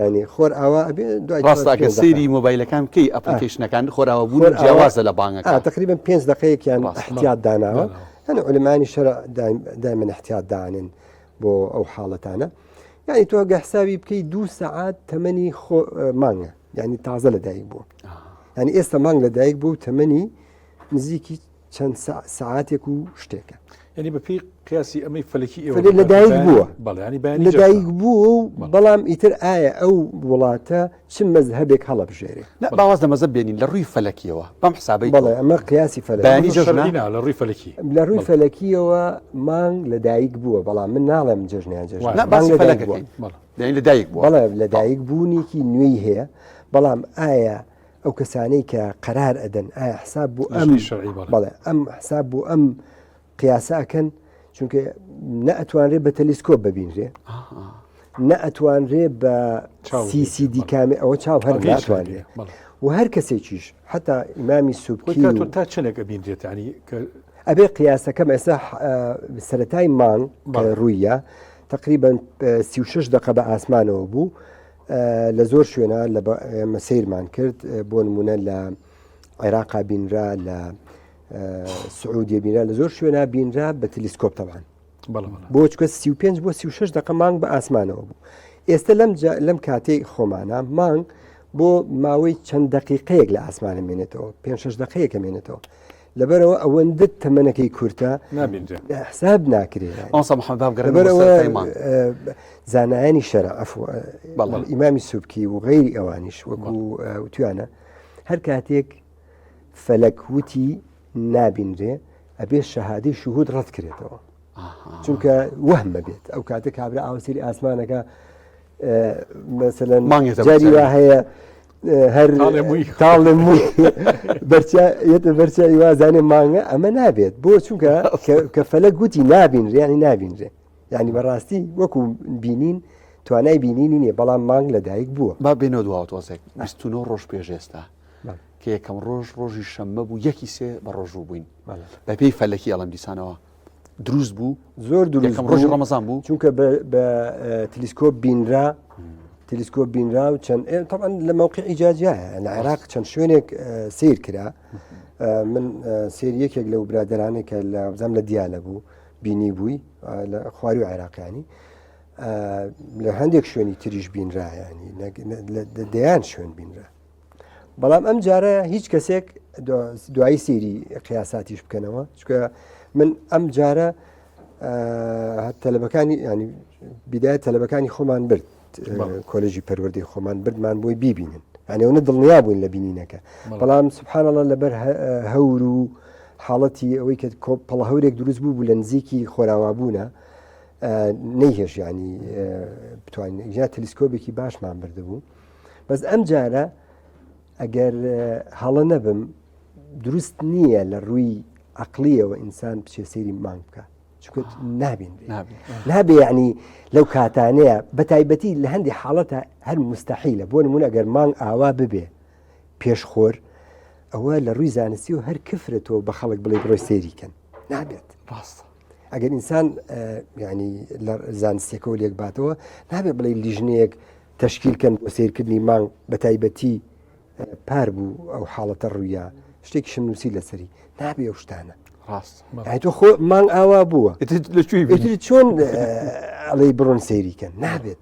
ینی خۆر ئاوا ئەبێ دوای ڕاستاکە سەیری مۆبایلەکان بکەی application ەکان خۆراوە بوون جیاوازە لە بانگەکە تقریبا پێنج دقەیەکیان احتیاط داناوە هەن علمانی شەرع دائما احتیاط دانن بۆ ئەو حاڵەتانە یعنی تۆ گە حسابی بکەی دوو سەعات تەمەنی خۆ مانگە یعنی تازە لەدایک بوو یعنی ئێستا مانگ لەدایک بوو تەمەنی نزیکی چەند سەعاتێک و شتێکە. یعنی بە پێی قیاسی ئەمەی فەلەکی ئێوە لەدایک بووە لەدایک بووە و بەڵام ئیتر ئایا ئەو وڵاتە چ مەزهەبێک هەڵەبژێرێ باواز لە مەزەب بێنین لە ڕووی فەلەکیەوە بەم حسابەی بەڵێ ئەمە قیاسی فەلەکی بەیانی جەژنە لە ڕووی فەلەکی لە ڕووی فەلەکیەوە مانگ لەدایک بووە بەڵام من ناڵێم جەژنیان جەژن باسی فەلەکەکەین لەدایک بووە بەڵێ لەدایک بوونێکی نوێی هەیە بەڵام ئایا ئەو کەسانەی کە قەرار ئەدەن ئایا حساب بۆ ئەم بەڵێ ئەم حساب بۆ ئەم قیاسە ئەکەن چونکە نە ئەتوانرێ بە تەلیسکۆپ ببینرێ نە ئەتوانرێ بە CCD کامێ ئەوە چاو هەر ناتوانرێ و هەر کەسێکیش حتا ئیمامی سوبکی تا چنێک ئەبینرێت ینی ئەبێ قیاسەکەم ئێستا سەتای مانگ ڕوویە تقریبا 36 دقە بە ئاسمانەوە بوو لە زۆر شوێنە لە ئێمە سەیرمان کرد بۆ نمونە لە عێراقا بینرا لە سعودیە بینرا لە زۆر شوێنە بینرا بە تلیسکۆپ تەوان بۆ چکە 35 بۆ 36 دقە مانگ بە ئاسمانەوە بوو ئێستا لەم لەم کاتەی خۆمانە مانگ بۆ ماوەی چەند دقیقەیەک لە ئاسمانە مێنێتەوە پێ شش دقەیەکە مێنێتەوە لەبەرەوە ئەوەندە تەمەنەکەی کورتە حساب ناکرێت زانایانی شەرع ئیمامی سوبکی و غەیری ئەوانیش وەکو وتویانە هەر کاتێک فەلەک وتی نابینرێ ئەبێ شەهادەی شهود ڕەت کرێتەوە چونکە وەهمە بێت ئەو کاتە کابرا ئاوسیری ئاسمانەکە مەسەلەن جاری وا هەیە هەر تاڵێ مووی یەتە بەرچوی وازانێ مانگە ئەمە نابێت بۆ چونکە کە فەلەک گوتی نابینرێ ینی نابینرێ ینی بەڕاستی وەکو بینین توانای بینینی نییە بەڵام مانگ لە دایک بووە با بێنەوە دواوە تۆزێک 29 ڕۆژ پێش ئێستا کە یەکەم ڕۆژ ڕۆژی شەممە بوو یەکی سێ بە ڕۆژوو بووین بەپێی فەلەکی ئەڵم دیسانەوە دروست بوو زۆر دروست ڕۆژی ڕەمەزان بوو چونکە بە تلیسکۆپ بینرا تلیسکۆپ بینرا و چەند طبعا لە موقعی جاجایە لە عێراق چەند شوێنێک سیر کرا من سێر یەکێک لەو برادرانێک کە لە بزانام لە دیالە بوو. بینی بووی لە خواری و عێراقیانی لە هەندێک شوێنی تریش بینرا ینی لە دەیان شوێن بینرا بەڵام ئەم جارە هیچ کەسێک دوایی سێری قیاساتیش بکەنەوە چکە من ئەم جارە تەلبەکانی ینی بیدای تەلبەکانی خۆمان برد کۆلێژی پەروەردەی خۆمان بردمان بۆی بیبینن یعنی ئەوە دڵنیا بووین لە بینینەکە بەڵام سبحانەڵە لەبەر هەور و حاڵەتی ئەوەی کە پەڵە هەورێک دروست بوو بوو لە نزیکی خۆراوابوونە نەیهێش ینی بتوانین یا تەلیسکۆبێکی باشمان بردبوو بەس ئەم جارە ئەگەر هەڵە نەبم دروست نییە لە ڕووی عقلیەوە ئینسان بچێ سەیری مانگ بکە چونکە نابینرێ نابێ یعنی لەو کاتانەیە بە تایبەتی لە هەندی حاڵەتە هەر مستحیلە بۆ نمونە ئەگەر مانگ ئاوا ببێ پێش خۆر ئەوە لە ڕووی زانستی و هەر کفرە تۆ بە خەڵک بڵێ بڕۆی سەیری کەن نابێت ڕاستە ئەگەر ئینسان ینی لە زانستیەکەەوە لێک باتەوە نابێ بڵێ لیژنەیەک تەشکیل کەن بۆ سیرکردنی مانگ بە تایبەتی پار بوو ئەو حاڵەتە ڕوویا شتێکیشم نووسی لەسەری نابێ ئەو شتانە ڕاست تۆ خۆ مانگ ئاوا بووە لەکوێ چۆن ئەڵێی بڕۆن سەیریکەن نابێت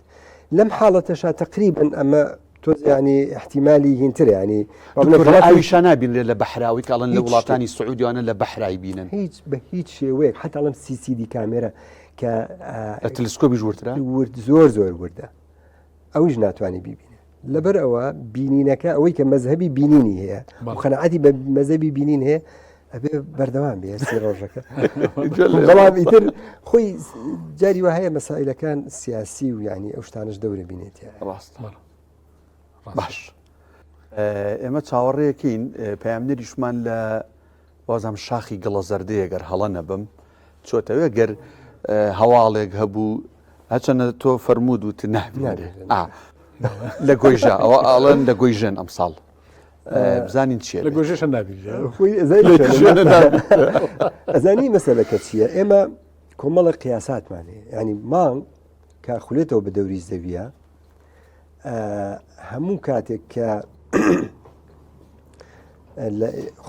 لەم حاڵەتەشا تقریبن ئەمە تۆ ینی احتیممالی هینتر ینی ئاویشا نابینرێت لە بەحراوی کاڵن لە وڵاتانی سعودیانە لە بەحرای بینن هیچ بە هیچ شێوەیەک حتاڵم CCD کامێرە کە لە تلسکۆبی ورترا ورد زۆر زۆر وردە ئەویش ناتوانانی بیبینێ لەبەر ئەوە بینینەکە ئەوەی کە مەزهبی بینینی هەیە خەنەعەتی بە مەزەبی بینین هەیە ئەبێ بەردەوام بێ سی ڕۆژەکە بەڵام ئیتر خۆی جاری وە هەیە مەسائلەکان سیاسی و یعنی ئەو شتانش دەورە بینێت ڕاست باش ئێمە چاوەڕێکین پامنەریشمان لە وازم شاخی گڵە زەردەیە گەر هەڵە نەبم چۆتەوێ گەر هەواڵێک هەبوو هەچەنە تۆ فەرموود وت نابێ لە گۆیژە ئەوە ئاڵەن لە گۆیژێن ئەم ساڵ بزانین چیە لە گۆژەشە ئەزانی مەسەلەکە چییە ئێمە کۆمەڵە قیاساتمان هەیە ینی مانگ کە خولێتەوە بە دەوری زەویە هەموو کاتێک کە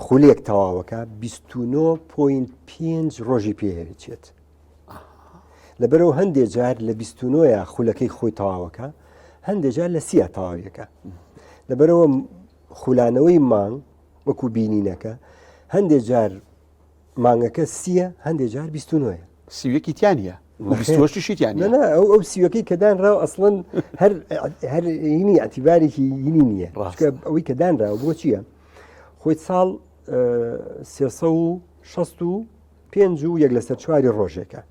خولێک تەواوەکە 29.5 ڕۆژی پێهێچێت لەبەرەوە هەندێ جار لە 29 خولەکەی خۆی تەواوەکە هەندێ جار لە سیە تەواویەکە لەبەرەوە خولانەوەی مانگ وەکو بینینەکە هەندێ جار مانگەکە سیە هەندێ جار 29 سیوەکی تیانە بیستشی تیانە ئەو ئەو سیوەکەی کە دانراوە ئەسڵەن هەر هەر هینی اعتیبارێکی هینی نییە ڕاستە ئەوەی کە دانراوە بۆ چییە خۆی ساڵ 365 و یەک لەسەر چواری ڕۆژێکە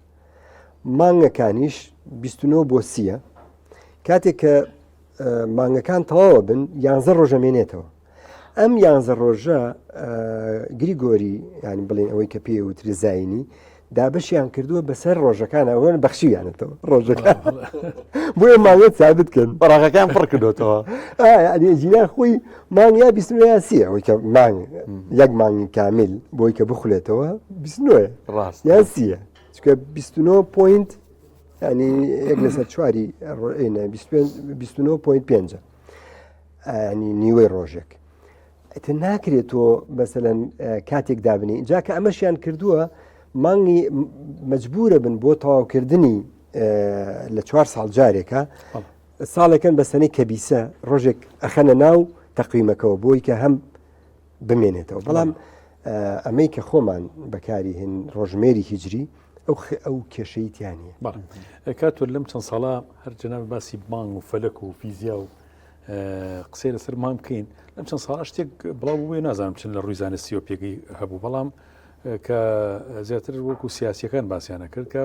مانگەکانیش 29 بۆ سیە کاتێک کە مانگەکان تەواوە بن یانزە ڕۆژە مێنێتەوە ئەم یانزە ڕۆژە گریگۆری ینی بڵین ئەوەی کە پێ وتری زینی دابشیان کردووە بەسەر ڕۆژەکان ئەوەن بەخشیانەتەوە ڕۆژەکان بۆیە ماوەت ثابت کەن ڕاغەکان پڕ کردوێتەوە جینا خۆی مانگ یا بیستنیاسی ئەوەی کە مانگ یەک مانگی کامیل بۆی کە بخولێتەوە بیستنۆیە ڕاست یاسیە چکە 29 point ینی یەک لەسەر چواری ڕۆینە 29.5 ینی نیوەی ڕۆژێک ئیتر ناکرێت تۆ مەسەلەن کاتێک دابنی جا کە ئەمەشیان کردووە مانگی مەجبورە بن بۆ تەواوکردنی لە چوار ساڵ جارێکە ساڵێکن بە سەنەی کەبیسە ڕۆژێک ئەخەنە ناو تەقویمەکەەوە بۆی کە هەم بمێنێتەوە بەڵام ئەمەی کە خۆمان بەکاری هێن ڕۆژمێری هیجری ئەو ئەو کێشەی تیانە کاتۆر لەم چەند ساڵە هەر جەناب باسی مانگ و فەلەک و فیزیا و قسەی لەسەر مانگ بکەین لەم چەند ساڵە شتێک بڵاو بووێ نازانم چن لە ڕووی زانستیەوە پێگەی هەبوو بەڵام کە زیاتر وەکو سیاسیەکان باسییانە کرد کە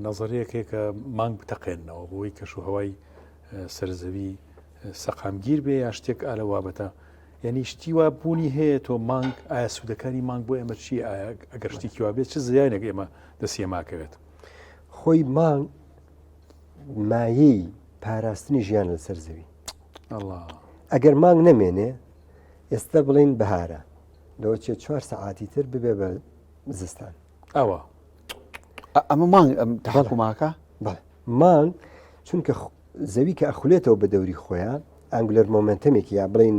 نەزەریەکێک کە مانگ بتەقێنەوە بۆی کەش و هەوای سەرزەوی سەقامگیر بێ یا شتێک ئالە وابەتە یعنی شتی وا بوونی هەیە تۆ مانگ ئایا سوودەکانی مانگ بۆ ئێمە چی ئەگەر شتێکی وا بێت چ زیانێک ئێمە دەسیە ماکەوێت خۆی مانگ مایەی پاراستنی ژیان لەسەر زەوی ئەگەر مانگ نەمێنێ ئێستا بڵین بەهارە لەوە چێ چوار سەعاتی تر ببێ بە زستان ئەوە ئەمە مانگ ئەم تحکوماکە بەڵێ مانگ چونکە زەوی کە ئەخولێتەوە بە دەوری خۆیان angular momentum ێکی یا بڵین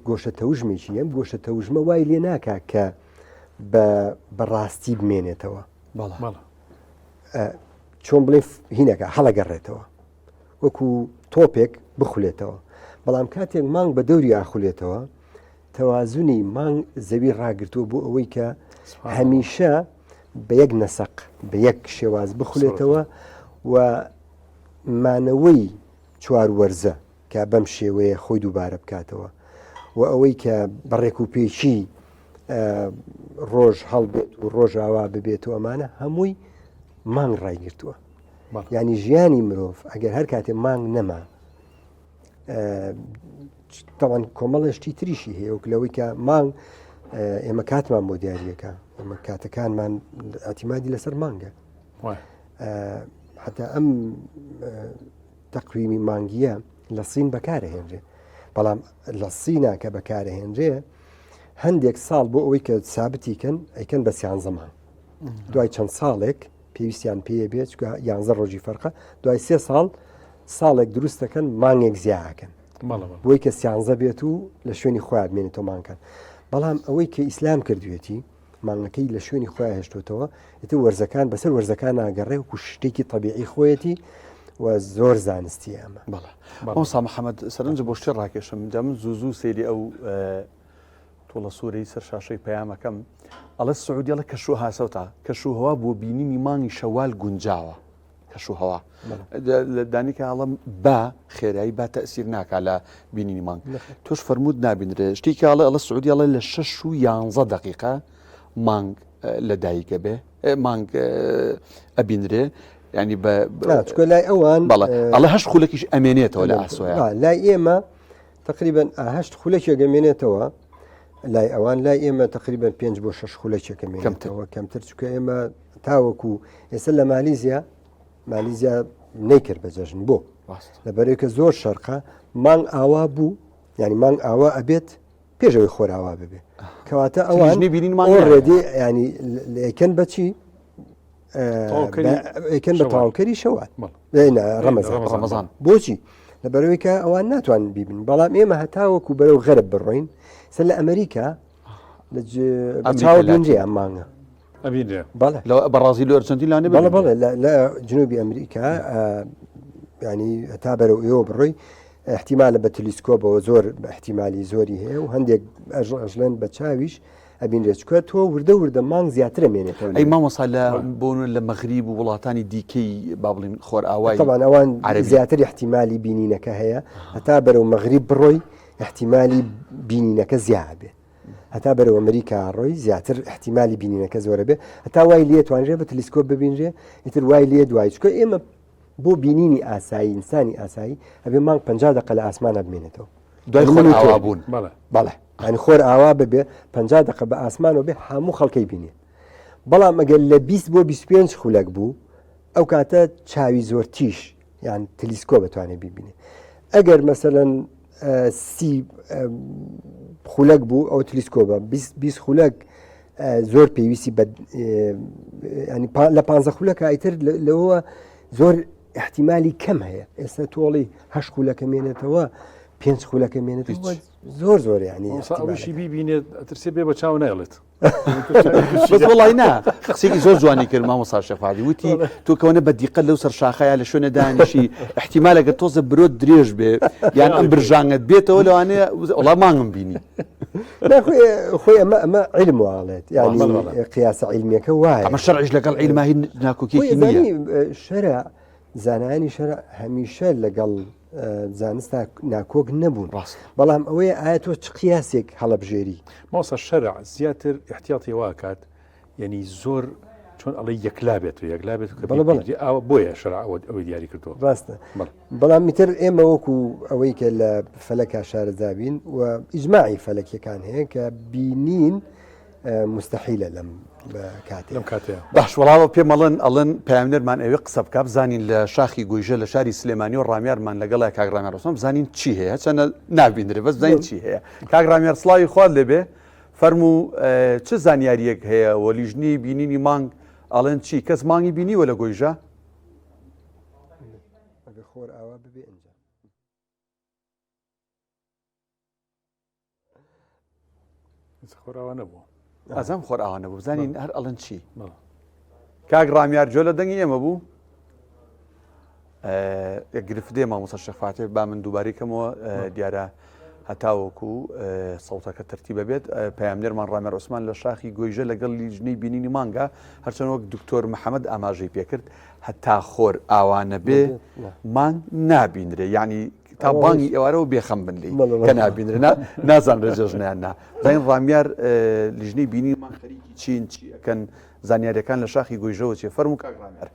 گۆشە تەوژمێکی ئەم گۆشە تەوژمە وای لێ ناکا کە. بە ڕاستی بمێنێتەوە چۆن بڵێ هینەکە هەڵەگەڕێتەوە وەکو تۆپێک بخولێتەوە بەڵام کاتێک مانگ بە دەوری ئاخولێتەوە تەوازنی مانگ زەوی ڕاگرتووە بۆ ئەوەی کە هەمیشە بە یەک نەسەق بە یەک شێواز بخولێتەوە و مانەوەی چوار وەرزە کە بەم شێوەیە خۆی دووبارە بکاتەوە و ئەوەی کە بە ڕێک و پێکی ڕۆژ هەڵبێت و ڕۆژاوا ببێت و ئەمانە هەمووی مانگ ڕایگرتووە ینی ژیانی مرۆڤ ئەگەر هەر کاتێ مانگ نەما تاوان کۆمەڵە شتی تریشی هەیە وەک لەوەی کە مانگ ئێمە کاتمان بۆ دیارەکە ئێمە کاتەکانمان ئەتیمادی لەسەر مانگە حتا ئەم تەقویمی مانگییە لە سین بەکارەهێنرێ بەڵام لە سینا کە بەکارەهێنرێ هەندێک ساڵ بۆ ئەوەی کە سابتی کەن ئەیکەن بە سیانزە مانگ دوای چەند ساڵێک پێویستیان پێیە بێت چکە یانزە ڕۆژی فەرقە دوای سێ ساڵ ساڵێک دروست دەکەن مانگێک زیاکەن بۆی کە سیانزە بێت و لە شوێنی خۆیان بمێنێتەوە مانگەکان بەڵام ئەوەی کە ئیسلام کردوێتی مانگەکەی لە شوێنی خۆیان هێشتوتەوە ئیتر وەرزەکان بەسەر وەرزەکان ناگەڕێ و شتێکی طببیعی خۆیەتی و زۆر زانستی ئەمە بەڵێ مامۆستا محەممەد سەرنج بۆ شتێ ڕاکێشم جا من زوو زوو سەیری ئەو تۆڵە سوورەی سەر شاشەی پەیامەکەم ئەڵێ سعودی ئەڵێ کەش و هاسەوتا کەش و هەوا بۆ بینینی مانگی شەوال گونجاوە کەش و هەوا لە دانیکە ئەڵم با خێرایی با تەسیر ناکا لە بینینی مانگ تۆش فەرمووت نابینرێ شتێکی ئەڵێ ئەڵە سعودی ئەڵێ لە 6 و یانزە دقیقە مانگ لە دایکە بێ مانگ ئەبینرێ ینی بە چکە لای ئەوان بەڵێ ئەڵە هەشت خولەکیش ئەمێنێتەوە لە ئاسۆیە لای ئێمە تقریبا هەشت خولەکێک ئەمێنێتەوە لای ئەوان لای ئێمە تقریبا پێنج بۆ شش خولەکێک ئەمێنێتەوە کەمتر چکە ئێمە تاوەکو ئێستا لە مالیزیا مالیزیا نەیکرد بە جەژن بۆ لەبەرەوەی کە زۆر شەرقە مانگ ئاوا بوو یعنی مانگ ئاوا ئەبێت پێشەوەی خۆراوا ببێ کەواتە ئەوان بینین ڕێدی ینی لەکەن بەچی یکەن بە تەواوکەری شەوات ڕەمەزان بۆچی لەبەرەوەی کە ئەوان ناتوان بیبن بەڵام ئێمە هەتاوەکو بەرەو غەرب بڕۆین سەر لە ئەمریکا چاو بینرێ ئەم مانگە ئەبینرێ بەڵێ لە بەڕازیل و ئەرجەنتین لانێ بەڵێ بەڵێ لە جنوبی ئەمریکا ینی هەتا بەرەو ئێوە بڕۆی احتیمالە بە تلیسکۆبەوە زۆر بە احتیمالی زۆری هەیە و هەندێک ئەژڵێن بە چاویش ئەبینرێت چکە تۆ وردە وردە مانگ زیاترە مێنێتەوە ئەی مامۆسا لە بۆن لە مەغریب و وڵاتانی دیکەی با بڵین خۆرئاوای طبعا ئەوان زیاتر احتیمالی بینینەکە هەیە هەتا بەرەو مەغریب بڕۆی احتیمالی بینینەکە زیابێ هەتا بەرەو ئەمریکا ڕۆی زیاتر احتیمالی بینینەکە زۆرە بێ هەتا وای لێ توانرێ بە تلیسکۆپ ببینرێ ئیتر وای لێ دوای چکە ئێمە بۆ بینینی ئاسایی ئینسانی ئاسایی ئەبێ مانگ 50 دقە لە ئاسمانە بمێنێتەوە دوای خۆر ئاوا بوون بەڵێ ینی خۆر ئاوا ببێ 50 دقە بە ئاسمانەوە بێ هەموو خەڵکەی بینێ بەڵام ئەگەر لە 20 بۆ 25 خولەک بوو ئەو کاتە چاوی زۆر تیش یان تلیسکۆ بتوانێت بیبینێ ئەگەر مەسەەن سی خولەک بوو ئەو تلیسکۆ بە 20 خولەک زۆر پێویستی بە لە پ خولەکە ئیتر لەوە زۆر احتیممالی کەم هەیە ئێستا تۆڵی هەش خولەکە مێنێتەوە پێنج خولەکە مێنێتەوە زۆر زۆر ینی ئەوشی بیبینێت ئەترسێ بێ بە چاو نایڵێت بەس وەڵی نا قسێکی زۆر جوانی کرد مامۆستا شێخ فادی وتی تۆ کەونە بە دیقەت لەو سەر شاخەیە لە شوێنە دانیشی احتیمالەکە تۆزە برۆت درێژ بێ یان ئەم برژانگەت بێتەوە لەوانەیە وەڵا مانگم بینی خۆی ئەمە ئەمە علم واڵێت یعنی قیاسە علمیەکە وایە ئەمە شەرعیش لەگەڵ علماهی ناکۆکیێکی نییە شەرع زانایانی شەرع هەمیشە لەگەڵ زانستا ناکۆک نەبوون ڕاست بەڵام ئەوەیە ئایا تۆ چ قیاسێک هەڵەبژێری؟ مامۆستا شەرع زیاتر ئیحتیاتی وا ئەکات یعنی زۆر چۆن ئەڵێ یەکلا بێت و یەکلا بێت کە بەڵێ بەڵێ ئاوە بۆیە شەرع ئەوە ئەوەی دیاری کردووە ڕاستە بەڵام میتر ئێمە وەکو ئەوەی کە لە فەلەکا شارەزابین و ئیجماعی فەلەکیەکان هەیە کە بینین موستەحیلە لەم کاتەیە. لەم کاتەیە. باش وەڵا پێم ئەڵێن ئەڵێن پەیامنێرمان ئەوێ قسە بکا بزانین لە شاخی گۆیژە لە شاری سلێمانی و ڕامیارمان لەگەڵە کاک ڕامیار عوسمان بزانین چی هەیە چەنە نابینرێ بەس بزانین چی هەیە کاک ڕامیار سڵاوی خوات لێبێ فەرموو چ زانیاریەک هەیە وە لیژنەی بینینی مانگ ئەڵێن چی کەس مانگی بینیوە لە گۆیژە؟ ئەگەر خۆر ئاوا ببێ ئینجا. خۆراوا نەبوو. ئەزام خۆر ئاوا نەبوو بزانین هەر ئەڵەن چی کاک ڕامیار جۆ لە دەنگی ئێمە بوو گرفت دێ مامۆستا شێخ فاتح با من دووبارەی کەمەوە دیارە هەتاوەکو سەوتەکە تەرتیبە بێت پەیامنێرمان ڕامێر عوسمان لە شاخی گۆیژە لەگەڵ لیژنەی بینینی مانگە هەرچەند وەک دکتۆر محەممەد ئاماژەی پێکرد هەتا خۆر ئاوانە بێ مانگ نابینرێ یعنی تا بانگی ئێوارەوە بێخەم بن لی کە نابینرێ نازانرێ جەژنیان نا زین ڕامیار لیژنەی بینی مان خەریکی چین چی ئەکەن زانیاریەکان لە شاخی گۆیژەوە چێ فەرموو کاک ڕامیار.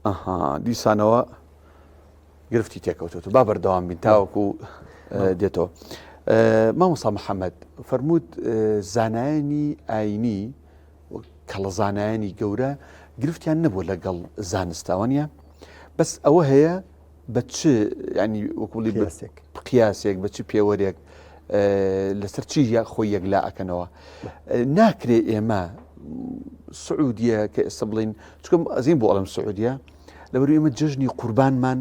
ئەها دیسانەوە گرفتی تێکەوتوت با بەردەوام بین تاوەکو دێتەوە مامۆسا محەممەد فەرمووت زانایانی ئاینی کەڵەزانایانی گەورە گرفتیان نەبوو لەگەڵ زانستاوە نیە بەس ئەوە هەیە بە چ ینی وەکوڵی قیاسێک قیاسێک بە چ پێوەرێک لەسەر چی یا خۆی یەکلا ئەکەنەوە ناکرێ ئێمە سعودیە کە ئێستا بڵین چکم ئەزین بۆ ئەڵم سعودیە لەبەر ئێمە جەژنی قوربانمان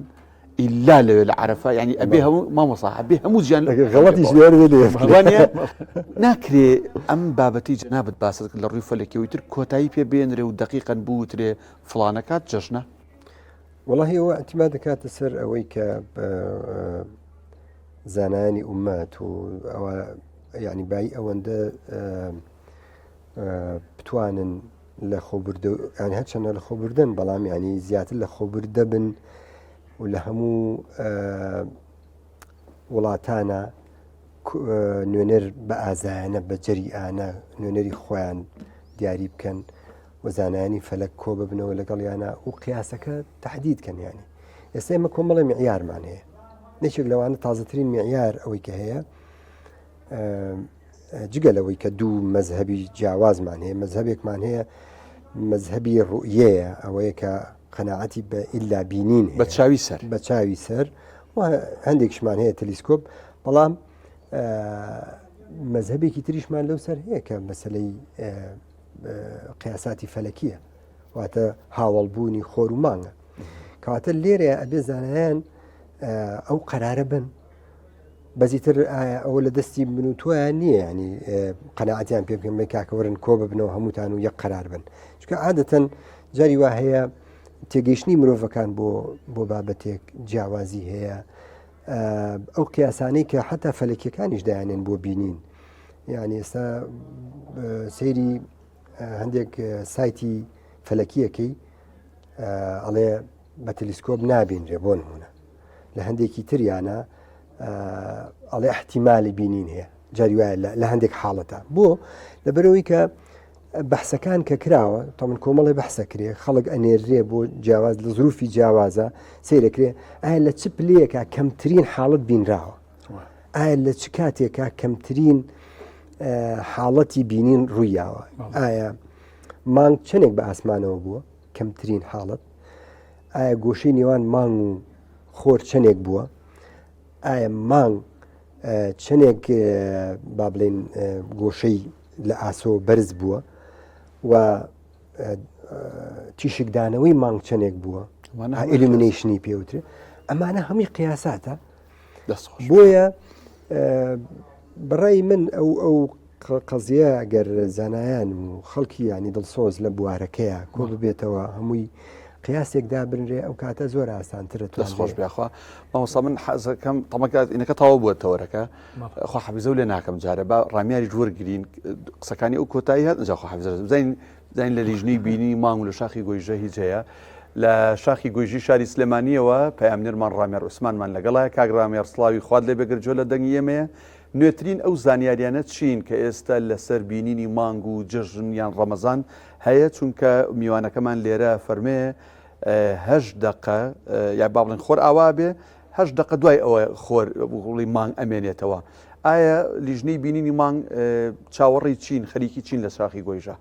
ئیلا لەوێ لە عەرەفە یعنی ئەبێ هەموو مامۆسا ئەبێ هەموو جیان غەڵەتیش لێرە لێ ناکرێ ئەم بابەتی جەنابت باست کرد لە ڕووی فەلەکیەوەی تر کۆتایی پێ بێنرێ و دەقیقەن بوترێ فڵانەکات جەژنە وەڵاهی ئەوە اعتماد دەکاتە سەر ئەوەی کە زانایانی ئومەت و ئەوە یعنی بای ئەوەندە بتوانن لە خۆبردە یان هەرچەندە لە خۆبردن بەڵام ینی زیاتر لە خۆبردە بن و لە هەموو وڵاتانە نوێنەر بە ئازایانە بە جەریئانە نوێنەری خۆیان دیاری بکەن و زانایانی فەلەک کۆ ببنەوە لەگەڵیانە و قیاسەکە تهدید کەن ینی ئێستا ئێمە کۆمەڵی معیارمان هەیە یەکێک لەوانە تازەترین معیار ئەوەی کە هەیە جگە لەوەی کە دوو مەزهبی جیاوازمان هەیە مەزهبێکمان هەیە مەزهبی ڕوئیەیە ئەوەیە کە قەناعەتی بە ئیلا بینین بە چاوی سەر بە چاوی سەر و هەندێکشمان هەیە تەلیسکۆپ بەڵام مەزهبێکی تریشمان لەو سەر هەیە کە مەسلەی قیاساتی فەلەکیە واتە هاوڵبوونی خۆر و مانگە کەواتە لێرە ئەبێ زانایان ئەو قەرارە بن بەزیتر ئایا ئەوە لە دەستی من و تۆیان نییە ینی قەنەعەتیان پێ بکەن بێ کاکەوەرن کۆ ببنەوە هەمووتان و یەک قەرار بن چکە عادەتەن جاری وا هەیە تێگەیشتنی مرۆڤەکان بۆ بۆ بابەتێک جیاوازی هەیە ئەو قیاسانەی کە حتا فەلەکیەکانیش دایانێن بۆ بینین یعنی ئێستا سەیری هەندێک سایتی فەلەکیەکەی ئەڵێ بە تەلیسکۆب نابینرێ بۆ نمونە لە هەندێکی تریانە ئەڵێ احتیمالی بینین هەیە جاری وایە لە هەندێک حاڵەتە بۆ لەبەرەوەی کە بەحسەکان کە کراوە تا من کۆمەڵی بەحسە کرێ خەڵک ئەنێرێ بۆ جیاواز لە زروفی جیاوازە سیرەکرێ ئایا لە چ پلەیەکە کەمترین حاڵەت بینراوە ئایا لە چ کاتێکا کەمترین حاڵەتی بینین ڕوویاوە ئایا مانگ چەندێک بە ئاسمانەوە بووە کەمترین حاڵەت ئایا گۆشەی نێوان مانگ و خۆر چەندێک بووە ئایا مانگ چەندێک با بڵێن گۆشەی لە ئاسۆ بەرز بووە و تیشکدانەوەی مانگ چەندێک بووە illumination ی پێوترێ ئەمانە هەمووی قیاساتە بۆیە بەڕای من ئەو ئەو قەزیە گەر زانایان و خەڵکی ینی دڵسۆز لە بوارەکەیە کۆ ببێتەوە هەمووی قیاسێک دابنرێ ئەو کاتە زۆر ئاسانترە دەست خۆش بێخوا مامۆستا من حەزەکەم تەمەکە ئینەکە تەواو بووە تەوەرەکە خوا حەفیزە و لێ ناکەم جارە با ڕامیاری وەرگین قسەکانی ئەو کۆتایی هات ئینجا خوا حەفیزە بزانین زانین لە لیژنەی بینی مانگ و لە شاخی گۆیژە هیچ هەیە لە شاخی گۆیژی شاری سلێمانیەوە پەیامنێرمان ڕامیار عوسمانمان لەگەڵە کاک ڕامیار سڵاوی خوات لێ بێگەر لە دەنگی ئێمەیە نوێترین ئەو زانیاریانە چین کە ئێستا لەسەر بینینی مانگ و جەژن یان ڕەمەزان هەیە چونکە میوانەکەمان لێرە فەرمێ هەشت دەقە یا با بڵێن خۆر ئاوا بێ هەشت دەقە دوای ئەوە خۆر بڵی مانگ ئەمێنێتەوە ئایا لیژنەی بینینی مانگ چاوەڕێی چین خەریکی چین لە شاخی گۆیژە؟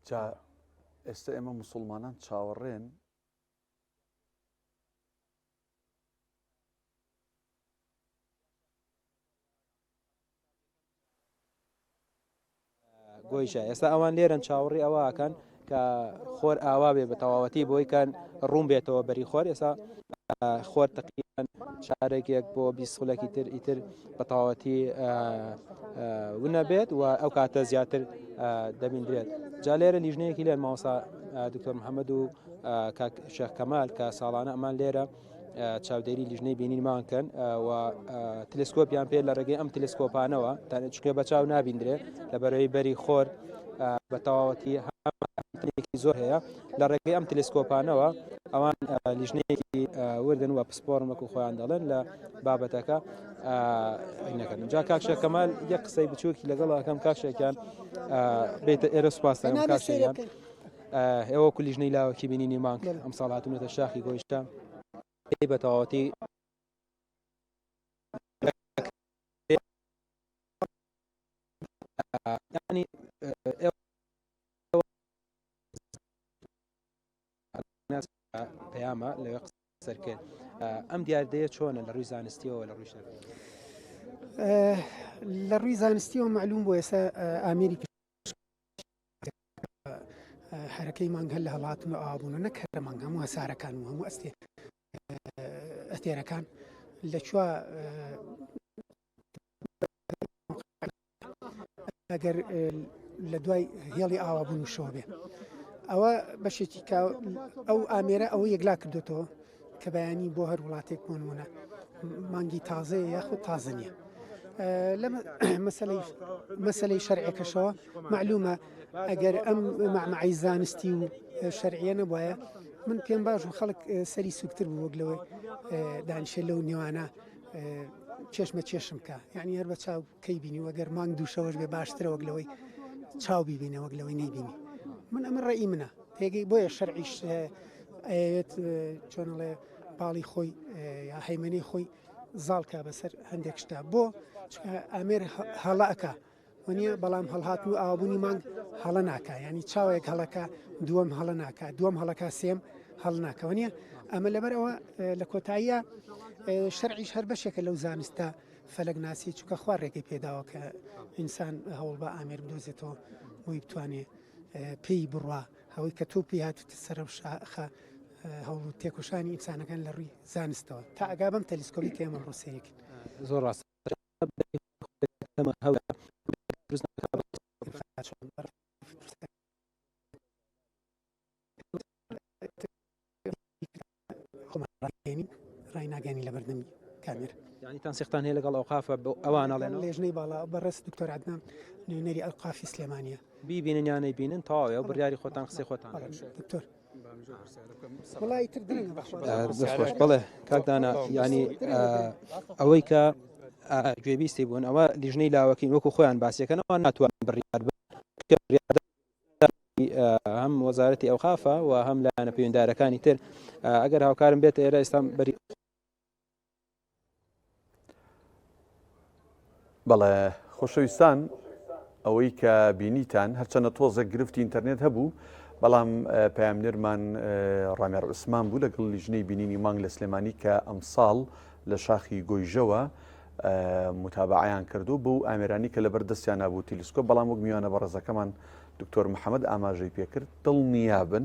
جا ئێستا ئێمە موسڵمانان چاوەڕێن. گۆیژە ئێستا ئەوان لێرەن چاوەڕی ئەوە ئەکەن کە خۆر ئاوا بێ بە تەواوەتی بۆی کە ڕوون بێتەوە بەری خۆر ئێستا خۆر تقریبان چارێکێک بۆ 20 خولەکی تر ئیتر بە تەواوەتی ونە بێت و ئەو کاتە زیاتر دەبیندرێت جا لێرە لیژنەیەکی لێن مامۆستا دکتۆر محەممەد و کاک شێخ کەمال کە ساڵانە ئەمان لێرە چاودێری لیژنەی بینینمان کەن و تلسکۆپیان پێ لە ڕێگەی ئەم تلسکۆپانەوە چکە بە چاو نابیندرێ لە بەرەوەی بەری خۆر بە تەواوەتی هەمێکی زۆر هەیە لە ڕێگەی ئەم تلسکۆپانەوە ئەوان لیژنەیەکی وردن و پسپۆرن وەکو خۆیان دەڵێن لە بابەتەکە نەکەن جا کاک شێخ کەمال یەک قسەی بچووکی لەگەڵ ئەکەم کاک شێکیان بێتە ئێرە سوپاس دەکەم کاک شێکیان ئێوە وەکو لیژنەی لاوەکی بینینی مانگ ئەمساڵ هاتوونەتە شاخی گۆیشتە بە تەواوەتی ینی پەیامە لەوێ سەرکرد ئەم دیاردەیە چۆنە لە ڕووی زانستیەوە لە ڕووی شەرعیەوە؟ لە ڕووی زانستیەوە مەعلوم بۆ ئێستا ئامێری حرەکەی مانگ هەر لە هەڵاتن و ئاوابوون و نەک هەر مانگ هەموو هەسارەکان و هەموو ئەستێ ئەستێرەکان لە چوە ئەگەر لە دوای هێڵی ئاوابوون و شەوە بێ ئەوە بەشێکی ئەو ئامێرە ئەوە یەکلا کردوێتەوە کە بەیانی بۆ هەر وڵاتێک بۆ نمونە مانگی تازەیە یاخود تازە نییە. لە مەسەلەی مەسەلەی شەرعەکەشەوە معلومە ئەگەر ئەم مەعمەعی زانستی و شەرعیە نەبایە من پێم باش و خەڵک سەری سوکتر بوو وەک لەوەی دانیشێ لەو نێوانە چێشمە چێشم کە یعنی هەر بە چاو کەی بینی وەگەر مانگ دووشەوەش بێ باشترە وەک لەوەی چاو بیبینە وەک لەوەی نەیبینی من ئەمە ڕێی منە تێگەی بۆیە شەرعیش ئەیەوێت چۆنڵێ پاڵی خۆی یا هەیمەنەی خۆی زاڵکە بەسەر هەندێک شتا بۆ ئامێر هەڵە ئەک وەنیە بەڵام هەڵهاتن و ئاوابوونی مانگ هەڵە ناکە ینی چاوەیەک هەڵەکە دووەم هەڵە ناکە دووەم هەڵەکە سێم هەڵ ناکەوە نیە ئەمە لەبەر ئەوە لە کۆتاییە شەرعیش هەر بەشێکە لەو زانستە فەلەکناسی چونکە خوا ڕێگەی پێداوە کە ئینسان هەوڵ بە ئامێر بدۆزێتەوە بۆی بتوانێ پێی بڕوا ئەوەی کە تۆ پێی هاتوتە سەر و شاخە هەوڵ و تێکۆشانی ئینسانەکان لە ڕووی زانستەوە تا ئەگا بەم تەلیسکۆبی کە ئێمە ڕۆ سەیرکن زۆر ڕاست خۆمان ڕاگەیەنین ڕایناگەیەنین لەبەردەمی کامێرە. یانی تەنسیقتان هەیە لەگەڵ ئەوقافە بۆ ئەوان ئەڵێنەوە؟ لێژنەی باڵا بەڕێز دکتۆر عەدنان نوێنەری ئەوقافی سلێمانیە. بیبینن یان نەیبینن تەواوە ئەو بڕیاری خۆتان قسەی خۆتان. دکتۆر وەڵا ئیتر درەنگە بەخوا. دەست خۆش بەڵێ کاک دانا یانی ئەوەی کە گوێبیستی بوون ئەوە لیژنەی لاوەکین وەکو خۆیان باسیەکەنەوە ناتوان بڕیار بن کە بڕیار هەم وەزارەتی ئەوقافە و هەم لایەنە پەیوەندارەکانی تر ئەگەر هاوکارم بێتە ئێرە ئێستا بەری بەڵێ خۆشەویستان ئەوەی کە بینیتان هەرچەنە تۆزێک گرفتی ئینتەرنێت هەبوو بەڵام پامنێرمان ڕامێر عوسمان بوو لەگەڵ لیژنەی بینینی مانگ لە سلێمانی کە ئەمساڵ لە شاخی گۆیژەوە موتابەعەیان کردو بەو ئامێرانی کە لەبەر دەستیانا بوو تیلسکۆپ بەڵام وەک میوانە بەڕێزەکەمان دکتۆر محەمەد ئاماژەی پێکرد دڵنیابن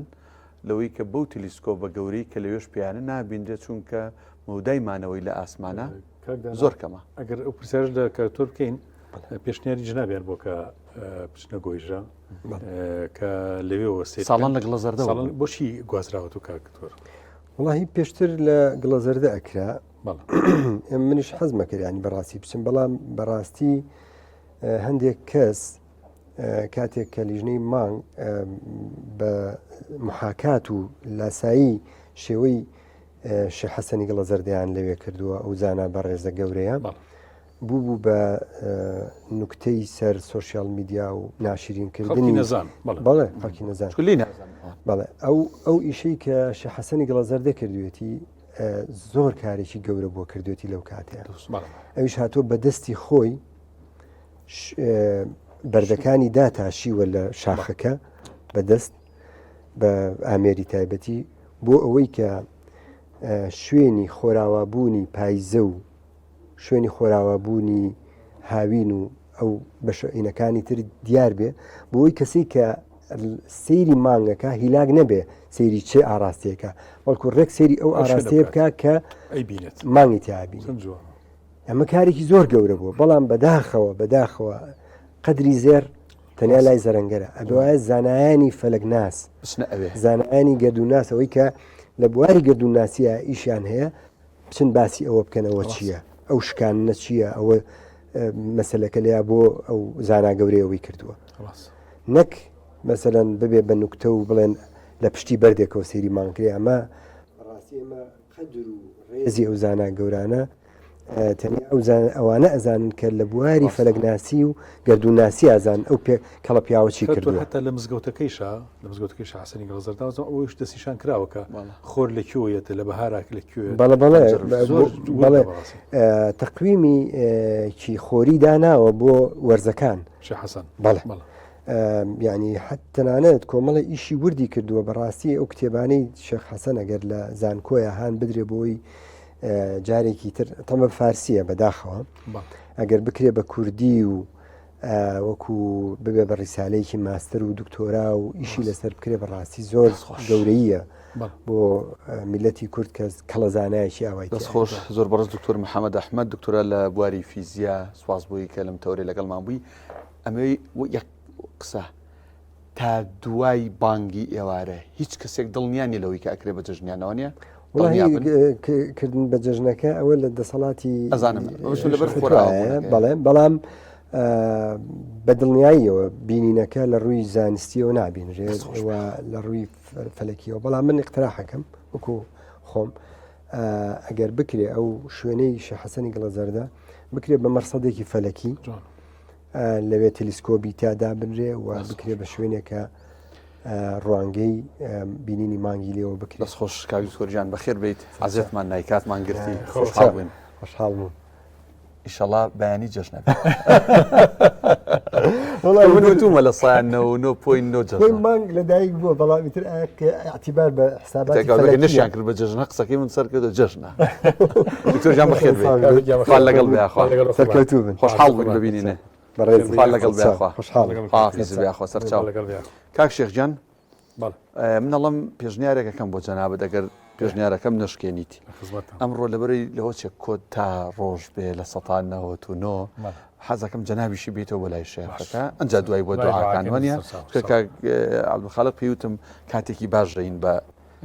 لەوەی کە بەو تیلیسکۆپە گەورەی کە لەوێش پێیانە نابینرێت چونکە مەودای مانەوەی لە ئاسمانە زۆر کەمە. ئەگەر ئەو پرسیارش لە کاکتۆر بکەین پێشنیاری جنابیان بۆ کە بچنە گۆیژە کە لەوێەوە ساڵان لە گڵەزەردە بۆچی گوازراوەت و کاکتۆر وڵی پێشتر لە گڵەزەردە ئەکرا منیش حەزمە کرد ینی بەڕاستی بچم بەڵام بەڕاستی هەندێک کەس کاتێک کە لیژنەی مانگ بە محاکات و لاسایی شێوەی شێخ حەسەنی گڵە زەردەیان لەوێ کردووە ئەو زانا بەڕێزە گەورەیە بوو بوو بە نوکتەی سەر سۆشیال میدیا و ناشرینکردنی نەزان بەڵێ خەڵکی نەزان بەڵێ ئەو ئەو ئیشەی کە شێخ حەسەنی گڵە زەردە کردوێتی زۆر کارێکی گەورە بۆ کردوێتی لەو کاتەیە ئەویش هاتووە بە دەستی خۆی بەردەکانی داتاشیوە لە شاخەکە. بەدەست بە ئامێری تایبەتی بۆ ئەوەی کە شوێنی خۆراوابوونی پایزە و شوێنی خۆراوابوونی هاوین و ئەو بەشەینەکانی تر دیار بێ بۆی کەسی کە سەیری مانگەکە هیلاک نەبێ سەیری چێ ئاراستەیەەکە بەڵکو ڕێک سەیری ئەو ئاراستەیە بکە کە مانگی تیابین ئەمە کارێکی زۆر گەورە بووە بەڵام بەداخەوە بەداخەوە قەدری زێر تەنیا لای زەرەنگەرە ئەبوایە زانایانی فەلەکناس زانایانی گردوناس ئەوەی کە لە بواری گردوناسیە ئیشیان هەیە بچن باسی ئەوە بکەنەوە چییە ئەو شکانە چییە ئەوە مەسلەکە لیا بۆ ئەو زانا گەورەیەوەی کردووە نەک مەسەەن ببێ بە نوکتە و بڵێن لە پشتی بەردێکەوە سەیری مانگرێ ئەمە ڕاستی ئێمە قەدر و ڕێزی ئەو زانا گەورانە تەنیا ئەو ئەوانە ئەزانن کە لە بواری فەلەکناسی و گردوناسی ئازان ئەو پێ کەڵە پیاوە چی کردووە هەتا لە مزگەوتەکەیشا لە مزگەوتەکەی حەسەنی گەڵزەرداوە ئەوش دەستنیشان کراوە کە خۆر لە کوێیەتە لە بەهاراک لە کوێ بەڵێ بەڵێ بەڵێ تەقویمی کی خۆری داناوە بۆ وەرزەکان حەسەن بەڵێ یعنی تەنانەت کۆمەڵی ئیشی وردی کردووە بەڕاستی ئەو کتێبانەی شێخ حەسەن ئەگەر لە زانکۆیە هاان بدرێ بۆی جارێکی تر تەمە فارسیە بەداخەوە ئەگەر بکرێ بە کوردی و وەکو ببێ بە ڕیسالەیەکی ماستەر و دکتۆرا و ئیشی لەسەر بکرێ بەڕاستی زۆر گەورەیە بۆ میلەتی کورد کە کەڵەزانایەکی ئاوای دەست خۆش زۆر بەڕێز دکتۆر محەممەد ئەحمەد دکتۆرا لە بواری فیزیا سواز بووی کە لەم تەورێ لەگەڵمان بووی ئەمەی یەک قسە تا دوای بانگی ئێوارە هیچ کەسێک دڵنیا نیە لەوەی کە ئەکرێ بە جەژنیانەوە نیە؟ کردن بە جەژنەکە ئەوە لە دەسەڵاتی ئەزانم لەبەر بەڵێ بەڵام بە دڵنیاییەوە بینینەکە لە ڕووی زانستیەوە نابینرێت لە ڕووی فەلەکیەوە بەڵام من اقتراحەکەم وەکو خۆم ئەگەر بکرێ ئەو شوێنەی شەحەسەنی گڵە زەردە بکرێ بە مەرسەدێکی فەلەکی لەوێ تەلیسکۆبی تیا دابنرێ و بکرێ بە شوێنێک کە ڕوانگەی بینینی مانگی لێوە بکرێت. دەست خۆش کاک دکتۆر گیان بەخێر بیت عەزێتمان نای کاتمان گرتی خۆشحاڵ بووین. خۆشحاڵ بووم. ئیشەڵا بەیانی جەژنە بێت. وەڵا من وتومە لە سایان 99.9 جەژنە. خۆی مانگ لەدایک بووە بەڵام ئیتر ئیعتیبار بە حساباتی فەلەکیە. نەشیان کرد بە جەژنە قسەکەی من سەر کردە جەژنە. دکتۆر گیان بەخێر بێیت. خوا لەگەڵ بێ یاخوا. سەرکەوتوو بن. خۆشحاڵ بووین ببینینێ. بەڕێز خوا لەگەڵ بێ یاخوا. خۆشحاڵ. حافیز بێ یاخوا سەرچاو. کاک شێخ گیان من ئەڵم پێشنیارێک ئەکەم بۆ جەنابت ئەگەر پێشنیارەکەم نەشکێنیت ئەمڕۆ لەبەری لەوە چێ کۆت تا ڕۆژ بێ لە سەتا 99 حەزەکەم جەنابیشی بێتەوە بۆ لای شێخەکە ئەجا دوای بۆ دوعاکان وانە کاک عەبدولخالق پێیوتم کاتێکی باش ژین بە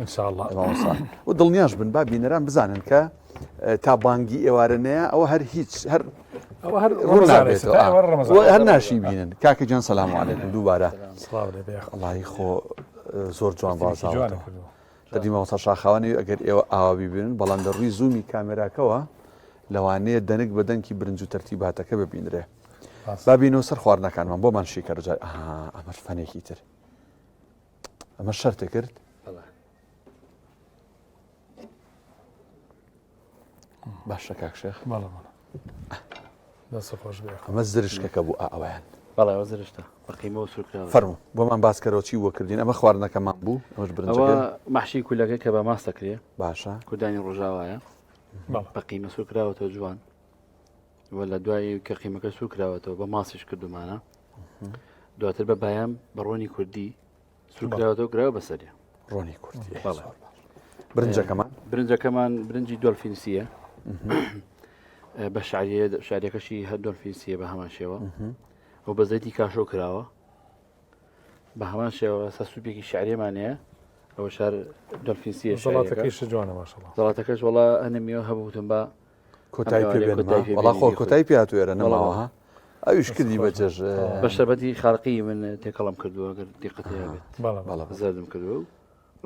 انشاءاللە مامۆستا و دڵنیاش بن با بینەران بزانن کە تا بانگی ئێوارە نەیە ئەوە هەر هیچ هەر ئەوە هەر ڕوون ڕەمەزانە نابێتەوە ئێستا ئێوارە ڕەمەزانە. هەر ناشی بینن کاکە گیان سەلام عەلەیکم دووبارە سڵاو لێ بێ وەڵاهی خۆ زۆر جوان ترێکی جوانە ڕازاوەتەوە کردووە. دەردی مامۆستا شاخەوانی ئەگەر ئێوە ئاوا بیبینن بەڵام لە ڕووی زوومی کامێراکەوە لەوانەیە دەنک بە دەنکی برنج و تەرتیباتەکە ببینرێ ڕاست. با بینەوە سەر خواردنەکانمان بۆمان شیکەرە جار ئەها ئەمەش فەنێکی تر ئەمە شەرتە کرد باشە کاک شێخ ئەمە زرشکەکە بوو ئەویان بەڵێ زرشتە بەقیمەوە سوورکراوە فەرمو بۆمان باسکەرەوە چی وە کردین ئەمە خواردنەکەمان بوو ئەمەش برنجەکە مەحشی کولەکە کە بە ماست دەکرێ باشە کوردانی ڕۆژاوایە بە قیمە سوورکراوەتەوە جوان و لە دوای کە قیمەکە سوور کراوەتەوە بە ماسیش کردومانە دواتر بە بایام بە ڕۆنی کوردی سوورکراوەتەوە کراوە بەسەریە ڕۆنی کوردی برنجەکەمان برنجەکەمان برنجی دۆلفینسیە بە شعریە شارەکەشی هەر دۆلفینسیە بە هەمان شێوە و بە زەیتی کاشۆ کراوە بە هەمان شێوە سە سوپێکی شعرێمان هەیە ئەوە شار دۆلفینسیە زەڵاتەکەیش جوانە ماشەڵا زەڵاتەکەش وڵا ئەنەمیەوە هەبووتم بە کۆتای پێ بێنم وەڵا خۆ کۆتای پێ هاتوو ئێرە نەماوە ها ئەویش کردی بە جەژ بە شەربەتی خاڵقی من تێکەڵم کردووە گەر دیقەتی هەبێت بەڵێ زەردم کردووە و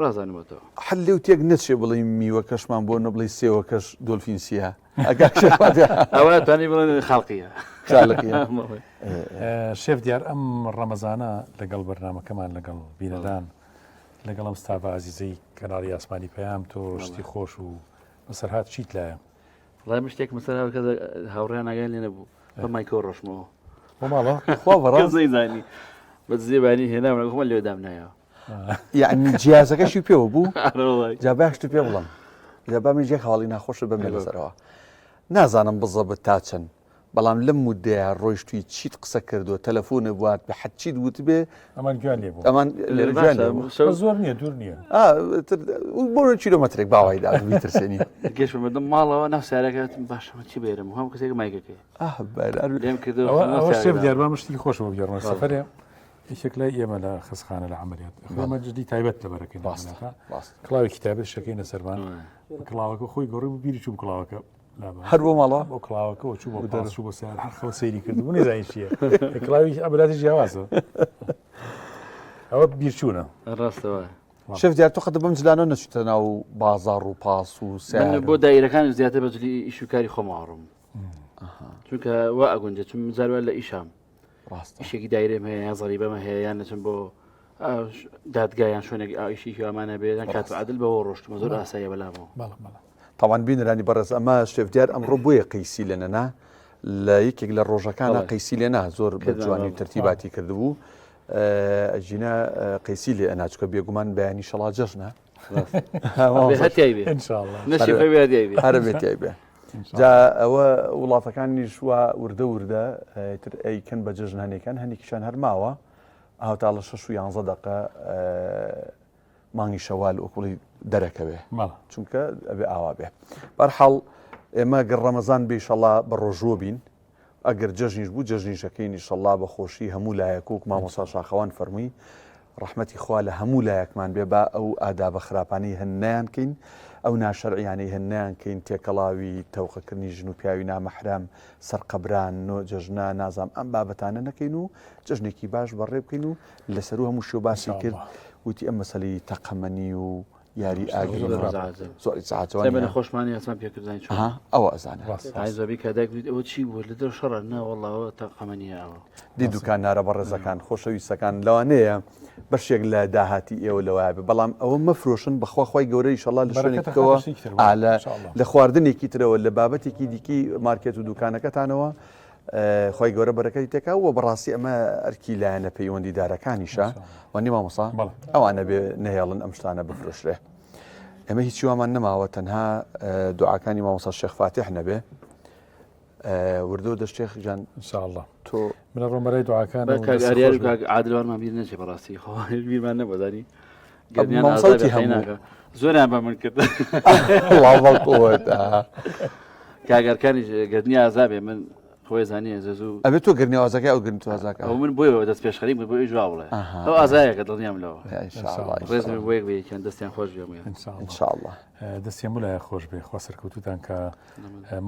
ڕازانمەتەوە حل لێو تێک نەچێ بڵێ میوەکەشمان بۆ نەبڵێ سێوەکەش دۆلفینسیە ئەوە توانی بڵێن خاڵقیە خاڵقیە شێف دیار ئەم ڕەمەزانە لەگەڵ بەرنمەکەمان لەگەڵ بینەران لەگەڵ ئەم ستاڤە ئازیزەی کەناڵی ئاسمانی پەیام تۆ شتی خۆش و بەسەرهات چیت لایە؟ وەڵای من شتێکم بەسەر هات کە هاوڕێیان ئاگایان لێ نەبوو بە مایکەوە ڕۆشمەوە بۆ ماڵەوە خوا بەڕاست کەس نەیزانی. بە دزێبانی هێنام لەگەڵ لێ دامنایەوە. یعنی جیازەکەشی پێوە بوو جا باشت پێ بڵم جا با من جێک هەواڵی ناخۆشە بەمێ لەسەرەوە نازانم بزەبت تا چەند بەڵام لەم مودەیە ڕۆیشتوی چیت قسە کردووە تەلەفۆنە بوات بە حەد چیت وتبێ ئەمان گوێیان لێ بوو ئەمان لێرە گوێیان لێ بوو. زۆر نییە دوور نییە بۆ کیلۆمەترێک باوای دا بیترسێنی گەشت بەدەم ماڵەوە ناو سارەکە باشە من چی بێرم هەم کەسێک مایکەکەی لێم کردەوە ئەوە شێف دیار با من شتێکی خۆشەوە بگێڕمەوە سەفەرێ یەکێک لای ئێمە لە خەسخانە لە عملیات ئەمە جدی تایبەت لەبەرەکەین کڵاوێکی تایبەت شەکەینە سەرمان کڵاوەکە خۆی گۆڕی و بیری چوو کڵاوەکە هەر بۆ ماڵەوە بۆ کڵاوەکەەوە چوو بۆ دەرچوو بۆ سیار هەر خەڵ سەیری کردبوو نەزانی چییە کڵاوی ئەبراتی جیاوازە ئەوە بیرچوونە ڕاستەوە شێف دیار تۆ قەت بەم جلانە نەچووتە ناو بازاڕ و پاس و سیار بۆ دایرەکان زیاتر بە جلی ئیش و کاری خۆماڕم چونکە وا ئەگونجێت چون جاروا لە ئیشام ڕاستە ئیشێکی دایرێم هەیە یان زەریبەمە هەیە یان نەچم بۆ دادگا یان شوێنێک ئیشی هیوامانە بێ یان کات عادل بەوە ڕۆشتمە زۆر ئاساییە بەلامەوە بەڵێ بەڵێ تاوان بینرانی بەڕێز ئەمە شێف دیار ئەمڕۆ بۆیە قەیسی لێ نەنا لە یەکێک لە ڕۆژەکانە قەیسی لێ نا زۆر بە جوانی و تەرتیباتی کردبوو ئەگینا قەیسی لێ ئەنا چکە بێگومان بەیانی شەڵا جەژنە هەر بێتیای بێ جا ئەوە وڵاتەکانیش وا وردە وردە تر ئەیکەن بە جەژن هەنێکان هەنێکیشان هەر ماوە ئاوتا لە 6 و 11 دقە مانگی شەوال وەکوڵی دەرەکەوێ چونکە ئەبێ ئاوا بێ بەرحاڵ ئێمە گەر ڕەمەزان بێشەڵا بە ڕۆژوە بین ئەگەر جەژنیش بوو جەژنیشەکەین ئیشەڵا بە خۆشی هەموو لایەک وەک مامۆستا شاخەوان فەرمووی ڕەحمەتی خوا لە هەموو لایەکمان بێ با ئەو ئادابە خراپانەی هەن نەیانکەین ئەو ناشەرعیانەی هەن نەیانکەین تێکەڵاوی تەوقەکردنی ژن و پیاوی نامەحرەم سەرقەبران نۆ جەژنە نازام ئەم بابەتانە نەکەین و جەژنێکی باش بەڕێ بکەین و لەسەرو هەموو شێو باسی کرد وتی ئەم مەسەلەی تەقەمەنی و یاری ئاگری زۆر ئیزعاجەوە خۆشمانی ئەسان پێکردنی ئەوە ئەزانە زۆبی کە دایک ئەوە چی بوو لە دەر شەڕە ناوەڵاوە تەقەمەنی ئەوە دی دوکاندارە بەڕێزەکان خۆشەویستەکان لەوانەیە بەشێک لە داهاتی ئێوە لەوە بێ بەڵام ئەوە مەفرۆشن بەخوا خی گەورە ئیشەڵا لە شوێنێکەوە ئالە لە خواردنێکی ترەوە لە بابەتێکی دیکی مارکێت و دوکانەکەتانەوە خی گەورە بەرەکەی تێکا و بەڕاستی ئەمە ئەرکی لایەنە پەیوەندیدارەکانیشە وەنی مامۆسا ئەوانە بێ نەهێڵن ئەم شتانە بفرۆشرێ ئێمە هیچی وامان نەماوە تەنها دوعاکانی مامۆسا شێخ فاتح نەبێ وردۆ دەشتێخ جان انشاءالله تۆ منە ڕۆمەرای دوعاکان عادلوانمان بیر نەچێ بەڕاستی خۆ بیرمان نەبەدانی گەرمیان هەموو زۆریان بە من کرد کاگەرکانی گەرنی ئازابێ من خۆی زانیە زوو ئەبێ تۆ گەرنی ئازاکە ئەو گرنی ئازاکە ئەو من بۆیەوە دەست پێشخەری بۆ ئەوی جواب بڵێ ئەو ئازایەکە دڵنیام لەوە ڕێز بۆ یەک بەیەکیان دەستیان خۆش بێ إن شاء الله دەستیان بلایە خۆش بێ خوا سەرکەوتوتان کە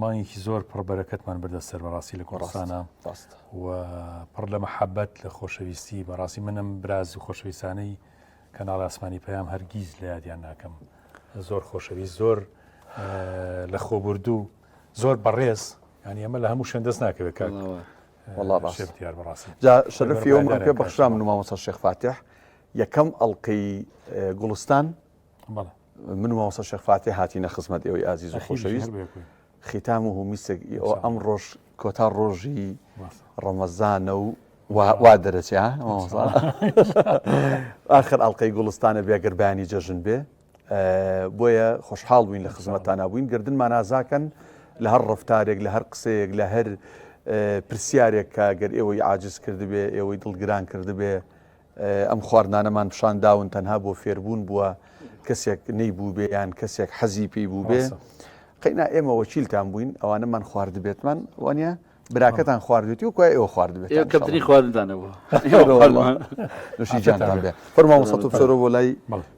مانگێکی زۆر پڕ بەرەکەتمان بردە سەر بەڕاستی لە کوردستانە و پڕ لە مەحەبەت لە خۆشەویستی بەڕاستی منم براز و خۆشەویستانەی کەناڵ ئاسمانی پەیام هەرگیز لە یادیان ناکەم زۆر خۆشەویست زۆر لە خۆبردوو زۆر بەڕێز ینی ئەمە لە هەموو شوێن دەست ناکەوێت کاک وەڵا ڕاست دیار بەڕاستی جا شەرەفی ئەومان پێ بەخشرا من و مامۆستا شێخ فاتح یەکەم ئەڵلقەی گوڵستان من و مامۆستا شێخ فاتح هاتینە خزمەت ئێوەی ئازیز و خۆشەویست ختامه میسک ئەوە ئەم ڕۆژ کۆتا ڕۆژی ڕەمەزانە و وا دەرەچێ ئاخر ئەڵلقەی گوڵستانە بێگەر بەیانی جەژن بێ بۆیە خۆشحاڵ بووین لە خزمەتتانا بووین گردنمان ئازاکەن لە هەر ڕفتارێک لە هەر قسەیەک لە هەر پرسیارێک کە گەر ئێوەی عاجز کردبێ ئێوەی دڵگران کردبێ ئەم خواردنانەمان پیشان داون تەنها بۆ فێربوون بووە کەسێک نەیبوو بێ یان کەسێک حەزی پێی بوو بێ قەینا ئێمە وەکیلتان بووین ئەوانەمان خواردبێتمان وانە براکەتان خواردوێتی و کوای ئێوە خواردبێت کەمترین خواردنتان نەبوو نوشی جانتان بێ فەرموو مامۆستا تۆ بچۆرەوە بۆ لای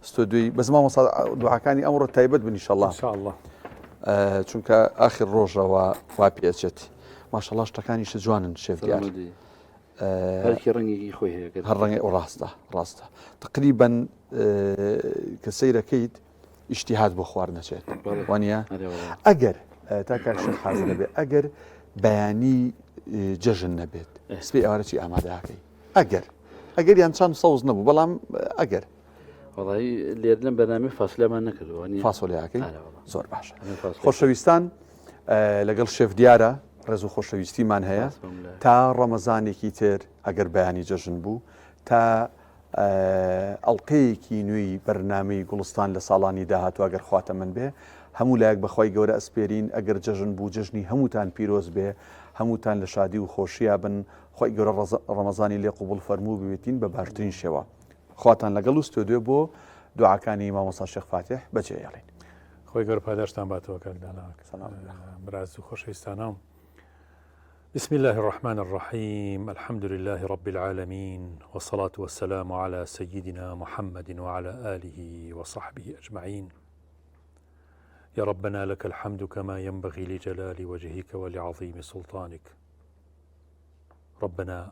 ستۆدیۆی بەس مامۆستا دوعاکانی ئەمڕۆ تایبەت بن ئینشەڵڵا ئینشاءاللە چونکە ئاخر ڕۆژەوە وا پێچێت ماشەڵڵا شتەکانیشە جوانن شێف دیار هەرکی ڕەنگێکی خۆی هەیە هەر ڕەنگی ڕاستە ڕاستە تقریبا کە سەیرەکەیت ئیشتیهاد بۆ خوارد نەچێت وانە ئەگەر تا کاک شێخ حازر نەبێت ئەگەر بەیانی جەژن نەبێت سپی ئەوارە چی ئامادەکەی ئەگەر ئەگەر یان چەند سەوز نەبوو بەڵام ئەگەر وەڵی لێر لەم بەرنامەی فاسلەمان نەکردووە فاسۆلیاکەی زۆر باشە خۆشەویستان لەگەڵ شێف دیارە ڕێز و خۆشەویستیمان هەیە تا ڕەمەزانێکی تر ئەگەر بەیانی جەژن بوو. تا ئەڵقەیەکی نوێی بەرنامەی گوڵستان لە ساڵانی داهاتوو گەر خوا تەمەن بێ هەموو لایەک بەخوای گەورە ئەسپێرین ئەگەر جەژن بوو جەژنی هەمووتان پیرۆز بێ هەمووتان لە شادی و خۆشیا بن خوای گەورە ڕەمەزانی لێ قوبوڵ فەرموو ببێتین بە باشترین شێوە خواتان لەگەڵ و ستۆدیۆ بۆ دوعاکانی مامۆستا شێخ فاتیح بەجێ ئێڵین. خوای گەورە پاداشتان باتەوە کاک دانا براز و خۆشەویستانم. بسم الله الرحمن الرحيم الحمد لله رب العالمين والصلاة والسلام على سيدنا محمد وعلى آله وصحبه أجمعين يا ربنا لك الحمد كما ينبغي لجلال وجهك ولعظيم سلطانك ربنا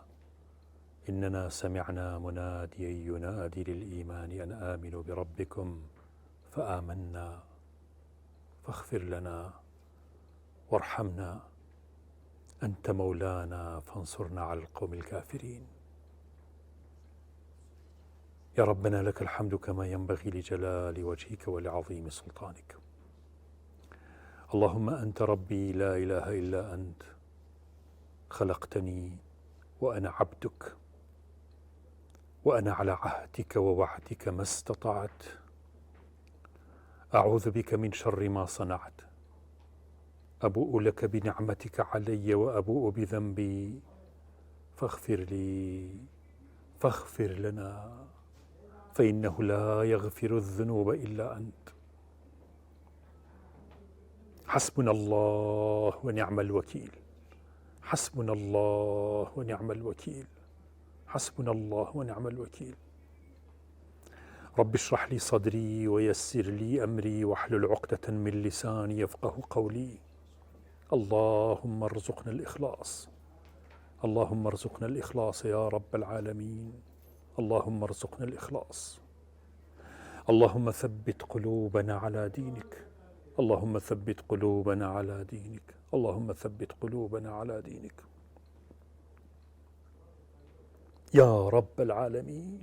إننا سمعنا مناديا ينادي للإيمان أن آمنوا بربكم فآمنا فاغفر لنا وارحمنا أنت مولانا فانصرنا على القوم الكافرين يا ربنا لك الحمد كما ينبغي لجلال وجهك ولعظيم سلطانك اللهم أنت ربي لا إله إلا أنت خلقتني وأنا عبدك وأنا على عهدك ووعدك ما استطعت أعوذ بك من شر ما صنعت أبوء لك بنعمتك علي وأبوء بذنبي فاغفر لي فاغفر لنا فإنه لا يغفر الذنوب إلا أنت حسبنا الله ونعم الوكيل حسبنا الله ونعم الوكيل حسبنا الله ونعم الوكيل رب اشرح لي صدري ويسر لي أمري واحلل عقدة من لساني يفقه قولي اللهم ارزقنا الإخلاص اللهم ارزقنا الإخلاص يا رب العالمين اللهم ارزقنا الإخلاص اللهم ثبت قلوبنا على دينك اللهم ثبت قلوبنا على دينك اللهم ثبت قلوبنا على دينك یا رب العالمین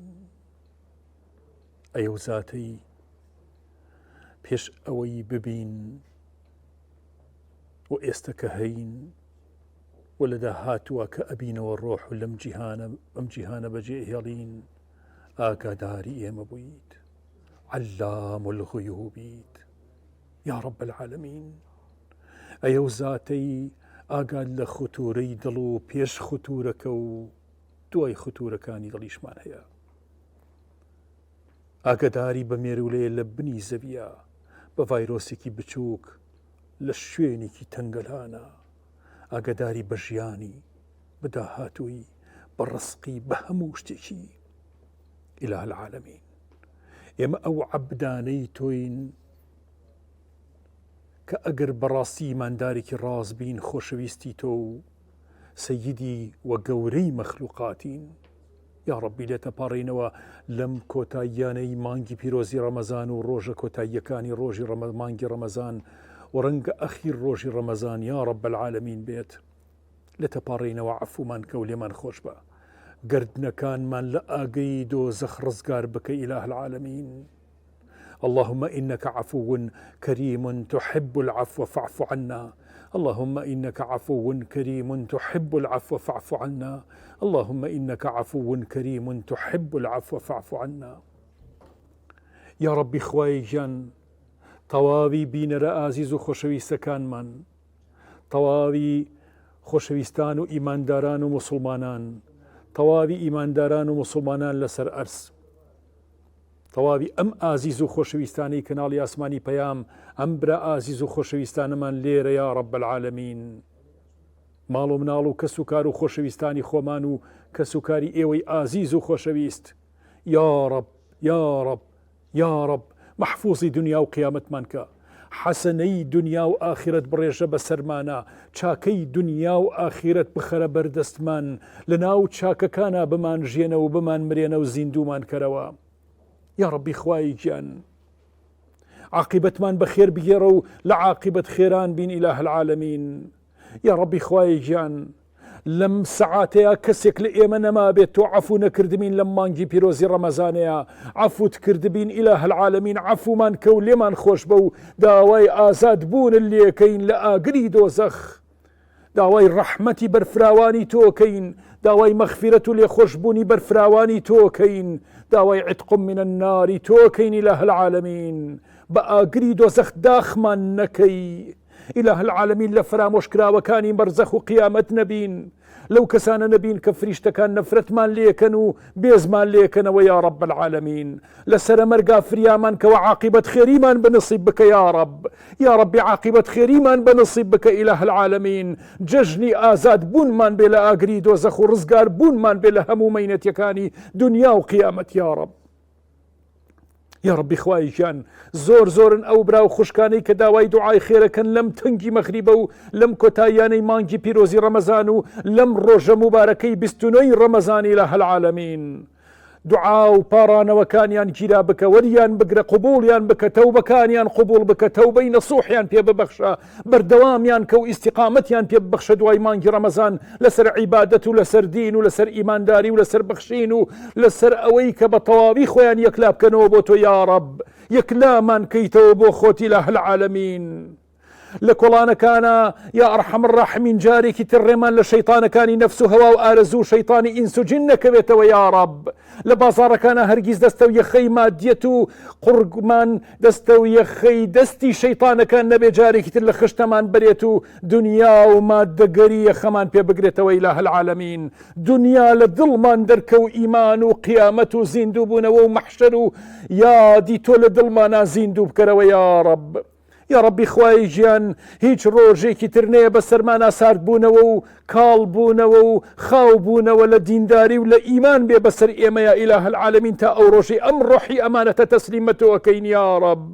ئەی ئەو زاتەی پێش ئەوەی ببین و ئێستا کە هەین و لە داهاتووە کە ئەبینەوە ڕۆح و لەم جیهانە ئەم جیهانە بەجێ هێڵین ئاگاداری ئێمە بوویت علام الغیوبیت یا رب العالمین ئەی ئەو زاتەی ئاگات لە خوتورەی دڵ و پێش خوتورەکە و دوای خوتورەکانی دڵیشمان هەیە ئاگداری بە مێرولەیە لە بنی زەویە بە ڤایرۆسێکی بچووک لە شوێنێکی تەنگەلانە ئاگداری بە ژیانی بە داهاتووی بە ڕسقی بە هەموو شتێکی ئیلاه العالمین ئێمە ئەو عەبدانەی تۆین کە ئەگەر بەڕاستی ئیماندارێکی ڕاست بین خۆشەویستی تۆ و سەیدی و گەورەی مەخلوقاتین یا ڕەبی لێتە پاڕینەوە لەم کۆتاییانەی مانگی پیرۆزی ڕەمەزان و ڕۆژە کۆتاییەکانی ڕۆژی ڕەمە مانگی ڕەمەزان و ڕەنگە ئەخیر ڕۆژی ڕەمەزان یا ڕەب العالمین بێت لێتە پاڕینەوە عەفومان کە و لێمان خۆش بە گردنەکانمان لە ئاگەی دۆزەخ ڕزگار بکە ئیلاه العالمین اللهم إنك عفو كريم تحب العفو فاعف عنا اللهم إنك عفو كريم تحب العفو فاعف عنا اللهم إنك عفو كريم تحب العفو فاعف عنا یا ربی خوای گیان تەواوی بینەرە ئازیز و خۆشەویستەکانمان تەواوی خۆشەویستان و ئیمانداران و موسڵمانان تەواوی ئیمانداران و موسڵمانان لەسەر ئەرز تەواوی ئەم ئازیز و خۆشەویستانەی کەناڵی ئاسمانی پەیام ئەم برا ئازیز و خۆشەویستانەمان لێرە یا رب العالمین ماڵ و مناڵ و کەس و کار و خۆشەویستانی خۆمان و کەس و کاری ئێوەی ئازیز و خۆشەویست یا رب یا رب یاڕەب مەحفوزی دنیا و قیامەتمان کە، حەسەنەی دنیا و ئاخیرەت بڕێژە بەسەرمانا، چاکەی دنیا و ئاخیرەت بخەرە بەردەستمان، لەناو چاکەکانا بمانژیێنە و بمانمرێنە و زیندوومان کەرەوە. یاڕەبی خوای گیان عاقیبەتمان بەخێر بگێڕە و لە عاقیبەت خێران بین ئیلاه العالمین. یاڕەبی خوایە گیان لەم سەعاتەیا کەسێک لە ئێمە نەمابێت تۆ عەفو نەکردبین لەم مانگی پیرۆزی ڕەمەزانەیە عەفوت کردبین ئیلاه العالمین عەفومان کە و لێمان خۆش بە و داوای ئازاد بوونت لێکەین لە ئاگری دۆزەخ داوای ڕەحمەتی بەرفراوانی تۆکەین. داوای مەغفیرەت و لێخۆشبوونی بەرفراوانی تۆ کەین، داوای عتق من النار ی تۆ کەین اله العالمین، بە ئاگری دۆزەخ داخمان نەکەی اله العالمین، لە فەرامۆشکراوەکانی بەرزەخ و قیامەت نەبین، لەو کەسانە نەبین کە فریشتەکان نەفرەتمان لێکەن و بێزمان لێکەنەوە یا رب العالمین، لە سەرەمەرگا فریامان کەوە عاقیبەت خێریمان بنسیب بکە یاڕەب یاڕەبی عاقیبەت خێریمان بەنسیب بکە اله العالمین جەژنی ئازاد بوونمان بێ لە ئاگری دۆزەخ و ڕزگار بوونمان بێ لە هەموو مەینەتیەکانی دنیا و قیامەت یاڕەب یاڕەبی خوای گیان زۆر زۆرن ئەو برا و خوشکانەی کە داوای دوعای خێرەکەن لەم تەنگی مەغریبە و لەم کۆتاییانەی مانگی پیرۆزی ڕەمەزان و لەم ڕۆژە موبارەکەی 29 ڕەمەزان اله العالمین دوعا و پاڕانەوەکانیان گیرا بکە، وەریان بگرە، قبوڵیان بکە، تەوبەکانیان قبوڵ بکە، تەوبەی نەسوحیان پێ ببەخشە، بەردەوامیان کە و ئیستیقامەتیان پێ ببەخشە دوای مانگی ڕەمەزان لەسەر عیبادەت و لەسەر دین و لەسەر ئیمانداری و لەسەر بەخشین و لەسەر ئەوەی کە بە تەواوی خۆیان یەکلا بکەنەوە بۆ تۆ یاڕەب یەکلامان کەیتەوە بۆ خۆت اله العالمین. لە کۆڵانەکانا یا ارحم الراحمین جارێکی تر ڕێمان لە شەیتانەکانی نەفس و هەوا و ئارەزوو و شەیتانی ئینس و جن نەکەوێتەوە یاڕەب لە بازاڕەکانا هەرگیز دەستە و یەخەی مادیەت و قوڕگمان دەستە و یەخەی دەستی شەیتانەکان نەبێ جارێکی تر لە خشتەمان بەرێت و دنیا و مادەگەری یەخەمان پێ بگرێتەوە اله العالمین دنیا لە دڵمان دەرکە و ئیمان و قیامەت و زیندووبوونەوە و مەحشەر و یادی تۆ لە دڵمانا زیندوو بکەرەوە یاڕەب. یاڕەبی خوای گیان هیچ ڕۆژێکی تر نەیە بەسەرمانا سارد بوونەوە و کاڵ بوونەوە و خاو بوونەوە لە دینداری و لە ئیمان بێ بەسەر ئێمەیا اله العالمین تا ئەو ڕۆژەی ئەم ڕۆحی ئەمانەتە تەسلیم بە تۆ ئەکەین یاڕەب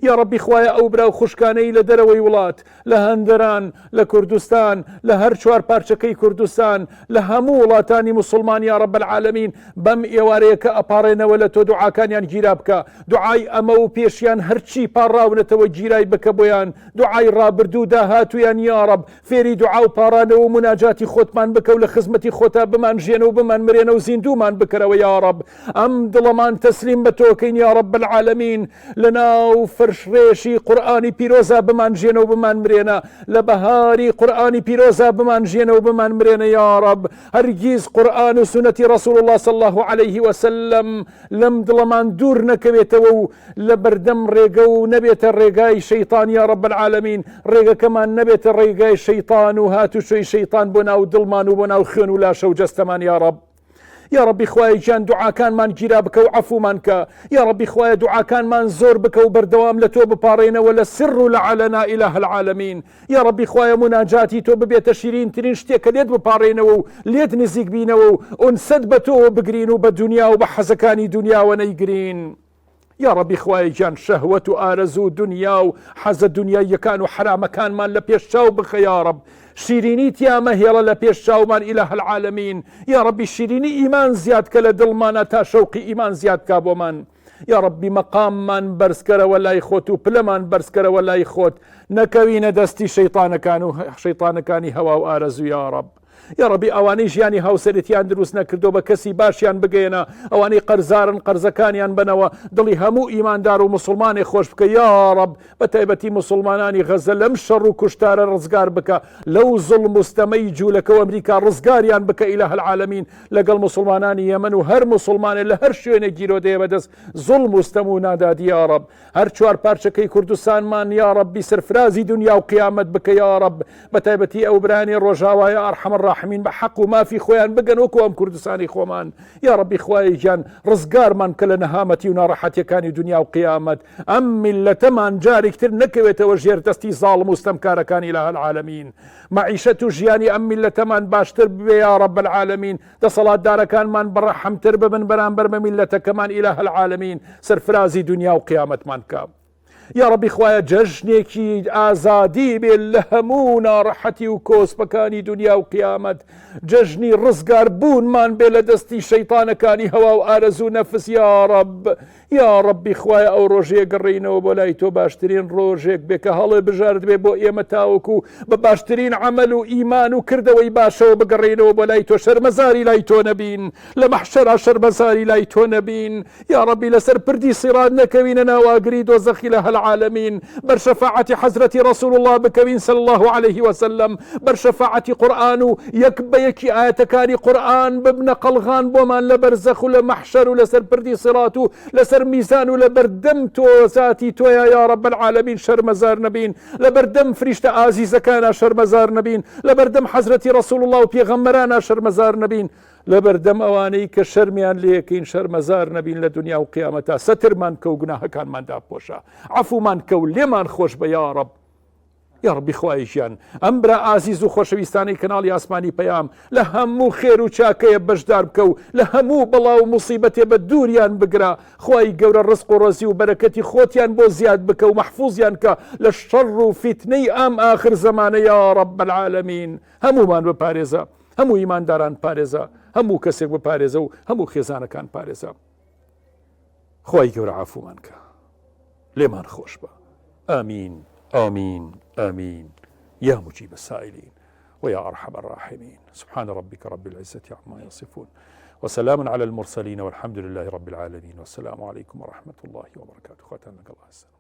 یاڕەبی خوایە ئەو برا و خوشکانەی لە دەرەوەی وڵات لە هەندەران، لە کوردستان، لە هەر چوارپارچەکەی کوردستان، لە هەموو وڵاتانی موسڵمان یا رب العالمین بەم ئێوارەیە کە ئەپاڕێنەوە لە تۆ دوعاکانیان گیرا بکە، دوعای ئەمە و پێشیان هەرچی پاڕاونەتەوە گیرای بکە بۆیان، دوعای ڕابردوو و داهاتوویان یا رب فێری دوعا و پاڕانەوە و موناجاتی خۆتمان بکە و لە خزمەتی خۆتا بمانژیێنە و بمانمرێنە و زیندوومان بکەرەوە یا رب ئەم دڵەمان تەسلیم بە تۆ کەین یا رب العالمین لە ناو فەرشڕێژی قورئانی پیرۆزا بمانژێنە و بمانمرێنە لە بەهاری قورئانی پیرۆزا بمانژێنە و بمانمرێنە یا رب هەرگیز قورئان و سونەتی رسول الله صلی الله علیه وسلم لەم دڵەمان دوور نەکەوێتەوە و لە بەردەم ڕێگە و نەبێتە ڕێگای شەیطان یا رب العالمین ڕێگەکەمان نەبێتە ڕێگای شەیطان و هاتوچۆی شەیطان بۆ ناو دڵمان و بۆ ناو خوێن و لاشە و جەستەمان یا رب یاڕەبی خوایە گیان دوعاکانمان گیرا بکە و عەفومان کە یاڕەبی خوایە دوعاکانمان زۆر بکە و بەردەوام لە تۆ بپاڕێنەوە لە سر و لە عەلەنا ئیلاه العالمین یاڕەبی خوایە موناجاتی تۆ ببێتە شیرینترین شتێک کە لێت بپاڕێنەوە و لێت نزیک بینەوە و ئونسەت بە تۆوە بگرین و بە دنیا و بە حەزەکانی دنیاوە نەیگرین. یاڕەبی خوایە گیان شەهوەت و ئارەزوو دونیا و حەزە دونیاییەکان و حەرامەکانمان لە پێش چاو بخە یاڕەب شیرینی تیا مەهێڵە لە پێش چاومان اله العالمین یاڕەبی شیرینی ئیمان زیاد کە لە دڵمانا تا شەوقی ئیمان زیاد کا بۆمان یاڕەبی مەقاممان بەرزکەرەوە لای خۆت و پلەمان بەرزکەرەوە لای خۆت نەکەوینە دەستی شەیتانەکان و شەیتانەکانی هەوا و ئارەزوو یاڕەب یاڕەبی ئەوانەی ژیانی هاوسەرێتیان دروست نەکردوە بە کەسی باشیان بگەیەنە ئەوانەی قەرزارن قەرزەکانیان بەنەوە دڵی هەموو ئیماندار و موسڵمانێ خۆش بکە یاڕەب بە تایبەتی موسڵمانانی غەزە لەم شەڕ و کوشتارە ڕزگار بکە لەو زوڵم و ستەمەی جوولەکە و ئەمریکا ڕزگاریان بکە اله العالمین لەگەڵ موسڵمانانی یەمەن و هەر موسڵمانێ لە هەر شوێنێک گیرۆدەیە بەدەست زوڵم و ستەم و نادادی یاڕەب هەر چوار پارچەکەی کوردستانمان یاڕەبی سەرفرازی دنیا و قیامەت بکە یاڕەب بەتایبەتی ئەو برایانی ڕۆژاوا یا ارحم الراحمین بە حەق و مافی خۆیان بگەن وەکو ئەم کوردستانی خۆمان یاڕەبی خوایە گیان ڕزگارمان بکە لە نەهامەتی و ناڕەحەتیەکانی دنیا و قیامەت ئەم میللەتەمان جارێکتر نەکەوێتەوە ژێر دەستی زاڵم و ستەمکارەکان اله العالمین مەعیشەت و ژیانی ئەم میللەتەمان باشتر ببێ یا رب العالمین دەسەڵاتدارەکانمان بەڕەحمتر ببن بەرامبەر بە میللەتەکەمان اله العالمین سەرفرازی دنیا و قیامەتمان بکە. یاڕەبی خوایە جەژنێکی ئازادی بێ لە هەموو ناڕەحەتی و کۆسپەکانی دنیا و قیامەت جەژنی ڕزگار بوونمان بێ لە دەستی شەیتانەکانی هەوا و ئارەزوو نەفس یاڕەب یاڕەبی خوایە ئەو ڕۆژەیە گەڕێینەوە بۆ لای تۆ باشترین ڕۆژێک بێ کە هەڵێ بژارد بێ بۆ ئێمە تاوەکو بە باشترین عەمەل و ئیمان و کردەوەی باشەوە بگەڕێینەوە بۆ لای تۆ شەرمەزاری لای تۆ نەبین لە مەحشەرا شەرمەزاری لای تۆ نەبین یاڕەبی لەسەر پردی سیڕات نەکەوینە ناو ئاگری دۆزەخی لە. العالمین بەر شەفاعەتی حەزرەتی رسول اللە بکەوین صلی اللە علیه وسلم بەر شەفاعەتی قورئان و یەک بە یەکی ئایەتەکانی قورئان ببنە قەڵغان بۆمان لە بەرزەخ و لە مەحشەر و لەسەر پردی صراط و لەسەر میزان و لەبەردەم تۆ زاتی تۆیا یا رب العالمین شەرمەزار نەبین لەبەردەم فریشتە ئازیزەکانا شەرمەزار نەبین لەبەردەم حەزرەتی رسول اللە و پێغەمبەرانا شەرمەزار نەبین لەبەردەم ئەوانەی کە شەرمیان لێکەین شەرمەزار نەبین لە دنیا و قیامەتا سەترمان کە و گوناهەکانمان داپۆشە عەفومان کە و لێمان خۆش بە یاڕەب یاڕەبی خوایە گیان ئەم برا ئازیز و خۆشەویستانەی کەناڵی ئاسمانی پەیام لە هەموو خێر و چاکەیە بەشدار بکە و لە هەموو بەڵا و موسیبەتێ بە دووریان بگرە خوای گەورە ڕزق و ڕەزی و بەرەکەتی خۆتیان بۆ زیاد بکە و مەحفوزیان کە لە شەڕ و فیتنەی ئەم ئاخر زەمانە یا رب العالمین هەموومان بپارێزە هەموو ئیمانداران پارێزە هەموو کەسێک بپارێزە و هەموو خێزانەکان پارێزە خوای گەورە عەفومان کە لێمان خۆش بە ئامین ئامین ئامین یا مجیب السائلین ويا أرحم الراحمين سبحان ربك رب العزة عما يصفون وسلام على المرسلين والحمد لله رب العالمين والسلام عليكم ورحمة الله وبركاته خواتان لك الله السلام.